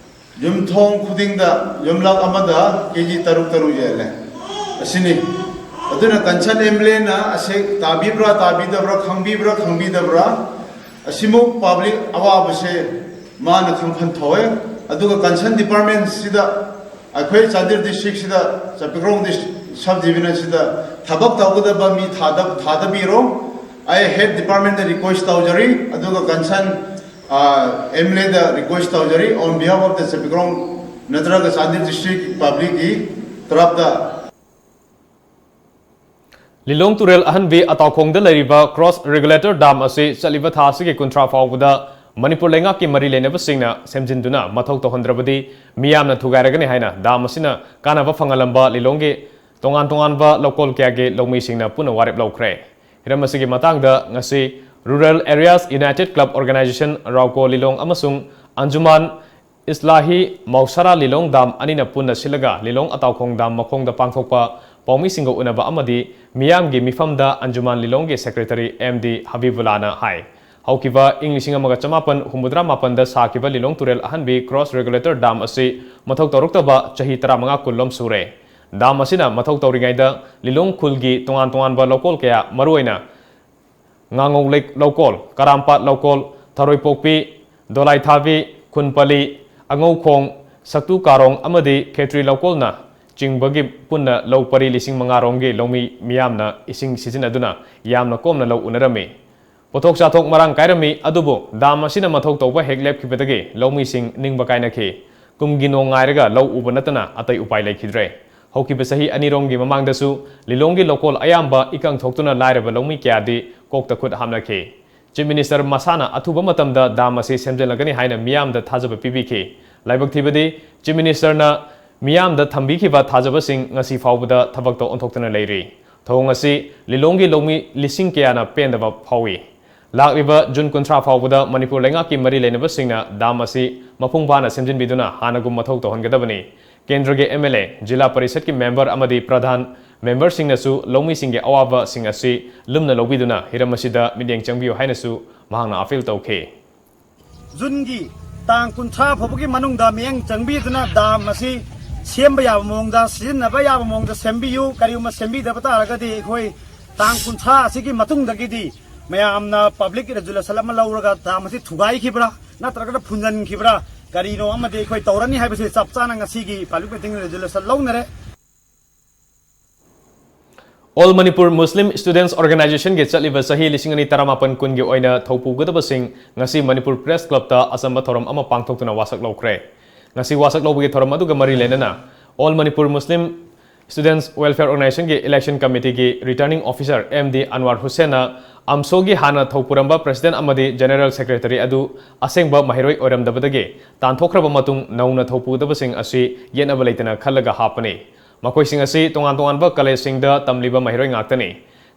ꯌꯨꯝꯊꯣꯡ ꯈꯨꯗꯤꯡꯗ ꯌꯨꯝꯂꯛ ꯑꯃꯗ ꯀꯦ ꯖꯤ ꯇꯔꯨꯛ ꯇꯔꯨꯛ ꯌꯦꯜꯂꯦ꯫ ꯑꯁꯤꯅꯤ꯫ ꯑꯗꯨꯅ ꯀꯟꯁꯔꯟ ꯑꯦꯝ ꯑꯦꯜ ꯑꯦꯅ ꯑꯁꯤ ꯇꯥꯕꯤꯕ꯭ꯔꯥ ꯇꯥꯕꯤꯗꯕ꯭ꯔꯥ, ꯈꯪꯕꯤꯕ꯭ꯔꯥ ꯈꯪꯕꯤꯗꯕ꯭ꯔꯥ, ꯑꯁꯤꯃꯨꯛ ꯄꯕ꯭ꯂꯤꯛ ꯑꯋꯥꯕꯁꯦ ꯃꯥꯅ ꯈꯪꯐꯝ ꯊꯣꯛꯑꯦ꯫ ꯑꯗꯨꯒ ꯀꯟꯁꯔꯟ ꯗꯤꯄꯥꯔꯠꯃꯦꯟꯁꯤꯗ, ꯑꯩꯈꯣꯏ ꯆꯥꯟꯗꯦꯜ ꯗꯤꯁꯇ꯭ꯔꯤꯛꯁꯤꯗ ꯆꯥꯄꯤꯀ꯭ꯔꯣꯡ ꯗꯤꯁ-, ꯁꯕ ꯗꯤꯕꯤꯖꯟꯁꯤꯗ ꯊꯕꯛ ꯇꯧꯒꯗꯕ ꯃꯤ ꯊꯥꯗ-, ꯊꯥꯗꯕꯤꯔꯣ꯫ ꯑꯩ ꯍꯦꯗ ꯗꯤꯄꯥꯔꯠꯃꯦꯟꯗ ꯔꯤꯀ꯭ꯋꯦꯁ ꯇꯧꯖꯔꯤ, ꯑꯗꯨꯒ ꯀꯟꯁꯔꯟ ꯑꯦꯝ ꯑꯦꯜ ꯑꯦꯗ ꯔꯤꯀ꯭ꯋꯦꯁ ꯇꯧꯖꯔꯤ, on behalf of the ꯆꯥꯄꯤꯀ꯭ꯔꯣꯡ ꯅꯠꯇ꯭ꯔꯒ ꯆꯥꯟꯗꯦꯜ ꯗꯤꯁꯇ꯭ꯔꯤꯛ ꯄꯕ꯭ꯂꯤꯛꯀꯤ ꯇꯔꯞꯇ꯫ ꯂꯤꯂꯣꯡ ꯇꯨꯔꯦꯜ ꯑꯍꯟꯕꯤ ꯑꯇꯥꯎꯈꯣꯡꯗ ꯂꯩꯔꯤꯕ ꯀ꯭ꯔꯣꯁ ꯔꯤꯒꯨꯂꯦꯇꯔ ꯗꯥꯝ ꯑꯁꯤ ꯆꯠꯂꯤꯕ ꯊꯥ ꯑꯁꯤꯒꯤ ꯀꯨꯟꯊ꯭ꯔꯥ ꯐꯥꯎꯕꯗ ꯃꯅꯤꯄꯨꯔ ꯂꯩꯉꯥꯛꯀꯤ ꯃꯔꯤ ꯂꯩꯅꯕꯁꯤꯡꯅ ꯁꯦꯝꯖꯤꯟꯗꯨꯅ ꯃꯊꯧ ꯇꯧꯍꯟꯗ꯭ꯔꯕꯗꯤ ꯃꯤꯌꯥꯝꯅ ꯊꯨꯒꯥꯏꯔꯒꯅꯤ ꯍꯥꯏꯅ ꯗꯥꯝ ꯑꯁꯤꯅ ꯀꯥꯟꯅꯕ ꯐꯪꯍꯜꯂꯝꯕ ꯂꯤꯂꯣꯡꯒꯤ ꯇꯣꯉꯥꯟ ꯇꯣꯉꯥꯟꯕ ꯂꯧꯀꯣꯜ ꯀꯌꯥꯒꯤ ꯂꯧꯃꯤꯁꯤꯡꯅ ꯄꯨꯟꯅ ꯋꯥꯔꯦꯞ ꯂꯧꯈ꯭ꯔꯦ꯫ ꯍꯤꯔꯝ ꯑꯁꯤꯒꯤ ꯃꯇꯥꯡꯗ ꯉꯁꯤ rural areas united club organization, ꯔꯥꯎꯀꯣ ꯂꯤꯂꯣꯡ ꯑꯃꯁꯨꯡ ꯑꯟꯖꯨꯃꯥꯟ ꯏꯁꯂꯥꯍꯤ ꯃꯧꯁꯥꯔꯥ ꯂꯤꯂꯣꯡ ꯗꯥꯝ ꯑꯅꯤꯅ ꯄꯨꯟꯅ ꯁꯤꯜꯂꯒ ꯂꯤꯂꯣꯡ ꯑꯇꯥꯎꯈꯣꯡ ꯗꯥꯝ ꯃꯈꯣꯡꯗ ꯄꯥꯡꯊꯣꯛꯄ ꯄꯥꯎꯃꯤꯁꯤꯡꯒ ꯎꯅꯕ ꯑꯃꯗꯤ ꯃꯤꯌꯥꯝꯒꯤ ꯃꯤꯐꯝꯗ ꯑꯟꯖꯨꯃꯥꯟ ꯂꯤꯂꯣꯡꯒꯤ ꯁꯦꯀ꯭ꯔꯦꯇꯔꯤ ꯑꯦꯝ ꯗꯤ ꯍꯕꯤꯕꯨꯂꯥꯅ ꯍꯥꯏ꯫ ꯍꯧꯈꯤꯕ ꯏꯪ ꯂꯤꯁꯤꯡ ꯑꯃꯒ ꯆꯃꯥꯄꯟ ꯍꯨꯝꯐꯨꯇꯔꯥ ꯃꯥꯄꯟꯗ ꯁꯥꯈꯤꯕ ꯂꯤꯂꯣꯡ ꯇꯨꯔꯦꯜ ꯑꯍꯟꯕꯤ ꯀ꯭ꯔꯣꯁ ꯔꯤꯒꯨꯂꯦꯇꯔ ꯗꯥꯝ ꯑꯁꯤ ꯃꯊꯧ ꯇꯧꯔꯛꯇꯕ ꯆꯍꯤ ꯇꯔꯥꯃꯉꯥ ꯀꯨꯟꯂꯣꯝ ꯁꯨꯔꯦ꯫ ꯗꯥꯝ ꯑꯁꯤꯅ ꯃꯊꯧ ꯇꯧꯔꯤꯉꯩꯗ ꯂꯤꯂꯣꯡ ꯈꯨꯜꯒꯤ ꯇꯣꯉꯥꯟ ꯇꯣꯉꯥꯟꯕ ꯂꯧꯀꯣꯜ ꯀꯌꯥ, ꯃꯔꯨꯑꯣꯏꯅ ꯉꯥꯉꯧ ꯂꯩ-, ꯂꯧꯀꯣꯜ, ꯀꯔꯥꯝꯄꯥꯠ ꯂꯧꯀꯣꯜ, ꯊꯔꯣꯏꯄꯣꯛꯄꯤ, ꯗꯣꯂꯥꯏꯊꯥꯕꯤ, ꯈꯨꯟꯄꯂꯤ, ꯑꯉꯧꯈꯣꯡ, ꯁꯛꯇꯨ ꯀꯥꯔꯣꯡ ꯑꯃꯗꯤ ꯈꯦꯇ꯭ꯔꯤ ꯂꯧꯀꯣꯜꯅ ꯆꯤꯡꯕꯒꯤ ꯄꯨꯟꯅ ꯂꯧ ꯄꯔꯤ ꯂꯤꯁꯤꯡ ꯃꯉꯥ ꯔꯣꯝꯒꯤ ꯂꯧꯃꯤ ꯃꯤꯌꯥꯝꯅ ꯏꯁꯤꯡ ꯁꯤꯖꯤꯟꯅꯗꯨꯅ ꯌꯥꯝꯅ ꯀꯣꯝꯅ ꯂꯧ ꯎꯅꯔꯝꯃꯤ꯫ ꯄꯣꯠꯊꯣꯛ ꯆꯥꯊꯣꯛ ꯃꯔꯥꯡ ꯀꯥꯏꯔꯝꯃꯤ, ꯑꯗꯨꯕꯨ ꯗꯥꯝ ꯑꯁꯤꯅ ꯃꯊꯧ ꯇꯧꯕ ꯍꯦꯛ ꯂꯦꯞꯈꯤꯕꯗꯒꯤ ꯂꯧꯃꯤꯁꯤꯡ ꯅꯤꯡꯕ ꯀꯥꯏꯅꯈꯤ꯫ ꯀꯨꯝꯒꯤ ꯅꯣꯡ ꯉꯥꯏꯔꯒ ꯂꯧ ꯎꯕ ꯅꯠꯇꯅ ꯑꯇꯩ ꯎꯄꯥꯏ ꯂꯩꯈꯤꯗ꯭ꯔꯦ꯫ ꯍꯧꯈꯤꯕ ꯆꯍꯤ ꯑꯅꯤꯔꯣꯝꯒꯤ ꯃꯃꯥꯡꯗꯁꯨ ꯂꯤꯂꯣꯡꯒꯤ ꯂꯧꯀꯣꯜ ꯑꯌꯥꯝꯕ ꯏꯀꯪ ꯊꯣꯛꯇꯨꯅ ꯂꯥꯏꯔꯕ ꯂꯧꯃꯤ ꯀꯌꯥꯗꯤ ꯀꯣꯛꯇ ꯈꯨꯠ ꯍꯥꯞꯅꯈꯤ꯫ Chief Minister ꯃꯁꯥꯅ ꯑꯊꯨꯕ ꯃꯇꯝꯗ ꯗꯥꯝ ꯑꯁꯤ ꯁꯦꯝꯖꯤꯜꯂꯒꯅꯤ ꯍꯥꯏꯅ ꯃꯤꯌꯥꯝꯗ ꯊꯥꯖꯕ ꯄꯤꯕꯤꯈꯤ꯫ ꯂꯥꯏꯕꯛ ꯊꯤꯕꯗꯤ, Chief Minister ꯅ ꯃꯤꯌꯥꯝꯗ ꯊꯝꯕꯤꯈꯤꯕ ꯊꯥꯖꯕꯁꯤꯡ ꯉꯁꯤ ꯐꯥꯎꯕꯗ ꯊꯕꯛꯇ ꯑꯣꯟꯊꯣꯛꯇꯨꯅ ꯂꯩꯔꯤ꯫ ꯊꯧꯑꯣꯡ ꯑꯁꯤ ꯂꯤꯂꯣꯡꯒꯤ ꯂꯧꯃꯤ ꯂꯤꯁꯤꯡ ꯀꯌꯥꯅ ꯄꯦꯟꯗꯕ ꯐꯥꯎꯏ꯫ ꯂꯥꯛꯂꯤꯕ ꯖꯨꯟ ꯀꯨꯟꯊ꯭ꯔꯥ ꯐꯥꯎꯕꯗ ꯃꯅꯤꯄꯨꯔ ꯂꯩꯉꯥꯛꯀꯤ ꯃꯔꯤ ꯂꯩꯅꯕꯁꯤꯡꯅ ꯗꯥꯝ ꯑꯁꯤ ꯃꯄꯨꯡ ꯐꯥꯅ ꯁꯦꯝꯖꯤꯟꯕꯤꯗꯨꯅ ꯍꯥꯟꯅꯒꯨꯝ ꯃꯊꯧ ꯇꯧꯍꯟꯒꯗꯕꯅꯤ꯫ ꯀꯦꯟꯗ꯭ꯔꯒꯤ M L A, zila ꯄꯔꯤꯁꯠꯀꯤ member ꯑꯃꯗꯤ ꯄ꯭ꯔꯙꯥꯟ member ꯁꯤꯡꯅꯁꯨ ꯂꯧꯃꯤꯁꯤꯡꯒꯤ ꯑꯋꯥꯕꯁꯤꯡ ꯑꯁꯤ ꯂꯨꯝꯅ ꯂꯧꯕꯤꯗꯨꯅ ꯍꯤꯔꯝ ꯑꯁꯤꯗ ꯃꯤꯠꯌꯦꯡ ꯆꯪꯕꯤꯌꯨ ꯍꯥꯏꯅꯁꯨ ꯃꯍꯥꯛꯅ appeal ꯇꯧꯈꯤ꯫ ꯖꯨꯟꯒꯤ ꯇꯥꯡ ꯀꯨꯟꯊ꯭ꯔꯥ ꯐꯥꯎꯕꯒꯤ ꯃꯅꯨꯡꯗ ꯃꯤꯠꯌꯦꯡ ꯆꯪꯕꯤꯗꯨꯅ ꯗꯥꯝ ꯑꯁꯤ ꯁꯦꯝꯕ ꯌꯥꯕ ꯃꯑꯣꯡꯗ, ꯁꯤꯖꯤꯟꯅꯕ ꯌꯥꯕ ꯃꯑꯣꯡꯗ ꯁꯦꯝꯕꯤꯌꯨ꯫ ꯀꯔꯤꯒꯨꯝꯕ ꯁꯦꯝꯕꯤꯗꯕ ꯇꯥꯔꯒꯗꯤ ꯑꯩꯈꯣꯏ ꯇꯥꯡ ꯀꯨꯟꯊ꯭ꯔꯥ ꯑꯁꯤꯒꯤ ꯃꯇꯨꯡꯗꯒꯤꯗꯤ ꯃꯌꯥꯝꯅ public resolution ꯑꯃ ꯂꯧꯔꯒ ꯗꯥꯝ ꯑꯁꯤ ꯊꯨꯒꯥꯏꯈꯤꯕ꯭ꯔꯥ ꯅꯠꯇ꯭ꯔꯒꯅ ꯐꯨꯟꯖꯟꯈꯤꯕ꯭ꯔꯥ, ꯀꯔꯤꯅꯣ ꯑꯃꯗꯤ ꯑꯩꯈꯣꯏ ꯇꯧꯔꯅꯤ ꯍꯥꯏꯕꯁꯤ ꯆꯞ ꯆꯥꯅ ꯉꯁꯤꯒꯤ public meeting resolution ꯂꯧꯅꯔꯦ꯫ All Manipur Muslim Students Organization ꯒꯤ ꯆꯠꯂꯤꯕ ꯆꯍꯤ ꯂꯤꯁꯤꯡ ꯑꯅꯤ ꯇꯔꯥꯃꯥꯄꯟ ꯀꯨꯟꯒꯤ ꯑꯣꯏꯅ ꯊꯧꯄꯨꯒꯗꯕꯁꯤꯡ ꯉꯁꯤ ꯃꯅꯤꯄꯨꯔ Press Club ꯇ ꯑꯆꯝꯕ ꯊꯧꯔꯝ ꯑꯃ ꯄꯥꯡꯊꯣꯛꯇꯨꯅ ꯋꯥꯁꯛ ꯂꯧꯈ꯭ꯔꯦ꯫ ꯉꯁꯤ ꯋꯥꯁꯛ ꯂꯧꯕꯒꯤ ꯊꯧꯔꯝ ꯑꯗꯨꯒ ꯃꯔꯤ ꯂꯩꯅꯅ All Manipur Muslim Students Welfare Organization ꯒꯤ Election Committee ꯒꯤ Returning Officer M D Anwar Hussain ꯅ AMSO ꯒꯤ ꯍꯥꯟꯅ ꯊꯧꯄꯨꯔꯝꯕ President ꯑꯃꯗꯤ General Secretary ꯑꯗꯨ ꯑꯁꯦꯡꯕ ꯃꯍꯩꯔꯣꯏ ꯑꯣꯏꯔꯝꯗꯕꯗꯒꯤ ꯇꯥꯟꯊꯣꯛꯈ꯭ꯔꯕ ꯃꯇꯨꯡ ꯅꯧꯅ ꯊꯧꯄꯨꯒꯗꯕꯁꯤꯡ ꯑꯁꯤ ꯌꯦꯠꯅꯕ ꯂꯩꯇꯅ ꯈꯜꯂꯒ ꯍꯥꯞꯄꯅꯤ꯫ ꯃꯈꯣꯏꯁꯤꯡ ꯑꯁꯤ ꯇꯣꯉꯥꯟ ꯇꯣꯉꯥꯟꯕ college ꯁꯤꯡꯗ ꯇꯝꯂꯤꯕ ꯃꯍꯩꯔꯣꯏ ꯉꯥꯛꯇꯅꯤ꯫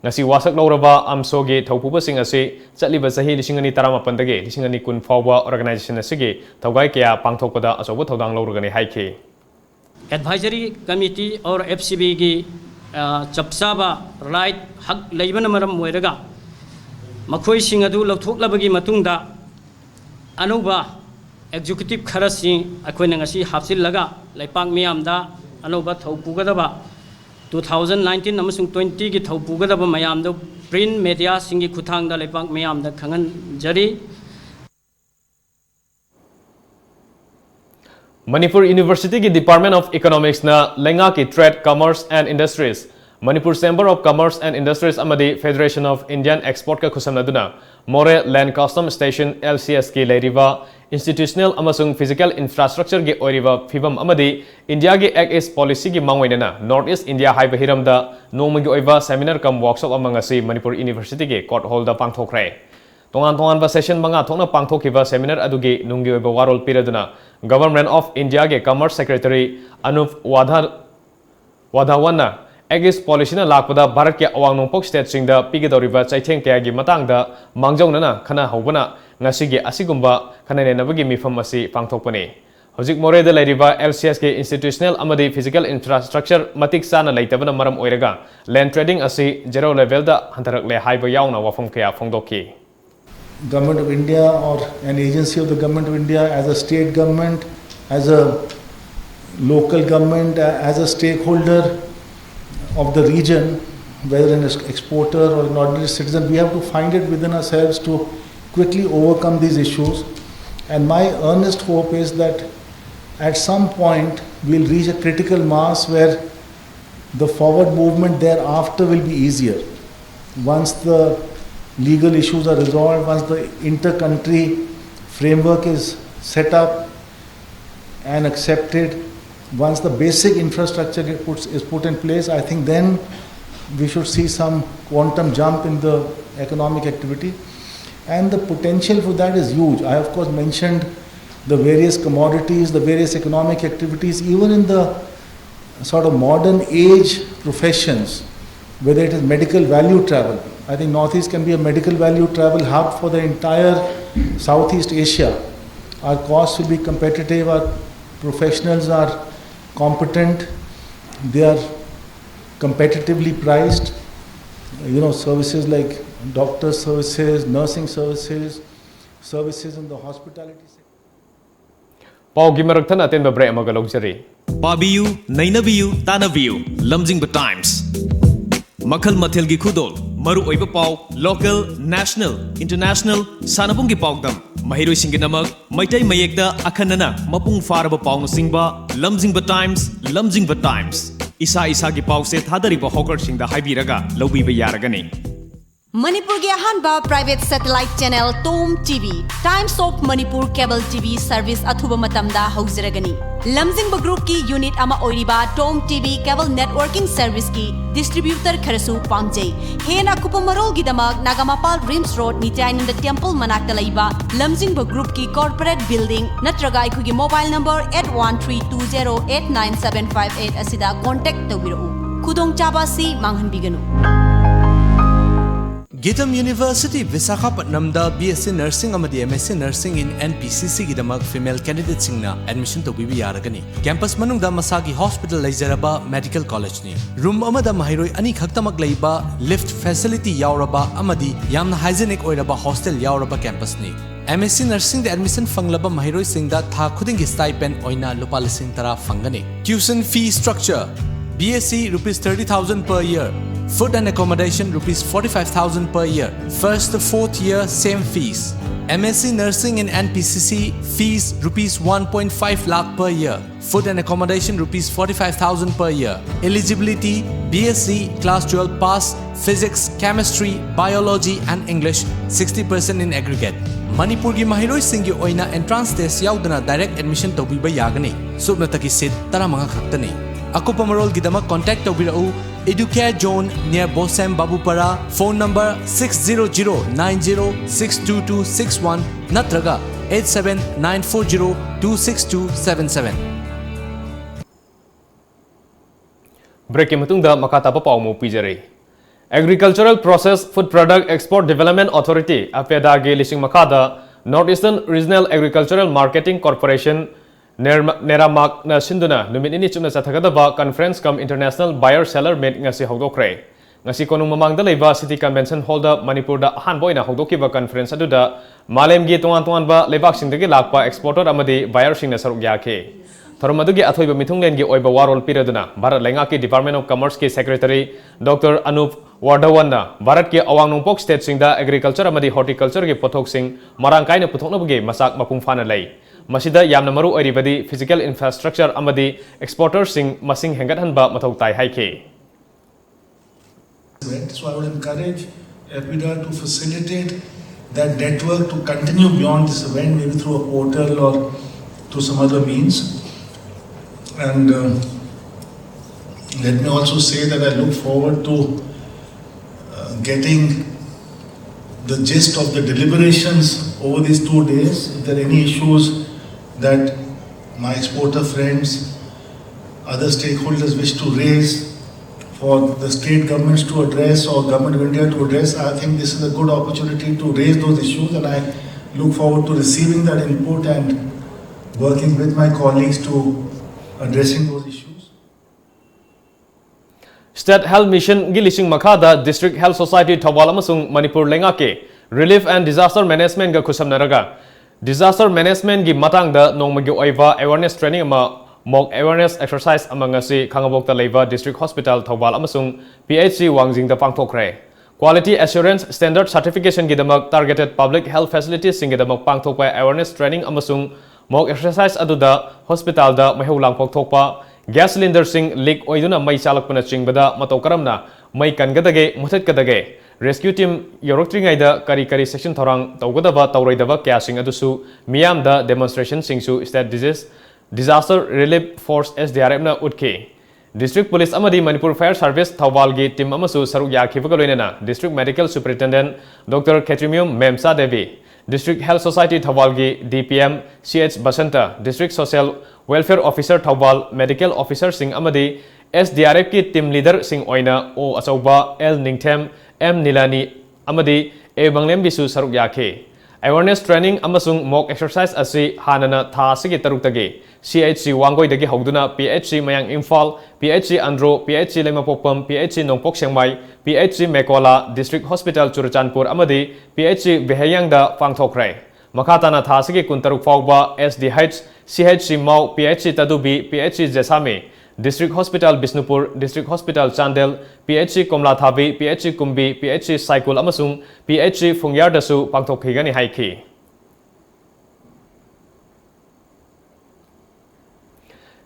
ꯉꯁꯤ ꯋꯥꯁꯛ ꯂꯧꯔꯕ AMSO ꯒꯤ ꯊꯧꯄꯨꯕꯁꯤꯡ ꯑꯁꯤ ꯆꯠꯂꯤꯕ ꯆꯍꯤ ꯂꯤꯁꯤꯡ ꯑꯅꯤ ꯇꯔꯥꯃꯥꯄꯟꯗꯒꯤ ꯂꯤꯁꯤꯡ ꯑꯅꯤ ꯀꯨꯟ ꯐꯥꯎꯕ organization ꯑꯁꯤꯒꯤ ꯊꯧꯒꯥꯏ ꯀꯌꯥ ꯄꯥꯡꯊꯣꯛꯄꯗ ꯑꯆꯧꯕ ꯊꯧꯗꯥꯡ ꯂꯧꯔꯒꯅꯤ ꯍꯥꯏꯈꯤ꯫ Advisory Committee or F C B ꯒꯤ, ꯑ, ꯆꯞ ꯆꯥꯕ right, ꯍꯛ ꯂꯩꯕꯅ ꯃꯔꯝ ꯑꯣꯏꯔꯒ ꯃꯈꯣꯏꯁꯤꯡ ꯑꯗꯨ ꯂꯧꯊꯣꯛꯂꯕꯒꯤ ꯃꯇꯨꯡꯗ ꯑꯅꯧꯕ executive ꯈꯔꯁꯤ ꯑꯩꯈꯣꯏꯅ ꯉꯁꯤ ꯍꯥꯞꯆꯤꯜꯂꯒ ꯂꯩꯄꯥꯛ ꯃꯤꯌꯥꯝꯗ ꯑꯅꯧꯕ ꯊꯧ ꯄꯨꯒꯗꯕ two thousand nineteen ꯑꯃꯁꯨꯡ twenty ꯒꯤ ꯊꯧ ꯄꯨꯒꯗꯕ ꯃꯌꯥꯝꯗꯨ print media ꯁꯤꯡꯒꯤ ꯈꯨꯠꯊꯥꯡꯗ ꯂꯩꯄꯥꯛ ꯃꯤꯌꯥꯝꯗ ꯈꯪꯍꯟꯖꯔꯤ꯫ ꯃꯅꯤꯄꯨꯔ ꯌꯨꯅꯤꯚꯔꯁꯤꯇꯤꯒꯤ Department of Economicsꯅ ꯂꯩꯉꯥꯛꯀꯤ Trade, Commerce and Industries, Manipur Chamber of Commerce and Industries ꯑꯃꯗꯤ Federation of Indian Exportꯀ ꯈꯨꯠꯁꯝꯅꯗꯨꯅ ꯃꯣꯔꯦ Land Custom Station, LCSꯀꯤ ꯂꯩꯔꯤꯕ institutional ꯑꯃꯁꯨꯡ physical infrastructureꯒꯤ ꯑꯣꯏꯔꯤꯕ ꯐꯤꯕꯝ ꯑꯃꯗꯤ ꯏꯟꯗꯤꯌꯥꯒꯤ Act East Policyꯒꯤ ꯃꯥꯡꯑꯣꯏꯅꯅ North East India ꯍꯥꯏꯕ ꯍꯤꯔꯝꯗ ꯅꯣꯡꯃꯒꯤ ꯑꯣꯏꯕ seminar cum workshop ꯑꯃ ꯉꯁꯤ ꯃꯅꯤꯄꯨꯔ ꯌꯨꯅꯤꯚꯔꯁꯤꯇꯤꯒꯤ Court Hallꯗ ꯄꯥꯡꯊꯣꯛꯈ꯭ꯔꯦ꯫ ꯇꯣꯉꯥꯟ ꯇꯣꯉꯥꯟꯕ session ꯃꯉꯥ ꯊꯣꯛꯅ ꯄꯥꯡꯊꯣꯛꯈꯤꯕ seminar ꯑꯗꯨꯒꯤ ꯅꯨꯡꯒꯤ ꯑꯣꯏꯕ ꯋꯥꯔꯣꯜ ꯄꯤꯔꯗꯨꯅ Government of Indiaꯒꯤ Commerce Secretary Anup Wadha-, Wadhawanꯅ Act East Policyꯅ ꯂꯥꯛꯄꯗ ꯚꯥꯔꯠꯀꯤ ꯑꯋꯥꯡ ꯅꯣꯡꯄꯣꯛ stateꯁꯤꯡꯗ ꯄꯤꯒꯗꯧꯔꯤꯕ ꯆꯩꯊꯦꯡ ꯀꯌꯥꯒꯤ ꯃꯇꯥꯡꯗ ꯃꯥꯡꯖꯧꯅꯅ ꯈꯟꯅ ꯍꯧꯕꯅ ꯉꯁꯤꯒꯤ ꯑꯁꯤꯒꯨꯝꯕ ꯈꯟꯅ ꯅꯩꯅꯕꯒꯤ ꯃꯤꯐꯝ ꯑꯁꯤ ꯄꯥꯡꯊꯣꯛꯄꯅꯤ꯫ ꯍꯧꯖꯤꯛ ꯃꯣꯔꯦꯗ ꯂꯩꯔꯤꯕ LCSꯀꯤ institutional ꯑꯃꯗꯤ physical infrastructure ꯃꯇꯤꯛ ꯆꯥꯅ ꯂꯩꯇꯕꯅ ꯃꯔꯝ ꯑꯣꯏꯔꯒ land trading ꯑꯁꯤ zero levelꯗ ꯍꯟꯊꯔꯛꯂꯦ ꯍꯥꯏꯕ ꯌꯥꯎꯅ ꯋꯥꯐꯝ ꯀꯌꯥ ꯐꯣꯡꯗꯣꯛꯈꯤ꯫ Government of India or an agency of the Government of India, as a state government, as a local government, a- as a stakeholder of the region, whether an ex- exporter or an ordinary citizen, we have to find it within ourselves to quickly overcome these issues. And my earnest hope is that at some point we'll reach a critical mass where the forward movement thereafter will be easier. Once the legal issues are resolved, once the inter-country framework is set up and accepted, once the basic infrastructure get puts, is put in place, I think then we should see some quantum jump in the economic activity. And the potential for that is huge. I, of course, mentioned the various commodities, the various economic activities, even in the sort of modern age professions, whether it is medical value travel. I think Northeast can be a medical value travel hub for the entire Southeast Asia. Our costs will be competitive, our professionals are competent, they are competitively priced. You know, services like doctor services, nursing services, services in the hospitality sector. ꯄꯥꯎꯒꯤ ꯃꯔꯛ ꯊꯠꯅ ꯑꯇꯦꯟꯕ break ꯑꯃꯒ ꯂꯧꯖꯔꯤ꯫ ꯄꯥꯕꯤꯌꯨ, ꯅꯩꯅꯕꯤꯌꯨ, ꯇꯥꯟꯅꯕꯤꯌꯨ, ꯂꯝꯖꯤꯡꯕ Times꯫ ꯃꯈꯜ ꯃꯊꯦꯜꯒꯤ ꯈꯨꯗꯣꯜ, ꯃꯔꯨꯑꯣꯏꯕ ꯄꯥꯎ, local, national, international, ꯁꯥꯟꯅꯕꯨꯡꯒꯤ ꯄꯥꯎꯗꯝ, ꯃꯍꯩꯔꯣꯏꯁꯤꯡꯒꯤꯗꯃꯛ ꯃꯩꯇꯩ ꯃꯌꯦꯛꯇ ꯑꯈꯟꯅꯅ ꯃꯄꯨꯡ ꯐꯥꯔꯕ ꯄꯥꯎꯅꯆꯤꯡꯕ ꯂꯝꯖꯤꯡꯕ ꯇꯥꯏꯝꯁ, ꯂꯝꯖꯤꯡꯕ ꯇꯥꯏꯝꯁ꯫ ꯏꯁꯥ ꯏꯁꯥꯒꯤ ꯄꯥꯎꯁꯦ ꯊꯥꯗꯔꯤꯕ ꯍꯣꯀꯔꯁꯤꯡꯗ ꯍꯥꯏꯕꯤꯔꯒ ꯂꯧꯕꯤꯕ ꯌꯥꯔꯒꯅꯤ꯫ ꯃꯅꯤꯄꯨꯔꯒꯤ ꯑꯍꯥꯟꯕ private satellite channel Tom TV, Times of Manipur Cable TV service ꯑꯊꯨꯕ ꯃꯇꯝꯗ ꯍꯧꯖꯔꯒꯅꯤ꯫ ꯂꯝꯖꯤꯡꯕ groupꯀꯤ unit ꯑꯃ ꯑꯣꯏꯔꯤꯕ Tom TV cable networking serviceꯀꯤ distributor ꯈꯔꯁꯨ ꯄꯥꯝꯖꯩ꯫ ꯍꯦꯟꯅ ꯑꯀꯨꯞꯄ ꯃꯔꯣꯜꯒꯤꯗꯃꯛ ꯅꯥꯒꯥꯃꯄꯥꯜ RIMS Road, ꯅꯤꯇ꯭ꯌꯥꯅꯟꯗ temple ꯃꯅꯥꯛꯇ ꯂꯩꯕ ꯂꯝꯖꯤꯡꯕ groupꯀꯤ corporate building ꯅꯠꯇ꯭ꯔꯒ ꯑꯩꯈꯣꯏꯒꯤ mobile number eight one three two zero eight nine seven five eight ꯑꯁꯤꯗ contact ꯇꯧꯕꯤꯔꯛꯎ꯫ ꯈꯨꯗꯣꯡꯆꯥꯕ ꯑꯁꯤ ꯃꯥꯡꯍꯟꯕꯤꯒꯅꯨ꯫ ꯒꯤꯇꯝ University ꯕꯤꯁꯥꯈꯥꯄꯠꯅꯝꯗ BSc Nursing ꯑꯃꯗꯤ MSc Nursing in NPCCꯒꯤꯗꯃꯛ female candidateꯁꯤꯡꯅ admission ꯇꯧꯕꯤꯕ ꯌꯥꯔꯒꯅꯤ꯫ Campus ꯃꯅꯨꯡꯗ ꯃꯁꯥꯒꯤ hospital ꯂꯩꯖꯔꯕ medical collegeꯅꯤ꯫ Room ꯑꯃꯗ ꯃꯍꯩꯔꯣꯏ ꯑꯅꯤ ꯈꯛꯇꯃꯛ ꯂꯩꯕ, lift facility ꯌꯥꯎꯔꯕ ꯑꯃꯗꯤ ꯌꯥꯝꯅ hygienic ꯑꯣꯏꯔꯕ hostel ꯌꯥꯎꯔꯕ campusꯅꯤ꯫ MSc Nursingꯗ admission ꯐꯪꯂꯕ ꯃꯍꯩꯔꯣꯏꯁꯤꯡꯗ ꯊꯥ ꯈꯨꯗꯤꯡꯒꯤ stipend ꯑꯣꯏꯅ ꯂꯨꯄꯥ ꯂꯤꯁꯤꯡ ꯇꯔꯥ ꯐꯪꯒꯅꯤ꯫ Tuition fee structure: BSc rupees thirty thousand per year, food and accommodation rupees forty-five thousand per year, first to fourth year same fees. MSc Nursing in NPCC fees rupees one point five lakh per year, food and accommodation rupees forty-five thousand per year. Eligibility: BSc class twelve pass, physics, chemistry, biology and English, sixty percent in aggregate. ꯃꯅꯤꯄꯨꯔꯒꯤ ꯃꯍꯩꯔꯣꯏꯁꯤꯡꯒꯤ ꯑꯣꯏꯅ entrance test ꯌꯥꯎꯗꯅ direct admission ꯇꯧꯕꯤꯕ ꯌꯥꯒꯅꯤ꯫ ꯁꯨꯞꯅꯇꯒꯤ seat ꯇꯔꯥꯃꯉꯥ ꯈꯛꯇꯅꯤ꯫ ꯑꯀꯨꯞꯄ ꯃꯔꯣꯜꯒꯤꯗꯃꯛ contact ꯇꯧꯕꯤꯔꯛꯎ Educare Zone near Bosem Babupara, phone number six zero zero nine zero six two two six one ꯅꯠꯇ꯭ꯔꯒ eight seven nine four zero two six two seven seven꯫ Breakꯀꯤ ꯃꯇꯨꯡꯗ ꯃꯈꯥ ꯇꯥꯕ ꯄꯥꯎ ꯑꯃꯨꯛ ꯄꯤꯖꯔꯤ꯫ Agricultural Process Food Product Export Development Authority, APEDAꯒꯤ ꯂꯤꯁꯤꯡ ꯃꯈꯥꯗ North Eastern Regional Agricultural Marketing Corporation, NERMA-, NERAMACꯅ ꯁꯤꯟꯗꯨꯅ ꯅꯨꯃꯤꯠ ꯅꯤꯅꯤ ꯆꯨꯞꯅ ꯆꯠꯊꯒꯗꯕ Conference cum International Buyer Seller Meet ꯉꯁꯤ ꯍꯧꯗꯣꯛꯈ꯭ꯔꯦ꯫ ꯉꯁꯤ ꯀꯣꯅꯨꯡ ꯃꯃꯥꯡꯗ ꯂꯩꯕ City Convention Hallꯗ ꯃꯅꯤꯄꯨꯔꯗ ꯑꯍꯥꯟꯕ ꯑꯣꯏꯅ ꯍꯧꯗꯣꯛꯈꯤꯕ conference ꯑꯗꯨꯗ ꯃꯥꯂꯦꯝꯒꯤ ꯇꯣꯉꯥꯟ ꯇꯣꯉꯥꯟꯕ ꯂꯩꯕꯥꯛꯁꯤꯡꯗꯒꯤ ꯂꯥꯛꯄ exporter ꯑꯃꯗꯤ buyerꯁꯤꯡꯅ ꯁꯔꯨꯛ ꯌꯥꯈꯤ꯫ ꯊꯧꯔꯝ ꯑꯗꯨꯒꯤ ꯑꯊꯣꯏꯕ ꯃꯤꯊꯨꯡꯂꯦꯟꯒꯤ ꯑꯣꯏꯕ ꯋꯥꯔꯣꯜ ꯄꯤꯔꯗꯨꯅ ꯚꯥꯔꯠ ꯂꯩꯉꯥꯛꯀꯤ Department of Commerceꯀꯤ Secretary Doctor Anup ꯋꯥꯔꯙꯋꯟꯅ ꯚꯥꯔꯠꯀꯤ ꯑꯋꯥꯡ ꯅꯣꯡꯄꯣꯛ ꯁ꯭ꯇꯦꯠꯁꯤꯡꯗ ꯑꯦꯒ꯭ꯔꯤꯀꯜꯆꯔ ꯑꯃꯗꯤ ꯍꯣꯔꯇꯤꯀꯜꯆꯔꯒꯤ ꯄꯣꯠꯊꯣꯛꯁꯤꯡ ꯃꯔꯥꯡ ꯀꯥꯏꯅ ꯄꯨꯊꯣꯛꯅꯕꯒꯤ ꯃꯆꯥꯛ ꯃꯄꯨꯡ ꯐꯥꯅ ꯂꯩ꯫ ꯃꯁꯤꯗ ꯌꯥꯝꯅ ꯃꯔꯨ ꯑꯣꯏꯔꯤꯕꯗꯤ ꯐꯤꯖꯤꯀꯦꯜ ꯏꯟꯐ꯭ꯔꯥꯁ꯭ꯇ꯭ꯔꯛꯆꯔ ꯑꯃꯗꯤ ꯑꯦꯛꯁꯄꯣꯔꯇꯔꯁꯤꯡ ꯃꯁꯤꯡ ꯍꯦꯟꯒꯠꯍꯟꯕ ꯃꯊꯧ ꯇꯥꯏ ꯍꯥꯏꯈꯤ꯫ So I would encourate APIDA to facilitate that network to continue beyond this event, maybe through a portal or through some other means. And uh, let me also say that I look forward to uh, getting the gist of the deliberations over these two days. If there are any issues that my exporter friends, other stakeholders wish to raise for the state governments to address or Government of India to address, I think this is a good opportunity to raise those issues, and I look forward to receiving that input and working with my colleagues to addressing those issues. State Health Missionꯒꯤ ꯂꯤꯁꯤꯡ ꯃꯈꯥꯗ District Health Society Thoubal ꯑꯃꯁꯨꯡ ꯃꯅꯤꯄꯨꯔ ꯂꯩꯉꯥꯛꯀꯤ Relief and Disaster Managementꯒ ꯈꯨꯠꯁꯝꯅꯔꯒ Disaster Managementꯒꯤ ꯃꯇꯥꯡꯗ ꯅꯣꯡꯃꯒꯤ ꯑꯣꯏꯕ awareness training ꯑꯃ mock awareness exercise ꯑꯃ ꯉꯁꯤ ꯈꯥꯉꯕꯣꯛꯇ ꯂꯩꯕ District Hospital ꯊꯧꯕꯥꯜ ꯑꯃꯁꯨꯡ PHC ꯋꯥꯡꯖꯤꯡꯗ ꯄꯥꯡꯊꯣꯛꯈ꯭ꯔꯦ꯫ Quality Assurance Standard Certificationꯒꯤꯗꯃꯛ targeted public health facilitiesꯁꯤꯡꯒꯤꯗꯃꯛ ꯄꯥꯡꯊꯣꯛꯄ awareness training ꯑꯃꯁꯨꯡ mock exercise ꯑꯗꯨꯗ ꯍꯣꯁꯄꯤꯇꯥꯜꯗ ꯃꯩꯍꯧ ꯂꯥꯡꯄꯣꯛ ꯊꯣꯛꯄ, gas cylinderꯁꯤꯡ leak ꯑꯣꯏꯗꯨꯅ ꯃꯩ ꯆꯥꯂꯛꯄꯅꯆꯤꯡꯕꯗ ꯃꯇꯧ ꯀꯔꯝꯅ ꯃꯩ ꯀꯟꯒꯗꯒꯦ, ꯃꯨꯊꯠꯀꯗꯒꯦ, rescue team ꯌꯧꯔꯛꯇ꯭ꯔꯤꯉꯩꯗ ꯀꯔꯤ ꯀꯔꯤ ꯆꯦꯛꯁꯤꯟ ꯊꯧꯔꯥꯡ ꯇꯧꯒꯗꯕ ꯇꯧꯔꯣꯏꯗꯕ ꯀꯌꯥꯁꯤꯡ ꯑꯗꯨꯁꯨ ꯃꯤꯌꯥꯝꯗ demonstrationꯁꯤꯡꯁꯨ State Disease Disaster Relief Force SDRFꯅ ꯎꯠꯈꯤ꯫ District Police ꯑꯃꯗꯤ Manipur Fire Service ꯊꯧꯕꯥꯜꯒꯤ team ꯑꯃꯁꯨ ꯁꯔꯨꯛ ꯌꯥꯈꯤꯕꯒ ꯂꯣꯏꯅꯅ District Medical Superintendent Doctor Khetrimium Memcha Devi, District Health Society ꯊꯧꯕꯥꯜꯒꯤ DPM CH Basanta, District Social Welfare Officer Thoubal, medical officerꯁꯤꯡ ꯑꯃꯗꯤ SDRFꯀꯤ team leaderꯁꯤꯡ ꯑꯣꯏꯅ O ꯑꯆꯧꯕ, L ꯅꯤꯡꯊꯦꯝ, M ꯅꯤꯂꯥꯅꯤ ꯑꯃꯗꯤ A ꯃꯪꯂꯦꯝꯕꯤꯁꯨ ꯁꯔꯨꯛ ꯌꯥꯈꯤ꯫ Awareness training ꯑꯃꯁꯨꯡ mock exercise ꯑꯁꯤ ꯍꯥꯟꯅꯅ ꯊꯥ ꯑꯁꯤꯒꯤ ꯇꯔꯨꯛꯇꯒꯤ CHC ꯋꯥꯡꯒꯣꯏꯗꯒꯤ ꯍꯧꯗꯨꯅ PHC ꯃꯌꯥꯡ Imphal, PHC Andro, PHC ꯂꯩꯃꯄꯣꯛꯄꯝ, PHC ꯅꯣꯡꯄꯣꯛ ꯁꯦꯡꯃꯥꯏ, PHC ꯃꯦꯀꯣꯂꯥ, District Hospital ꯆꯨꯔꯆꯥꯟꯄꯨꯔ ꯑꯃꯗꯤ PHC ꯚꯦꯍꯩꯌꯥꯡꯗ ꯄꯥꯡꯊꯣꯛꯈ꯭ꯔꯦ꯫ ꯃꯈꯥ ꯇꯥꯅ ꯊꯥ ꯑꯁꯤꯒꯤ ꯀꯨꯟꯇꯔꯨꯛ ꯐꯥꯎꯕ SDH, CHC ꯃꯥꯎ, PHC ꯇꯗꯨꯕꯤ, PHC ꯖꯦꯁꯥꯃꯤ, District Hospital Bishnupur, District Hospital Chandel, PHC ꯀꯣꯝꯂꯥꯊꯥꯕꯤ, PHC ꯀꯨꯝꯕꯤ, PHC ꯁꯥꯏꯀꯨꯜ ꯑꯃꯁꯨꯡ PHC ꯐꯨꯡꯌꯥꯔꯗꯁꯨ ꯄꯥꯡꯊꯣꯛꯈꯤꯒꯅꯤ ꯍꯥꯏꯈꯤ꯫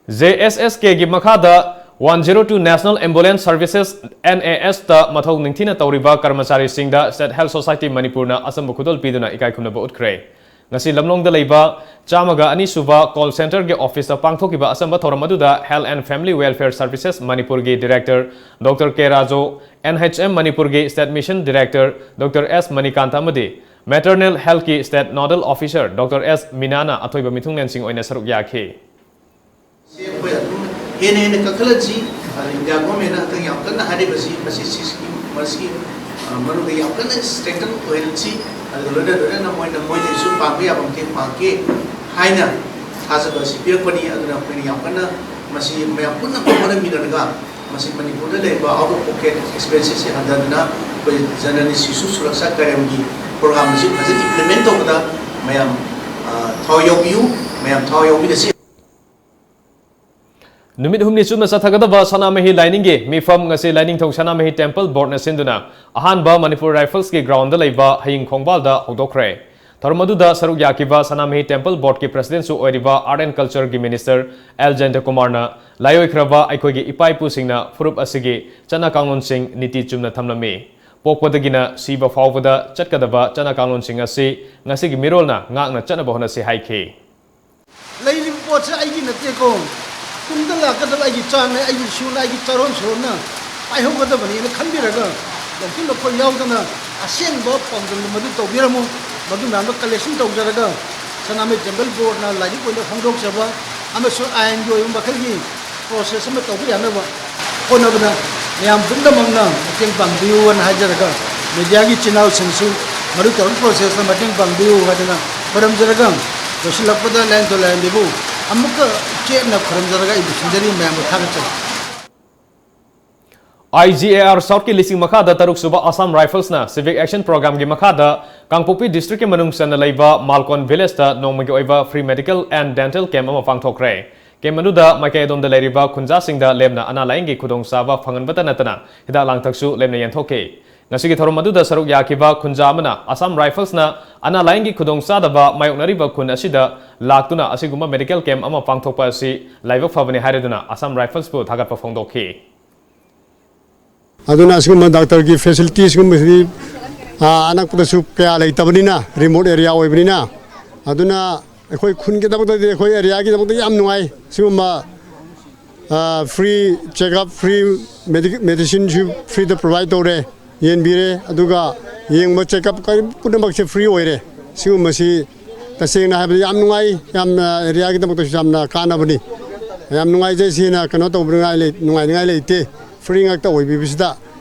JSSKꯒꯤ ꯃꯈꯥꯗ one zero two National Ambulance Services, NAS ꯇ ꯃꯊꯧ ꯅꯤꯡꯊꯤꯅ ꯇꯧꯔꯤꯕ ꯀꯔꯃꯆꯥꯔꯤꯁꯤꯡꯗ State Health Society ꯃꯅꯤꯄꯨꯔꯅ ꯑꯆꯝꯕ ꯈꯨꯗꯣꯜ ꯄꯤꯗꯨꯅ ꯏꯀꯥꯏ ꯈꯨꯝꯅꯕ ꯎꯠꯈ꯭ꯔꯦ꯫ ꯉꯁꯤ ꯂꯝꯂꯣꯡꯗ ꯂꯩꯕ ꯆꯥꯝꯃꯒ ꯑꯅꯤ ꯁꯨꯕ call centreꯒꯤ officeꯇ ꯄꯥꯡꯊꯣꯛꯈꯤꯕ ꯑꯆꯝꯕ ꯊꯧꯔꯝ ꯑꯗꯨꯗ Health and Family Welfare Services ꯃꯅꯤꯄꯨꯔꯒꯤ director Doctor K Raju, NHM ꯃꯅꯤꯄꯨꯔꯒꯤ State Mission Director Doctor S Manikanta ꯑꯃꯗꯤ Maternal Healthꯀꯤ State Nodal Officer Doctor S ꯃꯤꯅꯥꯅ ꯑꯊꯣꯏꯕ ꯃꯤꯊꯨꯡꯂꯦꯟꯁꯤꯡ ꯑꯣꯏꯅ ꯁꯔꯨꯛ ꯌꯥꯈꯤ꯫ ꯁꯤ ꯑꯩꯈꯣꯏ ꯑꯗꯨꯝ ꯍꯦꯟꯅ ꯍꯦꯟꯅ ꯀꯟꯈꯠꯂꯁꯤ꯫ ꯑꯗ India governmentꯅ ꯍꯟꯗꯛ ꯌꯥꯝ ꯀꯟꯅ ꯍꯥꯏꯔꯤꯕꯁꯤ ꯃꯁꯤ ꯁꯤꯁꯀꯤ ꯃꯁꯤ, ꯑ, ꯃꯔꯨꯞꯇ ꯌꯥꯝ ꯀꯟꯅ strengthen ꯑꯣꯏꯍꯜꯂꯁꯤ꯫ ꯑꯗꯨꯒ ꯂꯣꯏꯅ ꯂꯣꯏꯅꯅ ꯃꯣꯏꯅ ꯃꯣꯏꯗꯒꯤꯁꯨ ꯄꯥꯡꯕ ꯌꯥꯕ ꯃꯇꯦꯡ ꯄꯥꯡꯒꯦ ꯍꯥꯏꯅ ꯊꯥꯖꯕ ꯑꯁꯤ ꯄꯤꯔꯛꯄꯅꯤ꯫ ꯑꯗꯨꯅ ꯑꯩꯈꯣꯏꯅ ꯌꯥꯝ ꯀꯟꯅ ꯃꯁꯤ ꯃꯌꯥꯝ ꯄꯨꯟꯅ ꯍꯣꯠꯅꯃꯤꯟꯅꯔꯒ ꯃꯁꯤ ꯃꯅꯤꯄꯨꯔꯗ ꯂꯩꯔꯤꯕ out of pocket expenses ꯁꯤ ꯍꯟꯊꯗꯨꯅ ꯑꯩꯈꯣꯏ ꯖꯅꯅꯤ ꯁꯤꯁꯨ ꯁꯨꯔꯛꯁꯥ ꯀꯔꯌꯝꯒꯤ program ꯑꯁꯤ ꯐꯖꯅ implement ꯇꯧꯕꯗ ꯃꯌꯥꯝ, ꯑ, ꯊꯋꯥꯏ ꯌꯥꯎꯕꯤꯌꯨ꯫ ꯃꯌꯥꯝ ꯊꯋꯥꯏ ꯌꯥꯎꯕꯤꯔꯁꯤ꯫ ꯅꯨꯃꯤꯠ ꯍꯨꯝꯅꯤ ꯆꯨꯞꯅ ꯆꯠꯊꯒꯗꯕ ꯁꯅꯥꯃꯍꯤ ꯂꯥꯏꯅꯤꯡꯒꯤ ꯃꯤꯐꯝ ꯉꯁꯤ ꯂꯥꯏꯅꯤꯡꯊꯧ ꯁꯅꯥꯃꯍꯤ Temple Boardꯅ ꯁꯤꯟꯗꯨꯅ ꯑꯍꯥꯟꯕ Manipur Riflesꯀꯤ groundꯗ ꯂꯩꯕ ꯍꯌꯤꯡ ꯈꯣꯡꯕꯥꯜꯗ ꯍꯧꯗꯣꯛꯈ꯭ꯔꯦ꯫ ꯊꯧꯔꯝ ꯑꯗꯨꯗ ꯁꯔꯨꯛ ꯌꯥꯈꯤꯕ ꯁꯅꯥꯃꯍꯤ Temple Boardꯀꯤ Presidentꯁꯨ ꯑꯣꯏꯔꯤꯕ Art and Cultureꯒꯤ Minister ꯑꯦꯜ ꯖꯌꯟꯇꯀꯨꯃꯥꯔꯅ ꯂꯥꯏꯑꯣꯏꯈ꯭ꯔꯕ ꯑꯩꯈꯣꯏꯒꯤ ꯏꯄꯥ ꯏꯄꯨꯁꯤꯡꯅ ꯐꯨꯔꯨꯞ ꯑꯁꯤꯒꯤ ꯆꯠꯅ ꯀꯥꯡꯂꯣꯟꯁꯤꯡ ꯅꯤꯇꯤ ꯆꯨꯝꯅ ꯊꯝꯂꯝꯃꯤ꯫ ꯄꯣꯛꯄꯗꯒꯤꯅ ꯁꯤꯕ ꯐꯥꯎꯕꯗ ꯆꯠꯀꯗꯕ ꯆꯠꯅ ꯀꯥꯡꯂꯣꯟꯁꯤꯡ ꯑꯁꯤ ꯉꯁꯤꯒꯤ ꯃꯤꯔꯣꯜꯅ ꯉꯥꯛꯅ ꯆꯠꯅꯕ ꯍꯣꯠꯅꯁꯤ ꯍꯥꯏꯈꯤ꯫ ꯂꯩꯔꯤꯕ ꯄꯣꯠꯁꯦ ꯑꯩꯒꯤ ꯅꯠꯇꯦꯀꯣ, ꯇꯨꯡꯗ ꯂꯥꯛꯀꯗꯕ ꯑꯩꯒꯤ ꯆꯥꯅ, ꯑꯩꯒꯤ ꯁꯨꯅ, ꯑꯩꯒꯤ ꯆꯥꯔꯣꯟ ꯁꯨꯔꯣꯟꯅ ꯄꯥꯏꯍꯧꯒꯗꯕꯅꯤꯅ ꯈꯟꯕꯤꯔꯒ, ꯂꯧꯊꯣꯛ ꯂꯧꯊꯣꯛ ꯌꯥꯎꯗꯅ ꯑꯁꯦꯡꯕ ꯄꯥꯝꯖꯕ ꯃꯗꯨ ꯇꯧꯕꯤꯔꯝꯃꯨ꯫ ꯃꯗꯨ ꯃꯌꯥꯝꯗꯣ collection ꯇꯧꯖꯔꯒ ꯁꯅꯥꯃꯍꯤ Temple Boardꯅ ꯂꯥꯏꯅꯤꯡ ꯑꯣꯏꯅ ꯐꯣꯡꯗꯣꯛꯆꯕ ꯑꯃꯁꯨꯡ ꯑꯥꯏꯟꯒꯤ ꯑꯣꯏꯕ ꯃꯈꯜꯒꯤ process ꯑꯃ ꯇꯧꯕ ꯌꯥꯅꯕ ꯍꯣꯠꯅꯕꯗ ꯃꯌꯥꯝ ꯄꯨꯝꯅꯃꯛꯅ ꯃꯇꯦꯡ ꯄꯥꯡꯕꯤꯌꯨ ꯍꯥꯏꯅ ꯍꯥꯏꯖꯔꯒ, mediaꯒꯤ ꯏꯆꯤꯟ ꯏꯅꯥꯎꯁꯤꯡꯁꯨ ꯃꯗꯨ ꯇꯧꯔꯤꯕ processꯇ ꯃꯇꯦꯡ ꯄꯥꯡꯕꯤꯌꯨ ꯍꯥꯏꯗꯅ ꯈꯨꯔꯨꯝꯖꯔꯒ, ꯂꯣꯏꯁꯤꯜꯂꯛꯄꯗ ꯂꯥꯏꯅꯤꯡꯊꯧ ꯂꯥꯏꯔꯦꯝꯕꯤꯕꯨ ꯑꯃꯨꯛꯀ ꯆꯦꯠꯅ ꯈꯨꯔꯨꯝꯖꯔꯒ ꯑꯩ ꯂꯣꯏꯁꯤꯟꯖꯔꯤ꯫ ꯃꯌꯥꯝꯕꯨ ꯊꯥꯒꯠꯆꯔꯤ꯫ IGAR Southꯀꯤ ꯂꯤꯁꯤꯡ ꯃꯈꯥꯗ ꯇꯔꯨꯛ ꯁꯨꯕ Assam Riflesꯅ Civic Action Programꯒꯤ ꯃꯈꯥꯗ ꯀꯥꯡꯄꯣꯛꯄꯤ districtꯀꯤ ꯃꯅꯨꯡ ꯆꯟꯅ ꯂꯩꯕ ꯃꯥꯜꯀꯣꯟ villageꯇ ꯅꯣꯡꯃꯒꯤ ꯑꯣꯏꯕ free medical and dental camp ꯑꯃ ꯄꯥꯡꯊꯣꯛꯈ꯭ꯔꯦ꯫ ꯀꯦꯝꯞ ꯑꯗꯨꯗ ꯃꯥꯏꯀꯩ ꯑꯗꯣꯝꯗ ꯂꯩꯔꯤꯕ ꯈꯨꯟꯖꯥꯁꯤꯡꯗ ꯂꯦꯝꯅ ꯑꯅꯥ ꯂꯥꯌꯦꯡꯒꯤ ꯈꯨꯗꯣꯡꯆꯥꯕ ꯐꯪꯍꯟꯕꯇ ꯅꯠꯇꯅ ꯍꯤꯗꯥꯛ ꯂꯥꯡꯊꯛꯁꯨ ꯂꯦꯝꯅ ꯌꯦꯟꯊꯣꯛꯈꯤ꯫ ꯉꯁꯤꯒꯤ ꯊꯧꯔꯝ ꯑꯗꯨꯗ ꯁꯔꯨꯛ ꯌꯥꯈꯤꯕ ꯈꯨꯟꯖꯥ ꯑꯃꯅ ꯑꯁꯥꯝ ꯔꯥꯏꯐꯜꯁꯅ ꯑꯅꯥ ꯂꯥꯌꯦꯡꯒꯤ ꯈꯨꯗꯣꯡꯆꯥꯗꯕ ꯃꯥꯌꯣꯛꯅꯔꯤꯕ ꯈꯨꯟ ꯑꯁꯤꯗ ꯂꯥꯛꯇꯨꯅ ꯑꯁꯤꯒꯨꯝꯕ ꯃꯦꯗꯤꯀꯦꯜ ꯀꯦꯝꯞ ꯑꯃ ꯄꯥꯡꯊꯣꯛꯄ ꯑꯁꯤ ꯂꯥꯏꯕꯛ ꯐꯕꯅꯤ ꯍꯥꯏꯔꯗꯨꯅ ꯑꯁꯥꯝ ꯔꯥꯏꯐꯜꯁꯄꯨ ꯊꯥꯒꯠꯄ ꯐꯣꯡꯗꯣꯛꯈꯤ꯫ ꯑꯗꯨꯅ ꯑꯁꯤꯒꯨꯝꯕ ꯗꯥꯛꯇꯔꯒꯤ ꯐꯦꯁꯤꯂꯤꯇꯤ ꯁꯤꯒꯨꯝꯕꯁꯤꯗꯤ, ꯑ, ꯑꯅꯛꯄꯗꯁꯨ ꯀꯌꯥ ꯂꯩꯇꯕꯅꯤꯅ, ꯔꯤꯃꯣꯠ ꯑꯦꯔꯤꯌꯥ ꯑꯣꯏꯕꯅꯤꯅ, ꯑꯗꯨꯅ ꯑꯩꯈꯣꯏ ꯈꯨꯟꯒꯤꯗꯃꯛꯇꯗꯤ, ꯑꯩꯈꯣꯏ ꯑꯦꯔꯤꯌꯥꯒꯤꯗꯃꯛꯇ ꯌꯥꯝ ꯅꯨꯡꯉꯥꯏ꯫ ꯁꯤꯒꯨꯝꯕ, ꯑ, ꯐ꯭ꯔꯤ ꯆꯦꯛꯑꯞ, ꯐ꯭ꯔꯤ ꯃꯦꯗꯤ-, ꯃꯦꯗꯤꯁꯤꯟꯁꯨ ꯐ꯭ꯔꯤꯗ ꯄ꯭ꯔꯣꯚꯥꯏꯗ ꯇꯧꯔꯦ, ꯌꯦꯡꯕꯤꯔꯦ, ꯑꯗꯨꯒ ꯌꯦꯡꯕ ꯆꯦꯛꯑꯞ ꯀꯔꯤ ꯄꯨꯝꯅꯃꯛꯁꯦ ꯐ꯭ꯔꯤ ꯑꯣꯏꯔꯦ꯫ ꯁꯤꯒꯨꯝꯕꯁꯤ ꯇꯁꯦꯡꯅ ꯍꯥꯏꯕꯗ ꯌꯥꯝ ꯅꯨꯡꯉꯥꯏ, ꯌꯥꯝꯅ ꯑꯦꯔꯤꯌꯥꯒꯤꯗꯃꯛꯇꯁꯨ ꯌꯥꯝꯅ ꯀꯥꯟꯅꯕꯅꯤ꯫ ꯌꯥꯝ ꯅꯨꯡꯉꯥꯏꯖꯩ꯫ ꯁꯤꯅ ꯀꯩꯅꯣ ꯇꯧꯕꯅꯤꯡꯉꯥꯏ ꯂꯩ-, ꯅꯨꯡꯉꯥꯏꯅꯤꯡꯉꯥꯏ ꯂꯩꯇꯦ꯫ ꯐ꯭ꯔꯤ ꯉꯥꯛꯇ ꯑꯣꯏꯕꯤꯕꯁꯤꯗ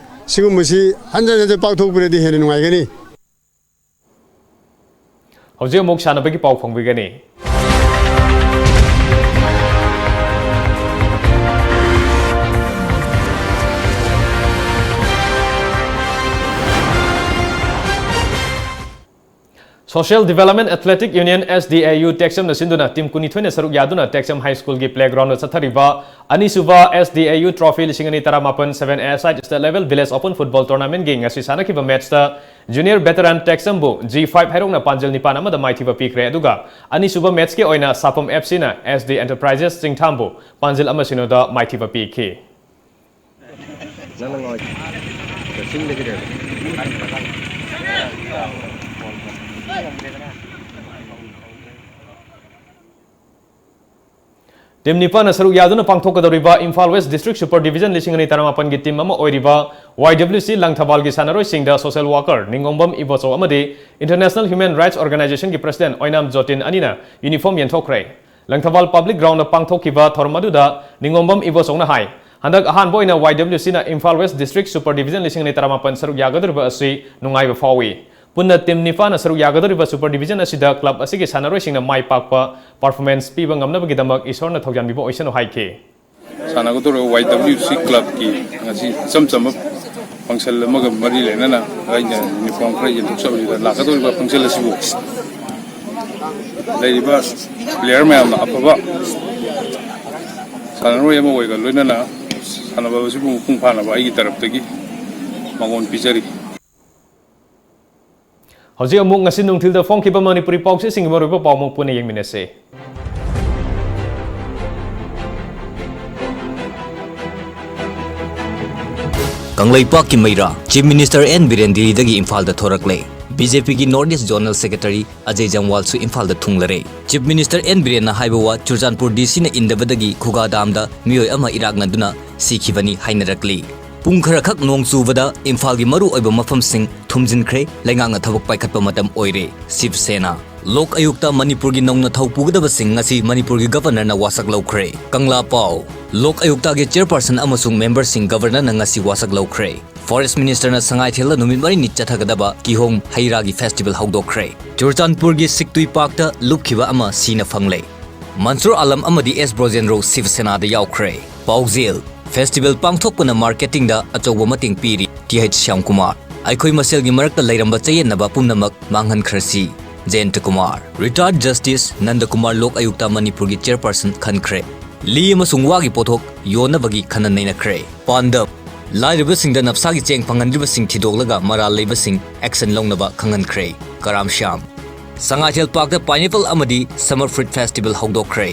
ꯁꯤꯒꯨꯝꯕꯁꯤ ꯍꯟꯖꯟ ꯍꯟꯖꯟ ꯄꯥꯡꯊꯣꯛꯄꯤꯔꯗꯤ ꯍꯦꯟꯅ ꯅꯨꯡꯉꯥꯏꯒꯅꯤ꯫ ꯍꯧꯖꯤꯛ ꯑꯃꯨꯛ ꯁꯥꯟꯅꯕꯒꯤ ꯄꯥꯎ ꯐꯪꯕꯤꯒꯅꯤ꯫ Social Development Athletic Union, S D A U, ꯇꯦꯛꯆꯝꯅ ꯁꯤꯟꯗꯨꯅ ꯇꯤꯝ ꯀꯨꯟꯅꯤꯊꯣꯏꯅ ꯁꯔꯨꯛ ꯌꯥꯗꯨꯅ ꯇꯦꯛꯆꯝ ꯍꯥꯏ ꯁ꯭ꯀꯨꯜꯒꯤ ꯄ꯭ꯂꯦꯒ꯭ꯔꯥꯎꯟꯗ ꯆꯠꯊꯔꯤꯕ ꯑꯅꯤꯁꯨꯕ S D A U Trophy ꯂꯤꯁꯤꯡ ꯑꯅꯤ ꯇꯔꯥꯃꯥꯄꯟ seven A-side State Level Village Open Football Tournamentꯀꯤ ꯉꯁꯤ ꯁꯥꯟꯅꯈꯤꯕ ꯃꯦꯠꯆꯇ Junior Veteran ꯇꯦꯛꯆꯝꯕꯨ G five ꯍꯩꯔꯣꯛꯅ ꯄꯥꯟꯖꯤꯜ ꯅꯤꯄꯥꯟ ꯑꯃꯗ ꯃꯥꯏꯊꯤꯕ ꯄꯤꯈ꯭ꯔꯦ꯫ ꯑꯗꯨꯒ ꯑꯅꯤꯁꯨꯕ ꯃꯦꯠꯆꯀꯤ ꯑꯣꯏꯅ ꯁꯥꯄꯝ F Cꯅ S D Enterprises ꯆꯤꯡꯊꯥꯝꯕꯨ ꯄꯥꯟꯖꯤꯜ ꯑꯃ ꯁꯤꯅꯣꯗ ꯃꯥꯏꯊꯤꯕ ꯄꯤꯈꯤ꯫ ꯅꯪꯅ ꯉꯥꯏ-, ꯆꯤꯡꯗꯒꯤꯅꯦꯕ꯫ ꯇꯤꯝ ꯅꯤꯄꯥꯟꯅ ꯁꯔꯨꯛ ꯌꯥꯗꯨꯅ ꯄꯥꯡꯊꯣꯛꯀꯗꯧꯔꯤꯕ Imphal west district super division ꯂꯤꯁꯤꯡ ꯑꯅꯤ ꯇꯔꯥꯃꯥꯄꯟꯒꯤ ꯇꯤꯝ ꯑꯃ ꯑꯣꯏꯔꯤꯕ Y W C ꯂꯪꯊꯕꯥꯜꯒꯤ ꯁꯥꯟꯅꯔꯣꯏꯁꯤꯡꯗ social worker ꯅꯤꯡꯉꯣꯝꯕꯝ Ibochou ꯑꯃꯗꯤ International Human Rights Organizationꯒꯤ president ꯑꯣꯏꯅꯥꯝ ꯖꯣꯇꯤꯟ ꯑꯅꯤꯅ uniform ꯌꯦꯟꯊꯣꯛꯈ꯭ꯔꯦ꯫ ꯂꯪꯊꯕꯥꯜ ꯄꯕ꯭ꯂꯤꯛ ꯒ꯭ꯔꯥꯎꯟꯗ ꯄꯥꯡꯊꯣꯛꯈꯤꯕ ꯊꯧꯔꯝ ꯑꯗꯨꯗ ꯅꯤꯡꯉꯣꯝꯕꯝ ꯏꯕꯣꯆꯧꯅ ꯍꯥꯏ, ꯍꯟꯗꯛ ꯑꯍꯥꯟꯕ ꯑꯣꯏꯅ Y W Cꯅ Imphal west district super division ꯂꯤꯁꯤꯡ ꯑꯅꯤ ꯇꯔꯥꯃꯥꯄꯟ ꯁꯔꯨꯛ ꯌꯥꯒꯗꯧꯔꯤꯕ ꯑꯁꯤ ꯅꯨꯡꯉꯥꯏꯕ ꯐꯥꯎꯏ꯫ ꯄꯨꯟꯅ ꯇꯤꯝ ꯅꯤꯄꯥꯟꯅ ꯁꯔꯨꯛ ꯌꯥꯒꯗꯧꯔꯤꯕ ꯁꯨꯄꯔ ꯗꯤꯚꯤꯖꯟ ꯑꯁꯤꯗ ꯀ꯭ꯂꯕ ꯑꯁꯤꯒꯤ ꯁꯥꯟꯅꯔꯣꯏꯁꯤꯡꯅ ꯃꯥꯏ ꯄꯥꯛꯄ performance ꯄꯤꯕ ꯉꯝꯅꯕꯒꯤꯗꯃꯛ ꯏꯁꯣꯔꯅ ꯊꯧꯖꯥꯟꯕꯤꯕ ꯑꯣꯏꯁꯅꯨ ꯍꯥꯏꯈꯤ꯫ ꯁꯥꯟꯅꯒꯗꯧꯔꯤꯕ Y W C ꯀ꯭ꯂꯕꯀꯤ ꯉꯁꯤ ꯏꯆꯝ ꯆꯝꯕ ꯐꯪꯁꯟ ꯑꯃꯒ ꯃꯔꯤ ꯂꯩꯅꯅ ꯑꯩꯅ ꯌꯨꯅꯤꯐꯣꯔꯝ ꯈꯔ ꯌꯦꯟꯊꯣꯛꯆꯕꯅꯤꯗ, ꯂꯥꯛꯀꯗꯧꯔꯤꯕ ꯐꯪꯁꯟ ꯑꯁꯤꯕꯨ ꯂꯩꯔꯤꯕ ꯄ꯭ꯂꯦꯌꯔ ꯃꯌꯥꯝꯅ ꯑꯐꯕ ꯁꯥꯟꯅꯔꯣꯏ ꯑꯃ ꯑꯣꯏꯔꯒ ꯂꯣꯏꯅꯅ ꯁꯥꯟꯅꯕ ꯑꯁꯤꯕꯨ ꯃꯄꯨꯡ ꯐꯥꯅꯕ ꯑꯩꯒꯤ ꯇꯔꯞꯇꯒꯤ ꯃꯉꯣꯟ ꯄꯤꯖꯔꯤ꯫ ꯍꯧꯖꯤꯛ ꯑꯃꯨꯛ ꯉꯁꯤ ꯅꯨꯡꯊꯤꯜꯗ ꯐꯣꯡꯈꯤꯕ ꯃꯅꯤꯄꯨꯔꯤ ꯄꯥꯎꯆꯦꯁꯤꯡꯒꯤ ꯃꯔꯨꯑꯣꯏꯕ ꯄꯥꯎ ꯑꯃꯨꯛ ꯄꯨꯟꯅ ꯌꯦꯡꯃꯤꯟꯅꯁꯤ꯫ ꯀꯪꯂꯩꯄꯥꯛꯀꯤ ꯃꯩꯔꯥ, Chief Minister ꯑꯦꯟ ꯕꯤꯔꯦꯟ ꯗꯤꯜꯂꯤꯗꯒꯤ ꯏꯝꯐꯥꯜꯗ ꯊꯣꯔꯛꯂꯦ꯫ ꯕꯤ ꯖꯦ ꯄꯤꯒꯤ North East Zonal Secretary Ajay ꯖꯝꯋꯥꯜꯁꯨ ꯏꯝꯐꯥꯜꯗ ꯊꯨꯡꯂꯔꯦ꯫ Chief Minister ꯑꯦꯟ ꯕꯤꯔꯦꯟꯅ ꯍꯥꯏꯕ ꯋꯥ ꯆꯨꯔꯆꯥꯟꯄꯨꯔ ꯗꯤ ꯁꯤꯅ ꯏꯟꯗꯕꯗꯒꯤ ꯈꯨꯒꯥ ꯗꯥꯝꯗ ꯃꯤꯑꯣꯏ ꯑꯃ ꯏꯔꯥꯛꯅꯗꯨꯅ ꯁꯤꯈꯤꯕꯅꯤ ꯍꯥꯏꯅꯔꯛꯂꯤ꯫ ꯄꯨꯡ ꯈꯔꯈꯛ ꯅꯣꯡ ꯆꯨꯕꯗ ꯏꯝꯐꯥꯜꯒꯤ ꯃꯔꯨ ꯑꯣꯏꯕ ꯃꯐꯝꯁꯤꯡ ꯊꯨꯝꯖꯤꯟꯈ꯭ꯔꯦ, ꯂꯩꯉꯥꯛꯅ ꯊꯕꯛ ꯄꯥꯏꯈꯠꯄ ꯃꯇꯝ ꯑꯣꯏꯔꯦ, ꯁꯤꯕ ꯁꯦꯅꯥ꯫ ꯂꯣꯛ ꯑꯌꯨꯛꯇ ꯃꯅꯤꯄꯨꯔꯒꯤ ꯅꯧꯅ ꯊꯧ ꯄꯨꯒꯗꯕꯁꯤꯡ ꯉꯁꯤ ꯃꯅꯤꯄꯨꯔꯒꯤ Governorꯅ ꯋꯥꯁꯛ ꯂꯧꯈ꯭ꯔꯦ꯫ ꯀꯪꯂꯥ ꯄꯥꯎ, ꯂꯣꯛ ꯑꯌꯨꯛꯇꯒꯤ Chairperson ꯑꯃꯁꯨꯡ memberꯁꯤꯡ Governorꯅ ꯉꯁꯤ ꯋꯥꯁꯛ ꯂꯧꯈ꯭ꯔꯦ꯫ Forest Ministerꯅ ꯁꯉꯥꯏꯊꯦꯜꯗ ꯅꯨꯃꯤꯠ ꯃꯔꯤꯅꯤ ꯆꯠꯊꯒꯗꯕ ꯀꯤꯍꯣꯝ ꯍꯩ ꯔꯥꯒꯤ festival ꯍꯧꯗꯣꯛꯈ꯭ꯔꯦ꯫ ꯆꯨꯔꯆꯥꯟꯄꯨꯔꯒꯤ ꯁꯤꯛꯇꯨꯏ ꯄꯥꯔꯛꯇ ꯂꯨꯞꯈꯤꯕ ꯑꯃ ꯁꯤꯅ ꯐꯪꯂꯦ꯫ ꯃꯟꯁꯨꯔ ꯑꯥꯂꯝ ꯑꯃꯗꯤ ꯑꯦꯁ ꯕ꯭ꯔꯣꯖꯦꯟꯗ꯭ꯔꯣ ꯁꯤꯕ ꯁꯦꯅꯥꯗ ꯌꯥꯎꯈ꯭ꯔꯦ꯫ ꯄꯥꯎꯖꯦꯜ, festival ꯄꯥꯡꯊꯣꯛꯄꯅ marketingꯗ ꯑꯆꯧꯕ ꯃꯇꯦꯡ ꯄꯤꯔꯤ, ꯇꯤ ꯑꯩꯆ ꯁ꯭ꯌꯥꯝꯀꯨꯃꯥꯔ꯫ ꯑꯩꯈꯣꯏ ꯃꯁꯦꯜꯒꯤ ꯃꯔꯛꯇ ꯂꯩꯔꯝꯕ ꯆꯌꯦꯠꯅꯕ ꯄꯨꯝꯅꯃꯛ ꯃꯥꯡꯍꯟꯈ꯭ꯔꯁꯤ, ꯖꯌꯟꯇ ꯀꯨꯃꯥꯔ꯫ Retired Justice ꯅꯟꯗ ꯀꯨꯃꯥꯔ ꯂꯣꯛ ꯑꯌꯨꯛꯇ ꯃꯅꯤꯄꯨꯔꯒꯤ Chairperson ꯈꯟꯈ꯭ꯔꯦ꯫ ꯂꯤ ꯑꯃꯁꯨꯡ ꯋꯥꯒꯤ ꯄꯣꯠꯊꯣꯛ ꯌꯣꯟꯅꯕꯒꯤ ꯈꯟꯅ ꯅꯩꯅꯈ꯭ꯔꯦ꯫ ꯄꯥꯟꯗꯝ, ꯂꯥꯏꯔꯕꯁꯤꯡꯗ ꯅꯞꯁꯥꯒꯤ ꯆꯦꯡ ꯐꯪꯍꯟꯗ꯭ꯔꯤꯕꯁꯤꯡ ꯊꯤꯗꯣꯛꯂꯒ ꯃꯔꯥꯜ ꯂꯩꯕꯁꯤꯡ action ꯂꯧꯅꯕ ꯈꯪꯍꯟꯈ꯭ꯔꯦ꯫ ꯀꯔꯥꯝ ꯁ꯭ꯌꯥꯝ꯫ ꯁꯉꯥꯏꯊꯦꯜ ꯄꯥꯔꯛꯇ Pineapple ꯑꯃꯗꯤ Summer Fruit Festival ꯍꯧꯗꯣꯛꯈ꯭ꯔꯦ꯫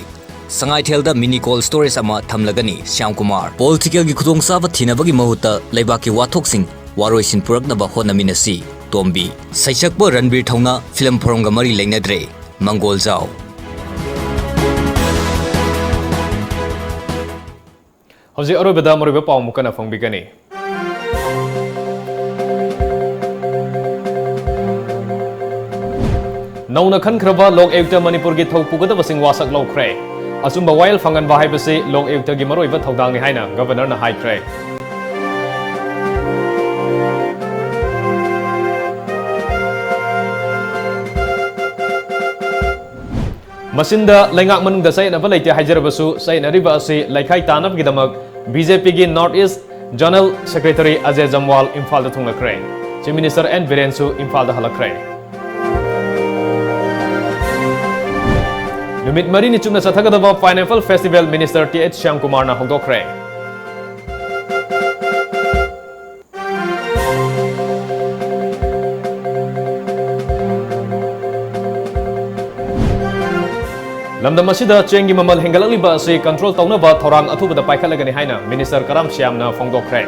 ꯁꯉꯥꯏꯊꯦꯜꯗ mini cold storage ꯑꯃ ꯊꯝꯂꯒꯅꯤ, ꯁ꯭ꯌꯥꯝꯀꯨꯃꯥꯔ꯫ Politicalꯒꯤ ꯈꯨꯗꯣꯡꯆꯥꯕ ꯊꯤꯅꯕꯒꯤ ꯃꯍꯨꯠꯇ ꯂꯩꯕꯥꯛꯀꯤ ꯋꯥꯊꯣꯛꯁꯤꯡ ꯋꯥꯔꯣꯏꯁꯤꯟ ꯄꯨꯔꯛꯅꯕ ꯍꯣꯠꯅꯃꯤꯟꯅꯁꯤ, ꯇꯣꯝꯕꯤ꯫ ꯁꯩꯁꯛꯄ ꯔꯟꯕꯤꯔ ꯊꯧꯅꯥ film ꯐꯣꯔꯝꯒ ꯃꯔꯤ ꯂꯩꯅꯗ꯭ꯔꯦ, ꯃꯪꯒꯣꯜꯖꯥꯎ꯫ ꯍꯧꯖꯤꯛ ꯑꯔꯣꯏꯕꯗ ꯃꯔꯨꯑꯣꯏꯕ ꯄꯥꯎ ꯑꯃꯨꯛ ꯀꯟꯅ ꯐꯣꯡꯕꯤꯒꯅꯤ꯫ ꯅꯧꯅ ꯈꯟꯈ꯭ꯔꯕ ꯂꯣꯛ ꯑꯌꯨꯛꯇ ꯃꯅꯤꯄꯨꯔꯒꯤ ꯊꯧ ꯄꯨꯒꯗꯕꯁꯤꯡ ꯋꯥꯁꯛ ꯂꯧꯈ꯭ꯔꯦ꯫ ꯑꯆꯨꯝꯕ ꯋꯥꯌꯦꯜ ꯐꯪꯍꯟꯕ ꯍꯥꯏꯕꯁꯤ ꯂꯣꯛ ꯑꯌꯨꯛꯇꯒꯤ ꯃꯔꯨꯑꯣꯏꯕ ꯊꯧꯗꯥꯡꯅꯤ ꯍꯥꯏꯅ Governorꯅ ꯍꯥꯏꯈ꯭ꯔꯦ꯫ ꯃꯁꯤꯟꯗ ꯂꯩꯉꯥꯛ ꯃꯅꯨꯡꯗ ꯆꯌꯦꯠꯅꯕ ꯂꯩꯇꯦ ꯍꯥꯏꯖꯔꯕꯁꯨ, ꯆꯌꯦꯠꯅꯔꯤꯕ ꯑꯁꯤ ꯂꯩꯈꯥꯏ ꯇꯥꯅꯕꯒꯤꯗꯃꯛ ꯕꯤ ꯖꯦ ꯄꯤꯒꯤ North East Zonal Secretary Ajay ꯖꯝꯋꯥꯜ ꯏꯝꯐꯥꯜꯗ ꯊꯨꯡꯂꯈ꯭ꯔꯦ꯫ Chief Minister ꯑꯦꯟ ꯕꯤꯔꯦꯟꯁꯨ ꯏꯝꯐꯥꯜꯗ ꯍꯜꯂꯛꯈ꯭ꯔꯦ꯫ ꯅꯨꯃꯤꯠ ꯃꯔꯤꯅꯤ ꯆꯨꯞꯅ ꯆꯠꯊꯒꯗꯕ Pineapple Festival Minister T H ꯁ꯭ꯌꯥꯝꯀꯨꯃꯥꯔꯅ ꯍꯧꯗꯣꯛꯈ꯭ꯔꯦ꯫ ꯂꯝꯗꯝ ꯑꯁꯤꯗ ꯆꯦꯡꯒꯤ ꯃꯃꯜ ꯍꯦꯟꯒꯠꯂꯛꯂꯤꯕ ꯑꯁꯤ control ꯇꯧꯅꯕ ꯊꯧꯔꯥꯡ ꯑꯊꯨꯕꯗ ꯄꯥꯏꯈꯠꯂꯒꯅꯤ ꯍꯥꯏꯅ Minister ꯀꯔꯥꯝ ꯁ꯭ꯌꯥꯝꯅ ꯐꯣꯡꯗꯣꯛꯈ꯭ꯔꯦ꯫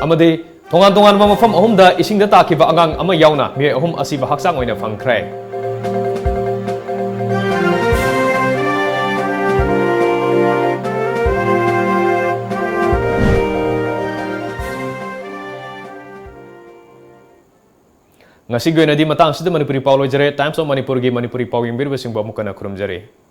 ꯑꯃꯗꯤ ꯇꯣꯉꯥꯟ ꯇꯣꯉꯥꯟꯕ ꯃꯐꯝ ꯑꯍꯨꯝꯗ ꯏꯁꯤꯡꯗ ꯇꯥꯈꯤꯕ ꯑꯉꯥꯡ ꯑꯃ ꯌꯥꯎꯅ ꯃꯤꯑꯣꯏ ꯑꯍꯨꯝ ꯑꯁꯤꯕ ꯍꯛꯆꯥꯡ ꯑꯣꯏꯅ ꯐꯪꯈ꯭ꯔꯦ꯫ ꯉꯁꯤꯒꯤ ꯑꯣꯏꯅꯗꯤ ꯃꯇꯥꯡꯁꯤꯗ ꯃꯅꯤꯄꯨꯔꯤ ꯄꯥꯎ ꯂꯣꯏꯖꯔꯦ꯫ Times of ꯃꯅꯤꯄꯨꯔꯒꯤ ꯃꯅꯤꯄꯨꯔꯤ ꯄꯥꯎ ꯌꯦꯡꯕꯤꯔꯤꯕꯁꯤꯡꯕꯨ ꯑꯃꯨꯛ ꯍꯟꯅ ꯈꯨꯔꯨꯝꯖꯔꯤ꯫